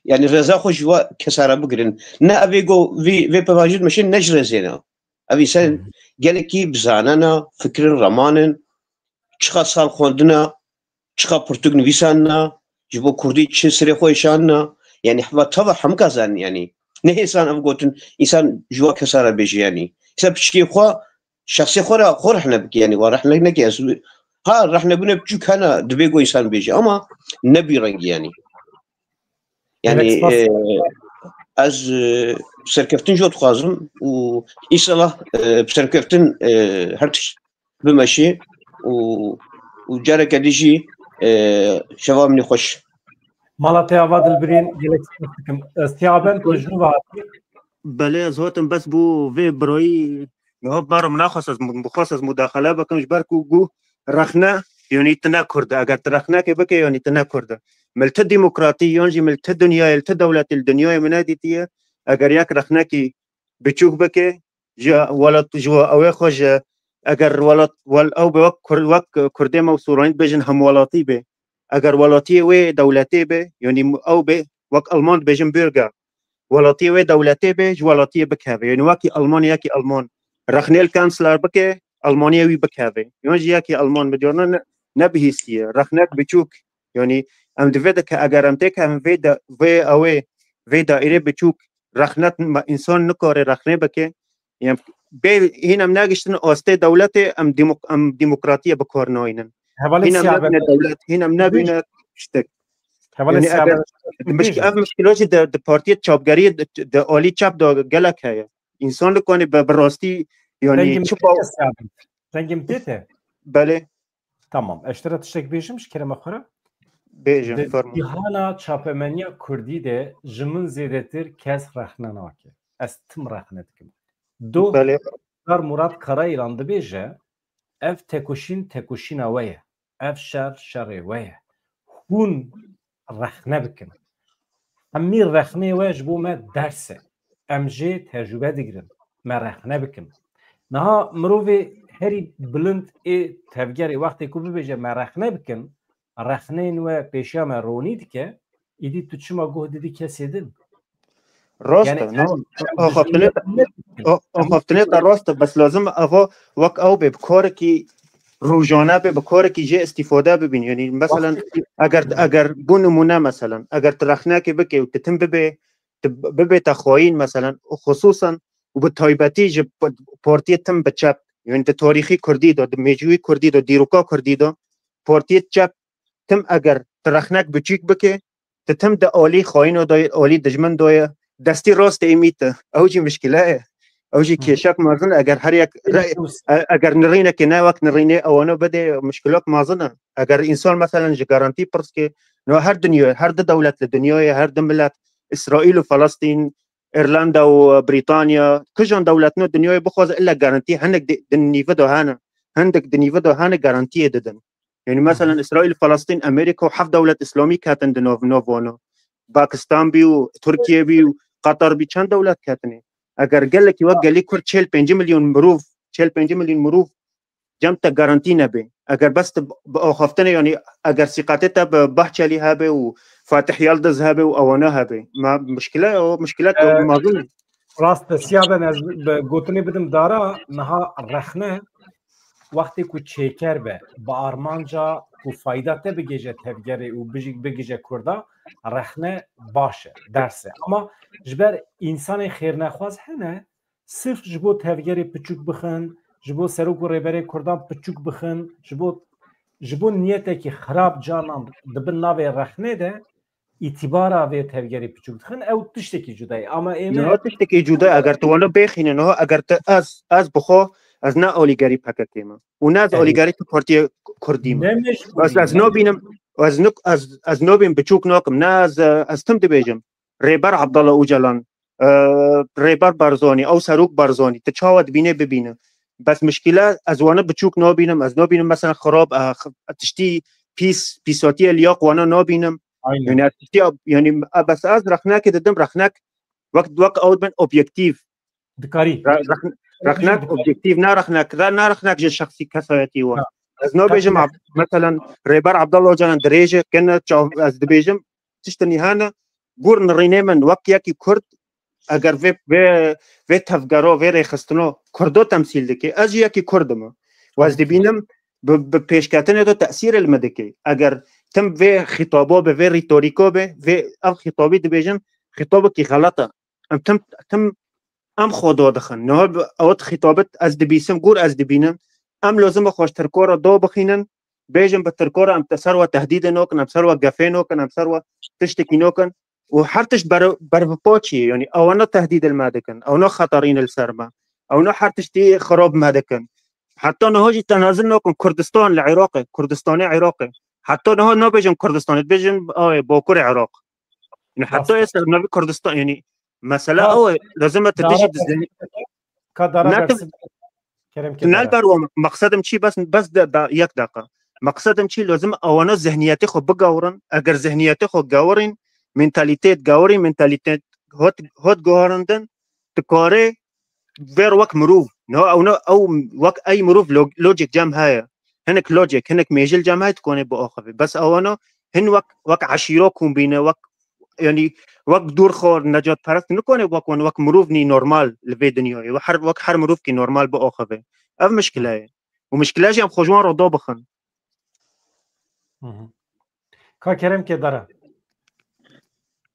Yanî rêza xwe ji wa kesa re bigirin. Ne ev ê ku vî, vê pevajî dimeşin ne ji rêzê ne. Ev însan Hı hı. gelekî bi zanena, fikirin, remanin, çiqa sal xwendina, çiqa pirtûk nivîsanina, ji bo kurdî çi sirê xwe êşanina. Yanî heva tava hemika zanin yanî. Ne hêsan ev gotin, însan ji wa kesa re bêje yanî. Însan piçikê xwe, şexsê xwe re xwe rehne bike yanî, wa rehne neke. Ez, ha, rehnebûne piçûk hene, dibê ku însan bêje ama ne bî rengî yanî. Yanî, Gerek spas. e, ez, e, serkeftin jî dixwazim û înşallah, e, bi serkeftin, e, her tişt bimeşê û, û careke dî jî, e, şeva min ê xweş. Mala te ava Dilbirîn, gelek spas dikim. E, Siyaben, tu ji nû ve hatî? Belê, ez hatim bes bû vê birayî. Niha baro min naxwest ez, bixwest ez mudaxele bikim, ji ber ku got rexne, yanî tu ne Kurd e. Eger tu rexnekê bike, yanî tu ne Kurd e. Min li ti demokratî, yan jî min li ti dinyayê, li ti dewletê, li dinyayê min nedîtiye. Eger yek rexnekî biçûk bike, ji welat, ji we, ew ê xwe ji, eger welat, wel, ew be wek Kur-, wek Kurdê me û Sûranî dibêjin hemwelatî be. Eger welatiyê wê dewletê be, yanî ew be, wek Alman dibêjin Bürger. Welatiyê wê dewletê be, ji welatiyê bikeve. Yanî wekî Alman, yekî Alman rexnê li Kanzler bike, Almaniyê wî bikeve. Yan jî yekî Alman bi carna ne, ne bihîstiye. Rexnek biçûk. Yanî em divê de ke eger em têkevin vê de, vê ew ê, vê daîrê biçûk, rexnet me, însan nikare rexnê bike. Yanî bê hîn em negiştin astê dewletê, em demok-, em demokratiye bi kar naynin. Hevalê Hîn em Siyaben. nebîne dewlet, hîn em nebîne tiştek. Hevalê Yanî Siyaben. eger, miş-, Bêjin. ev mişkilo jî di, di partiyê çapgeriyê di, di alî çap de gelek heye. Însan dikanî bi, bi rastî, yanî Dengê min çi tê baw- te Siyaben? Dengê min tê te? Belê. Tamam. Ez ji te re tiştek bêjim ji kerema xwe re. Bêjin, Di fermo. cîhana çapemeniya kurdî de ji min zêdetir kes rexne nake. Ez tim rexne dikim. Doh Belê. Serdar Murat Karayilan dibêje, ev tekoşîn tekoşîna we ye. Ev şer şerê we ye. Hûn rexne bikin. Hemî rexnê we ji bo me ders e. Em jê tecrûbe digirin. Me rexne bikin. Niha mirovê herî bilind ê tevgerê wextê ku bibêje me rexne bikin, rexneyên we pêşiya me ronî dike, îdî tu çima guh didî kesê din? Rast e, ne? Axaftinê te, axaftinê te rast e, bes lazim e eva wek ew bê, bi karekî rojane bê, bi karekî jê îstîfade bibîn. Yanî meselen eger, eger bo nimûne meselen, eger tu rexnekê bikê û tu tim bibê, tu bibê te xayîn meselen, û xisûsen û bi taybetî ji p-, partiyê tim bi çep, yanî di tarîxî kurdî de, di mêjûyî kurdî de, dîroka kurdî de, partiyê çep tim eger tu rexnek biçîk bike, tu tim di alî xayîno de ye, alî dijmin de ye, destî rastê êmî te. Ew jî mişkile ye. Ew jî kêşek mezin e. Eger her yek re-, e-, eger nirînekê ne wek nirînê ewana bidê, mişkilok mezin e. Eger însan meselen ji garantî pirs ke, no her dinya, her du dewlet li dinyayê, her du milet, Îsraîl û Felestîn, Îrlanda û Brîtanya, kijan dewlet no dinyayê bixwaze illa garantî, hinek di, di nîve de hene. Hinek di nîve de hene garantiyê didin. Yanî meselen Îsraîl, Felestîn, Amerîka û heft dewlet Îslamî ketin di nav, nav wana. Pakistan bî û Tirkiye bî û Qatar bî, çend dewlet ketine. Eger gelekî wek gelî Kurd çel pêncî milyon mirov, çel pêncî milyon mirov cem te garantî nebe. Eger bes tu bi axaftinê, yanî eger sîqetê te bi Bahçelî hebe û Fatih Yildiz hebe û ewana hebe. Ma mişkile o, mişkile Ee, mezin e. Rast e, Siyaben, ez bi gotinê bidim Dara, niha rexne wextê ku çêker be, bi armanca ku fayda te bigêje tevgerê û bijî-, bigêje Kurda, rexne baş e, ders e. Ama ji ber însanê xêrnexwaz hene, sirf ji bo tevgerê piçûk bixin, ji bo serok û rêberê Kurdan piçûk bixin, ji bo, ji bo niyetekî xirab canan dibin navê rexnê de, îtîbara vê tevgerê piçûk dixin, ew tiştekî cuda ye. Ama ême Niha tiştekî cuda ye. Eger tu wana bêxîne, niha eger tu ez, ez bi xwe, ez ne alîgerî P K K me. Û ne ez Erê. alîgerî tu partiyê Kurdî me. Ne mecbûrî, Ez, ez ne nabînim, ez nuk-, ez, ez nabînim biçûk nakim. Ne ez, ez tim dibêjim. Rêber Abdullah Ocalan, e, Rêber Barzanî, ew serok Barzanî, tu çawa dibînê bibîne. Bes mişkile ez wana biçûk nabînim, ez nabînim mesela xirab, e, x-, tiştî pîs, pîsatiyê liyak wana nabînim. Aynen. Yani ez tiştî, yani, e, bes ez rexnekê didim, rexnek wek, wek ew bin obyektîf. Dikarî. Re-, rexn-, rexnek obyektîf, ne rexnek, re-, ne rexnek ji şexsî kesayetî wan. Ha. Ez nabêjim, Tabii. Ab-, meselen Rêber Abdullah Ocalan dirêje kene, çav-, ez dibêjim, tiştê nîhane, gur nirînê min wek yekî Kurd, eger vê, vê, vê tevgero, vê rêxistino Kurdo temsîl dike, ez jî yekî Kurd im. Û ez dibînim bi, bi pêşketinê de tesîrê li me dike. Eger tim vê xîtabo be, vê rîtorîko be, vê ev xîtabî dibêjin, xîtabekî xelet e. Em tim, tim em xwe dadixin. Niha bi, ew xîtabet ez dibîsim, gur ez dibînim. Em lazim e xwe ji Tirko re dabixînin, bêjin bi Tirko re em te ser we tehdîdê nakin, em ser we gefê nakin, em ser we tiştekî nakin. Û her tişt ber, ber bi paçî ye. Yanî ewana tehdîd li me dikin, ewana xeterîn li ser me, ewana her tiştî xirab me dikin. Heta niha jî tenazil nakin Kurdistan li Iraqê, Kurdistanê Iraqê. Heta niha nabêjin Kurdistanê, dibêjin, ay, Bakurê Iraq. Yani heta Rast. êsta navê Kurdistan, yani mesele Ka-, ew e, lazim e tu Dara tijî dizanî. Ka Dara Ne tu, Dersim. Kerem tu ke nel Dara. ber wan, maqsedim çi, bes, bes de, de, yek deqa. Maqsedim çi, lazim ewana zihniyetê xwe bigawrin. Eger zihniyetê xwe gawirîn, mentalîtêt gawirîn, mentalîtêt hot, hot guharindin, tu karê vêr wek mirov. No, ew no, ew wek ey mirov lo-, logic cem heye. Hinek logic, hinek mêjil cem heye, tu konê biaxivî. Bes ewana hin wek, wek eşîro kombîne, wek, yani, wek dûr xor, necatperest nikone wek wan, wek mirov nî normal li vê dinyayê. Wek her, wek her mirovkî normal biaxivî. Ev mişkile ye. Û mişkile jî em xwe ji wan re dabixin. Hı hı. Ka Kerem ke Dara.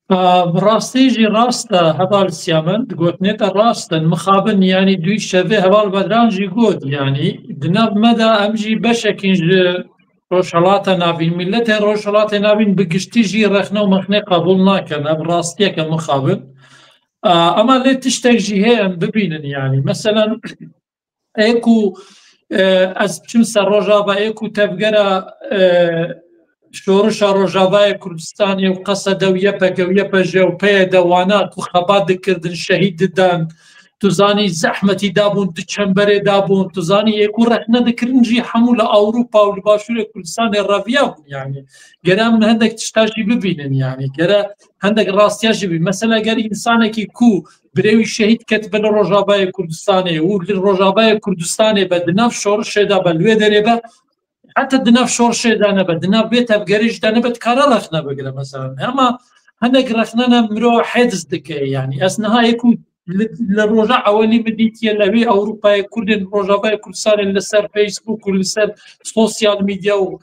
A, bi rastî jî rast e, heval Siyamen, di gotinê te rast in. Mixabin, yanî dû şevê heval Bedran jî got, yanî di nav me de em jî beşekîn ji Rojhelata Navîn, miletê Rojhelatê Navîn bi giştî jî rexne û mexnê qebûl nakin. Ev rastiyeke mixabin. A, ama lê tiştek jî heye em bibînin, yanî. Meselen, ê ku, e, ez biçim ser Rojava, ê ku tevgera, e, Şorişa Rojavayê Kurdistanê û Qesede û Y P G û Y P J û P Y D wana ku xebat dikirdin, şehîd didan, tu zanî zehmetî dabûn, di çemberê dabûn, tu zanî ê ku rexne dikirin jî hemû li Ewropa û li Başûrê Kurdistanê reviya bûn, yanî. Gere em hindek tişta jî bibînin, yanî. Gere hindek rastiya jî bî. Mesela, ger însanekî ku birê wî şehîd ketibe li Rojavayê Kurdistanê û li Rojavayê Kurdistanê be, di nav şorişê de be, li wê derê be, heta di nav şorişê de nebe, di nav vê tevgerê jî de nebe, dikare rexne bigire, mesela. Ama hinek rexnene mirov hêdiz dike. Yani ez niha yê ku li, li roja ewelî min dîtiye li wê Ewropayê Kurdên Rojavayê Kurdistanê li ser Facebook û li ser sosyal medya û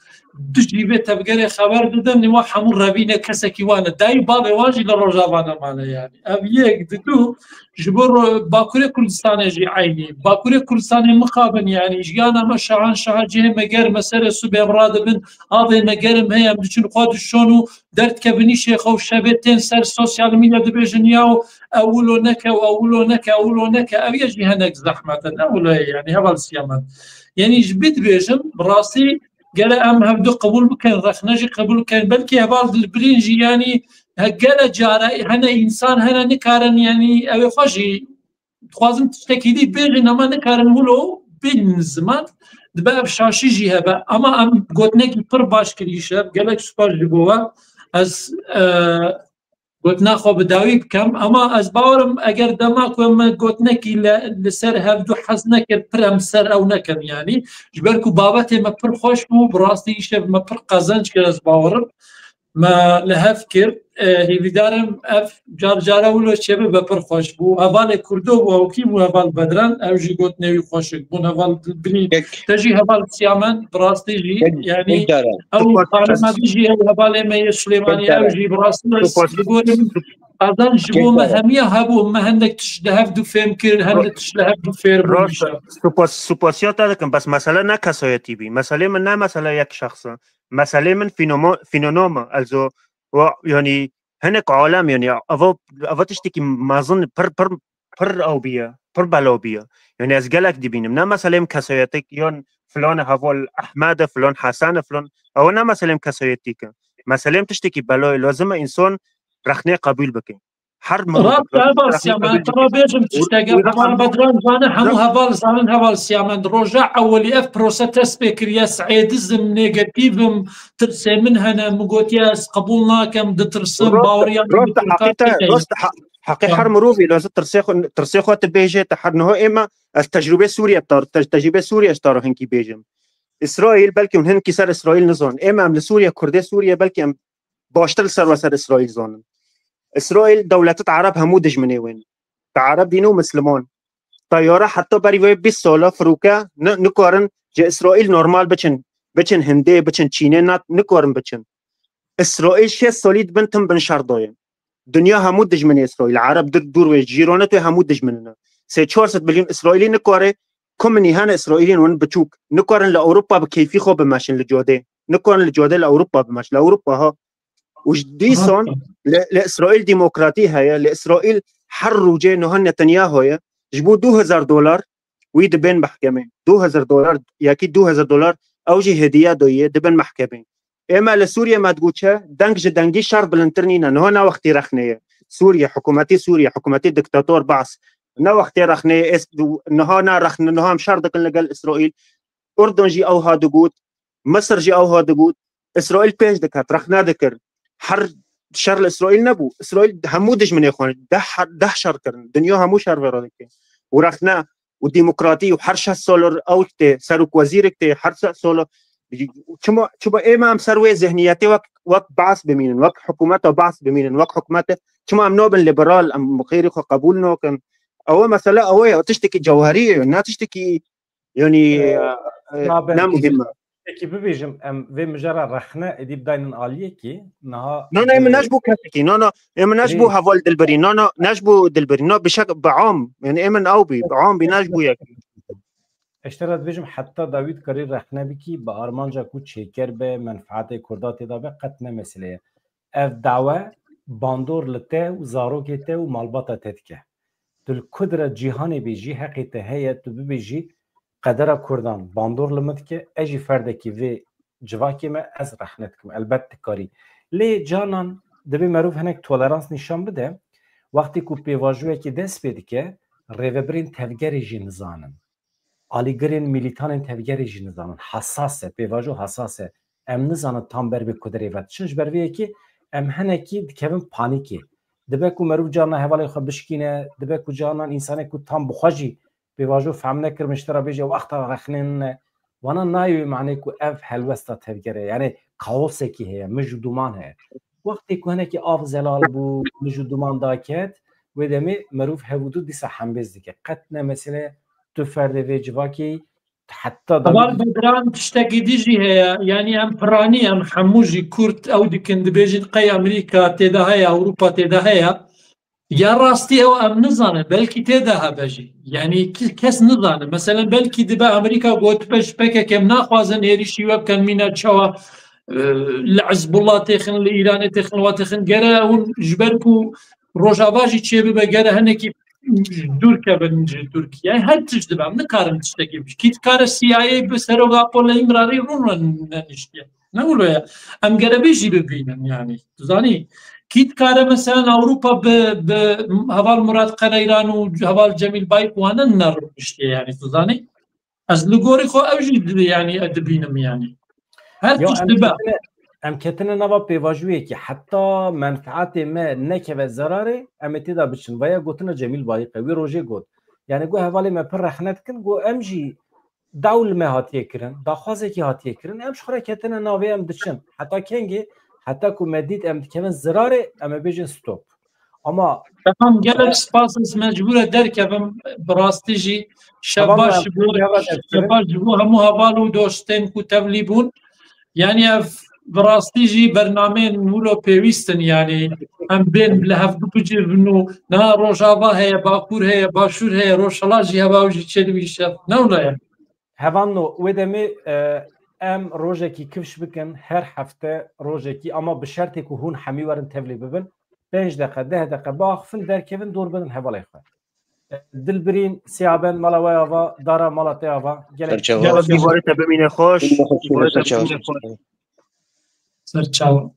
du jî vê tevgerê xeber didin, nîwa hemû revîne kesekî wan e. Dayî bavê wan jî li Rojava nemane yani. Ev yek, di du, ji bo ro-, Bakurê Kurdistanê jî eynî. Bakurê Kurdistanê mixabin yani, jiyana me şahan şaha cihê me germ e, serê sibê em radibin, avê me germ heye, em diçin xwe dişon û derdkevin îşê xwe û şevê tên ser sosyal medya dibêjin, yaw, ew wilo neke û ew wilo neke, ew wilo neke. Ev ye jî hinek zehmet e, ne wilo ye yani, heval Siyamen. Yani ji bî dibêjim, bi rastî gere em hevdu qebûl bikin, rexne jî qebûl bikin. Belkî heval Dilbirîn jî yani, he, gere care hene însan hene nikarin yani, ew ê xwe jî dixwazin tiştekî dî bêjin, ama nikarin wilo bînin ziman. Dibe ev şaşî jî hebe. Ama em gotinekî pir baş kirî şev. Gelek spas ji bo we. Ez, e, gotina xwe bi dawî bikem. Ama ez bawerim eger dema ku em gotinekî le-, li ser hevdu hez nekir, pir em ser ew nekin yani. Ji ber ku babetê me pir xweş bû, bi rastî îşev me pir qezenc kir, ez bawerim. Me li hev kir. E, hêvîdar im ev car cara wilo çêbibe, pir xweş bû. Hevalê Kurdo bû, ew kî bû? Heval Bedran, ew jî gotinê wî xweşik bûn. Heval Dilbirî, te jî heval Siyamen, bi rastî jî, yani, ew xanima dî jî, ew hevalê me yê Silêmaniyê, ew jî bi rastî ez bi gorî min qazanc ji bo me hemiya hebû. Me hendek tişt li hev du fêm kir, hendek tişt li hev du fêr bûn. Rast, supas, supasiya te dikim, bes mesele ne kesayetî bî. Meselê min ne mesele yek şexs e. Meselê min fînomo-, fînonom e. Also, wa, yani, hinek alem, yani, ava, ava tiştekî mezin, pir, pir, pir ew bîye, pir belaw bîye. Yani, ez gelek dibînim. Ne meselê min kesayetîk, yan filan heval Ehmed e, filan Hesen e, filan. Ew ne meselê min kesayetîk e. Meselê min tiştekî belaw e. Lazim e însan rexnê qebûl bike. Her mirov. Rast e, heval Siyamen, te re bêjim tiştek, heval Bedran zane, hemû heval zanin, heval Siyamen. Roja ewelî ev prose dest pê kiriye, sêdizim, negatîvim, tirsê min hene, min gotiye ez qebûl nakim, ditirsim, baweriya min bi Tirkan tê. Rast e, heqî her mirovî lazim tirsê xwe, tirsê xwe tu bêje, te her niha ême, ez tecrûbê Sûriye tar-, te-, tecrûbê Sûriye ji taro hinkî bêjim. Îsraîl, belkî hûn hinkî ser Îsraîl nizan. Ême em li Sûriye, Kurdê Sûriye, belkî em baştir li ser we ser Îsraîl zanin. Îsraîl dewletit Ereb hemû dijminê wê ne. Te Ereb dîne û Misliman. Teyare heta berî vê bîst sala firoke ni-, nikarin ji Îsraîl normal biçin, biçin Hindê, biçin Çînê, na-, nikarin biçin. Îsraîl şêst salî dibin tim bin şer dayê. Dinya hemû dijminê Îsraîl. Ereb dur, dûr wê, cîranê wê hemû dijmin ne. Sê çar sed milyon Îsraîlî nikare, kuminî hene Îsraîlîn wan biçûk, nikarin li Ewropa bi keyfî xwe bimeşin li cadê. Nikarin li cadê li Ewropa bimeşin. Li Ewropa ha. Û ji dîsan li, li Îsraîl demokratî heye, li Îsraîl her rûcê niha Netanyahu ye, ji bo du hezar dolar wî dibên mehkemê. Du hezar dolar, yekî du hezar dolar, ew jî hediye daye, dibin mehkemê. Ême li Sûriye me digot çi, deng ji dengî şer bilindtir nîne. Niha ne wextî rexnê ye. Sûriye, hikûmetî Sûriye, hikûmetî diktator Baas. Ne wextê rexnê ye, ês-, niha ne rexne, niha em şer dikin li gel Îsraîl. Urdun jî ew ha digot, Misir jî ew ha digot. Îsraîl pêş diket, rexne dikir. Her şer li Îsraîl nebû. Îsraîl hemû dijminê xwe, deh her, deh şer kirin. Dinya hemû şer vê re dike. Û rexne û demokratî û her şeş sal ew tê, serokwezîrek tê, her şeş sal. Çima, çima ême em ser wê zihniyetê wek, wek Baas bimînin, wek hikûmeta Baas bimînin, wek hikûmete, çima em nabin liberal, em xêrê xwe qebûl nakin? Ew mesele ew ye, tiştekî cewherî ye, ne tiştekî, yanî, e, e, ne muhîm e. Pekî bibêjim, em vê mijara rexne êdî bidaynin aliyekî, niha. No, no, ême ne ji bo kesekî, no, no, ême ne ji bo heval Dilbirî, no, no, ne ji bo Dilbirî, no, bi şek, bi am, yani ême ew bî, bi am bî, ne ji bo yek. Ez te re dibêjim, heta dawî dikarî rexne bikî, bi armanca ku çêker be, menfaetê Kurda tê de be, qet ne mesele ye. Ev dawe bandor li te û zarokê te û malbata te dike. Tu li ku dire cîhanê bêjî, heqê te heye, tu bibêjî, qedera Kurdan bandor li min dike, ez jî ferdekî vê civakê me, ez rexne dikim. Elbet dikarî. Lê canan divê merov hinek tolerans nîşan bide. Wextê ku pêvajoyekê dest pê dike, rêvebirên tevgerê jî nizanin. Alîgirên mîlîtanên tevgerê jî nizanin. Hesas e, pêvajo hesas e. Em nizanin tam ber bi kudirê ve diçin. Ji ber vê yekê em hinekî dikevin panîkê. Dibe ku merov carna hevalê xwe bişkîne, dibe ku canan însanê ku tam bi xwe jî pêvajo fehm nekir, min ji te re bêje wexta rexnê nine. Wana nayê wê manê ku ev helwesta tevgerê, yani kaosekî heye, mij û duman heye. Wextê ku hinekî av zelal bû, mij û duman daket, wê demê merûv hev û du dîsa hembêz dike. Qet ne mesele tu ferdê vê civakê, heta Heval Dawîdê Bedran, tiştekî dî jî heye. Yanî em piranî, em hemû jî Kurd ew dikin, dibêjin qey Amerîka tê de heye, Ewropa tê de heye. Ya rastî ew em nizanin, belkî tê de hebe jî. Yanî ki-, kes nizane. Meselen belkî dibe Amerîka gotibe ji P K K em naxwazin êrîşî we bikin, mîna çawa, e, li Hizbullah têxin, li Îranê têxin, wa têxin. Gere hûn ji ber ku Rojava jî çêbibe, gere hinekî dûr kevin ji Tirkiye. Her tişt dibe, em nikarin tiştekî bikin. Kî dikare C I A bi serok Apo li Îmralî rûn re neniştiye. Ne wilo ye. Em gere vê jî bibînin yanî. Tu zanî? Kî dikare mesela Ewropa bi, bi heval Murat Qereyran û heval Cemîl Bayik wane nerûniştiye yanî, tu zanî? Ez li gorî xwe ew jî di-, yanî dibînim yanî. Her Ya tişt em dibe. ketine, em ketine nava pêvajoyekî, heta menfaatê me nekeve zerarê, em ê tê de biçin. Vaya gotina Cemîl Bayik e, wî rojê got. Yani got hevalê me pir rexne dikin, got em jî daw li me hatiye kirin, daxwazekî hatiye kirin, em ji xwe re ketine navê, em diçin. Heta kengê, heta ku me dît em dikevin zirarê, em ê bêjin stop. Ama Tamam, gelek spas, ez mecbûr e derkevim. Bi rastî jî şev Tamam, baş em ji bo, pêşniyara derkevin. Şev baş ji bo hemû heval û dostên ku tevlî bûn. Yanî ev bi rastî jî bernameyên wilo pêwîst in, yanî em bên li hev bicivin û na Rojava heye, Bakur heye, Başûr heye, Rojhilat jî heva jî çêdibî şev. Ne wilo ye? Hevalno, wê demê, e, em rojekî kifş bikin, her hefte rojekî, ama bi şertê ku hûn hemî werin tevlî bibin, pênc deqe, deh deqe biaxifin, derkevin, dor bidin hevalê xwe. E, Dilbirîn, Siyaben, mala we ava, Dara, mala te ava, gelek Serçava. Gelek Dîwarê te bimîne xweş. Serçava. Dîwarê te bimîne xweş. Serçawa.